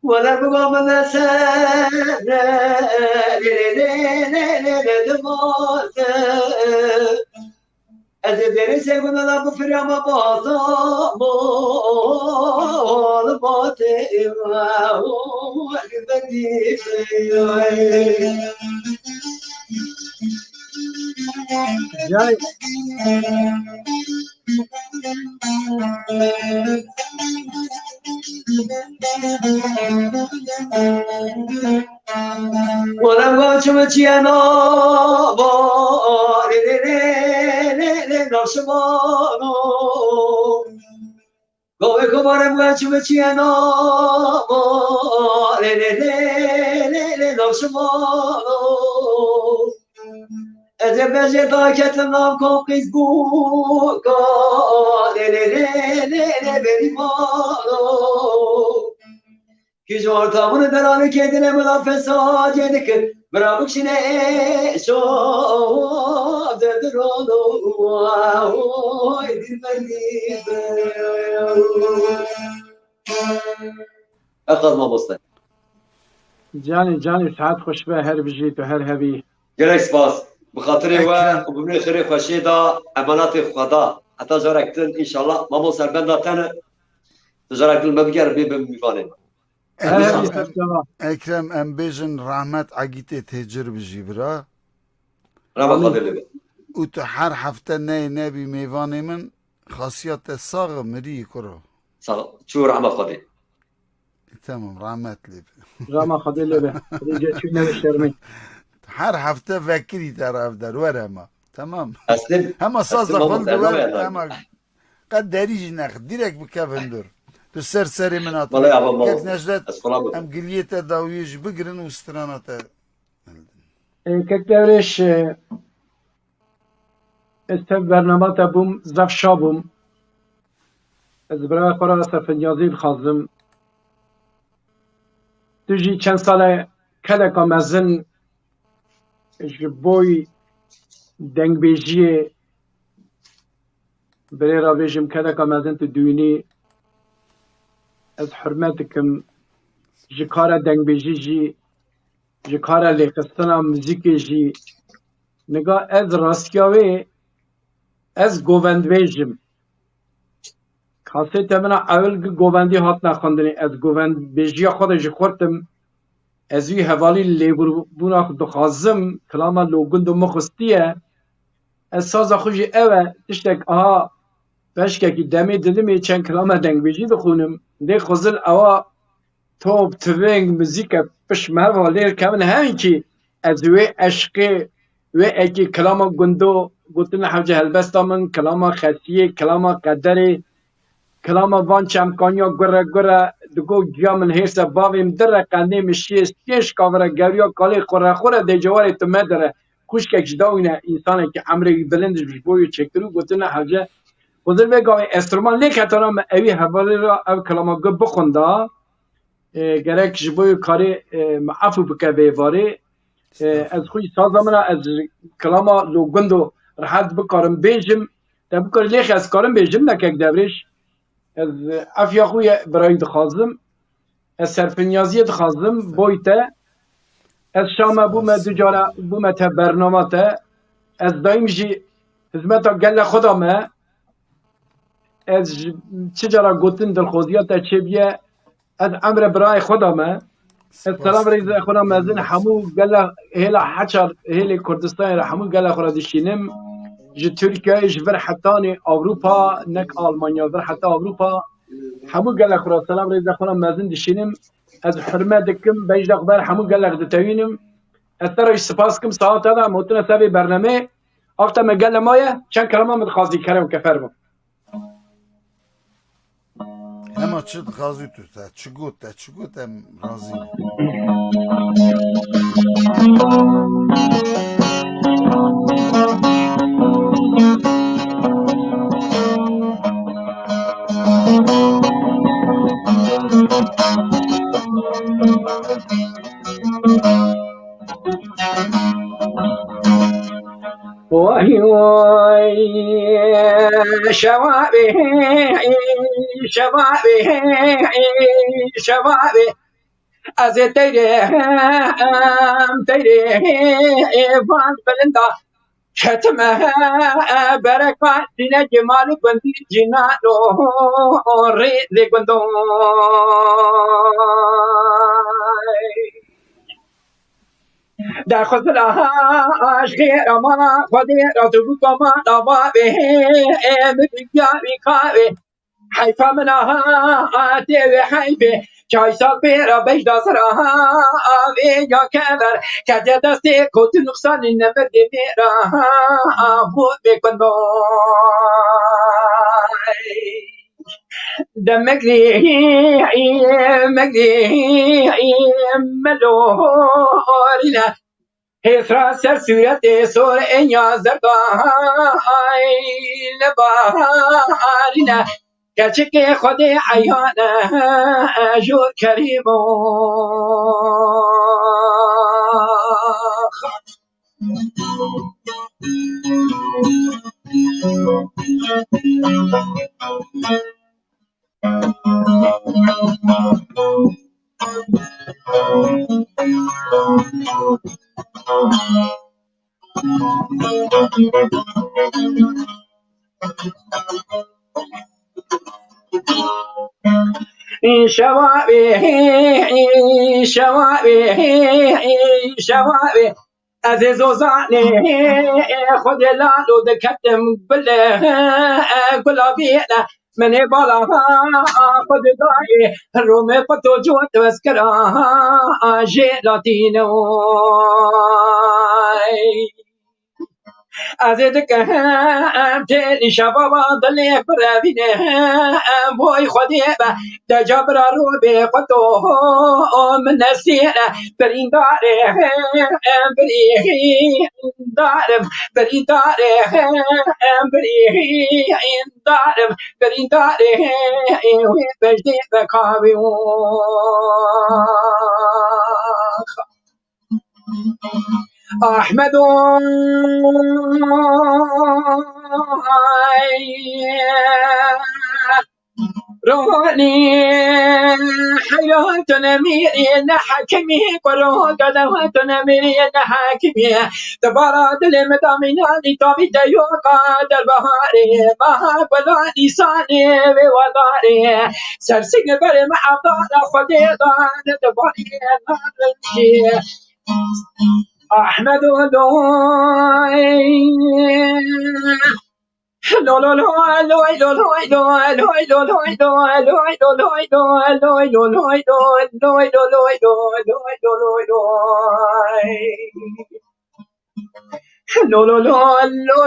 Wele biba min ne ser re lê lê lê lê lê lê dimate. Ez ê derê ser gundana bifirama baza mal batê Cay. Wala gaçim çiyana ba, lê lê lê lê lê lê, naşimano. Gavê gavarê gaçim çiyana ba, lê lê lê lê lê, naşimano. Ez ê bejê daketim nav kom qîz bû, ka, lê lê lê lê lê, berîmano. Kîjo orta min deranikê dilê min a fesadê dikir. Bira bikşine êşo de dirono. Oy, dilberî be. Eqaz mamoste. Canê, canê, saet xweş be, her bijî tu, her hebî. Gelek spas. Bi xatirê we Ekrem. û bi min xêrê xweşiyê de emanetê Xweda. Heta carek din înşallah. Mamo serbenda te ne. Tu carek din me biger bê bi mîvanê me. Ekrem, Ekrem, em, Ekrem, em bêjin rahmet Egîtê Têcir bijî bira. Rama Xwedê lê be. Û tu her hefte neyê nebî mêvanê min, xasiya te sax e, mirî kuro. Sağ ol. Çû rahma Xwedê. Tamam, rahmet lê be. Rama Xwedê lê be. Rêce çû nebe şermê. Her hefte vekirî te rev der, were ma. Tamam. Eslê, Hema saz eslê da mama xwend te were, rama ya. Hema qe derî jî nex, direkt bi kev hundur. Tu ser serê min hat. Vallahi ama mama. Kek Necdet, Ez falan bıktım. em giliyê te dawiyê jî bigirin û strana te. E, kek Devrêş, e, ez tev bernama te bûm, zaf şa bûm. Ez birayê xwe re serfinyazî dixwazim. Tu jî çend sal e kedeka mezin ji boy dengbêjiyê birê re bêjim, kedeka mezin tu dûnî. Ez hurmet dikim. Ji kara dengbêjî jî, ji kara lêxistina muzîkê jî. Niga ez rastiya wê, ez govendbêj im. Kasête min a ewil gi govendî hatine xwendinê. Ez govendbêjiya xwe de jî xurtim. Ez wî hevalî lêbûrbûna xwe dixwazim. Kilama Lo Gundo min xwestiye. Ez saza xwe jî ew e. Tiştek aha beşkekî demê dilimê çend kilama dengbêjî dixwînim. Lê Xwezil ewa top, tiving, muzîke pişt me va lêr kevin henkî ez wê eşqê, wê ekî kilama gundo, gotin hewce helbesta min, kilama xesiyê, kilama qederê, kilama van çemkaniya gure gure, digo giya min hêrse bavê min dire, qendê min şiyê, stêş kavire, gewriya kalê xure xure dê cewarê tu me dire, xuşkek ji dawîne, însanekî emrê wî bilind ji bo wê çêkir û gotin hewce, Xwezil vê gavê enstrûman lê ketana me ewî hevalê re ev kilama gu bixwinda. E, gerek ji bo karê, e, me efû bike vê varê. E, ez xwî saza min a, ez kilama Lo Gundo rehet bikarim bêjim. Te bikar lêxe ez karim bêjim, ne kek Devrêş. Ez, e, efiya xwe ye birayî dixwazim. Ez serfinyaziyê dixwazim, boy te. Ez şa me bûme du cara, bûme te bernama te. Ez dayîm jî hizmeta gele xwe da me. Ez ji çi cara gotin dilxwaziya te çêbiye, ez emre birayê xwe da me. Ez selam rêzê xwe da mezin hemû gele hêla heçar hêlê Kurdistanê re hemû gele xwe ra dişînim. Ji Tirkiyeyê ji vir hetanê Ewropa, nek Almanya, vir heta Ewropa. Hemû gele xwe ra selam rêzê xwe da mezin dişînim. Ez hurmet dikim, bejna xwe ber hemû gelek ditewînim. Ez te re jî spas dikim, saeta de motine ser vê bernemê. Axte me gele maye, çend kelama min dixwazî kerem ke fermo. Hema çi dixwazî tu, te çi got, te çi got, em razî ne. Vay vay, şevabê, şevabê, şevabê. Ez ê teyrê, em teyrê van bilind a. Ketime bereka dîne cemal û gundî cinan û rêzê gundon. Derxistina aşkê ra mala Xwedê ra tu bû koma da bavê, min bîya wî kavê. Heyfa min aha, tê wê heyfê. Çay sal pê ra bej da sir aha, avê ya kever. Kete destê kotu nuqsanî nemir dê mê ra, bu bê kundoy. De megrî, megrî, melorîne. Hêsra ser sûretê sor enya zerda, ay ne baharîne. Keçikê Xwedê eyane, jor kerîmo. Şevabê, şevabê, şevabê. Ez ê zozanê Xwedê lalo diketim gule, gulavîne. Min ê bala Xwedê dayê, romê xwe to cot wez kira, jê latîne. Ez ê dikim têlî şevaba dilê birevîne, boy Xwedê be. Deca bira robê xwe to min nesîre, birîndarê, birîndarim, birîndarê, birîndarim, birîndarê, wê bejdê be kavê. Ahmedo, ay. Ruhanî, heyran tu nemîrî, ne hekimî, ku ruha gede tu nemîrî, ne hekimî. Di bara dilê min damînanî, tabî de yoka derbeharê, meha gula nîsanê wê wedarê. Sersînê berê me evdara Xwedê dan, di barê narinjê. Ahmed Oloy. Lo lo lo lo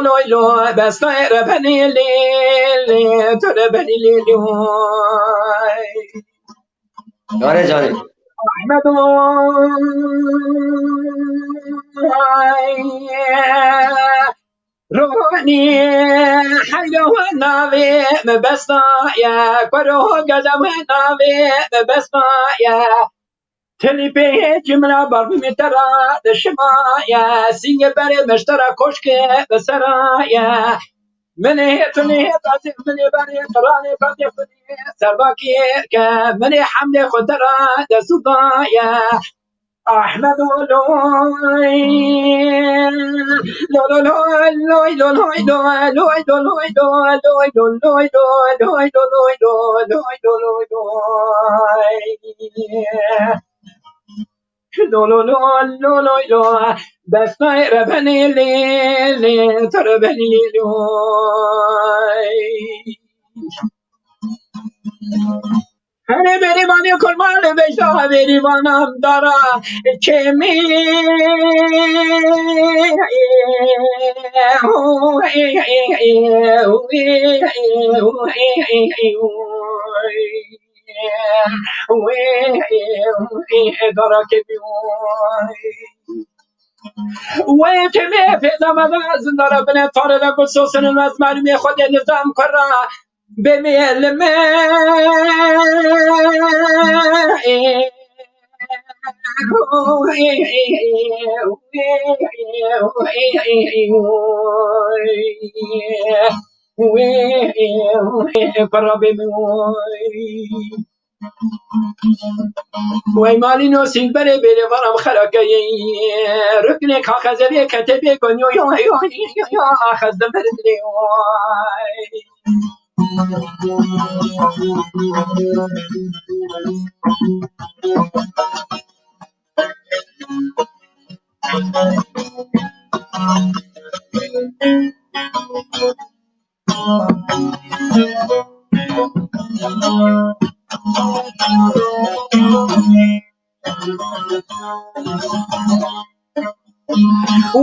lo lo, besta rebenî lê lê, tu rebenî lê lê. Canê canê. Ahmed Oloy. Ronî heyra we navê min besta ye, kuro geza we navê min besta ye. Tilî pê hêçî min a barbûmê te ra dişima ye, sîngê berê min ji te ra koşkê bi sera ye. Minê hê tunê hê tazê minê berê qiranê ferdê xwedê serdakê ke, minê hemdê xwe te ra destû daye. Ahmed Oloy. Lo lo lo, loy lo loy lo, loy lo loy lo, loy lo loy lo, loy lo loy lo, loy lo loy lo. Lo lo lo, lo loy lo. Bestay rebenê lê lê, tu rebenî lê loy. Herê bêrîvanê kurmanê bejda bêrîvanan dara kêmî. Dara kêmî. Wê kêmê pêda me da zindara bine tare de ku sosin ez mermê xwe de nizam kura. Bê mêlime. Kurabê min. Wey malîno sîlberê bêrê varam xerakeyê. Ruknê ka xezelê kete bê gonyo yo yo yo yo axez de verin lê way.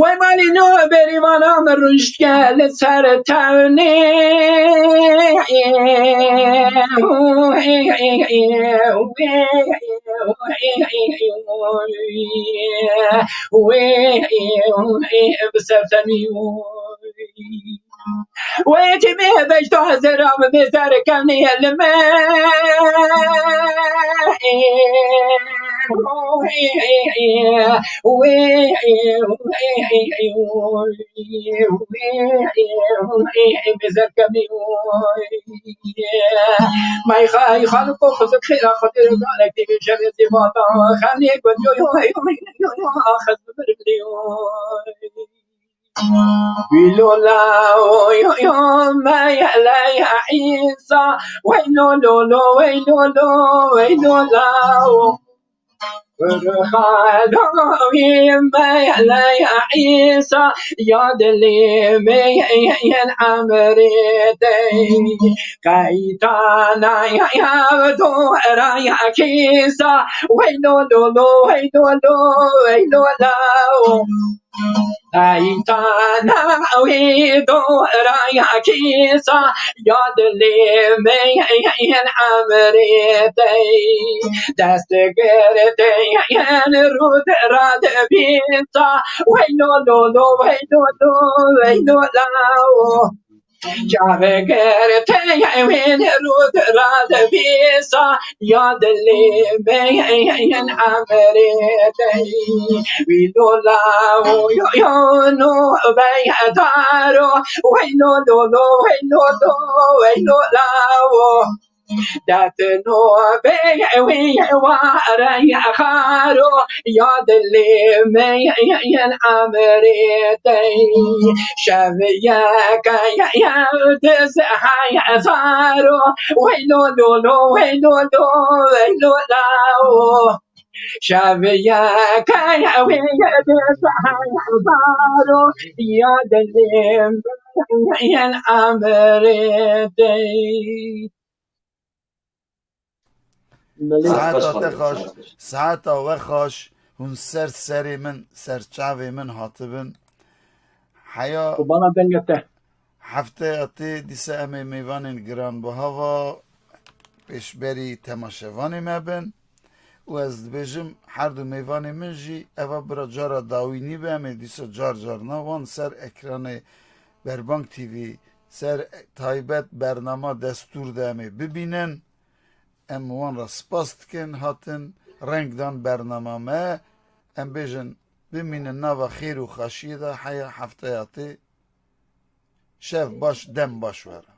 Wey malî no berîvana min rûniştiye li ser tewnê. Wê, wê, wê, bi ser tenî. Wê tîmê beşto hezera min bê serkevnî li me. Wê, wê, wê, wê, wê, bi serkevnî. May xay xalqo xizir xêra xwedê garek tîmê şevê zîvata. Xemlê gund yo yo yo yo yo axez bi mir yo. Wî lola, oy, oy, oy, meyele ya Îsa. Wey lo, lo, lo, wey lo, lo, wey lola, o. Xalo, wî meyele ya Îsa. Ya dilê me, yen emrê te. Qeytana ya, ya, dora ya Kîsa. Wey lo, lo, lo, wey lo, lo, wey lola, o. Eytana wî dora ya Kîsa, ya dilê min yên emrê te. Dest girtê yên rûd radibîsa, wey lo lo lo, wey lo lo, wey lo la o. Çavê girtê yên rûd radibîsa, ya dilê min yên emrê te. Wî lo la o, yo, yo, no, beydaro, wey lo lo lo, wey lo lo, wey lo la o. Destê no bê wî ware xaro, ya dilê min yên emrê te. Şev yeke yew diz hezaro, wey lo lo lo, wey lo lo, wey lo la o. Şev yeke yew diz hezaro, ya dilê min yên emrê te. Saeta te xweş, saeta we xweş, hûn ser serê min, ser çavê min hatibin. Heya Qubana dengê te. Hefteya tê dîsa em ê mêvanên giranbiha va pêşberî temaşevanê me bin. Û ez dibêjim, her du mêvanê min jî eva bira cara dawî nîbe, em ê dîsa car car na wan ser ekranê Berbang T V, ser taybet bernama Destûr de em ê bibînin. Em wan re spas dikin, hatin reng dan bernama me. Em bêjin, bimînin nava xêr û xweşiyê de, heya hefteya tê. Şev baş, dem baş were.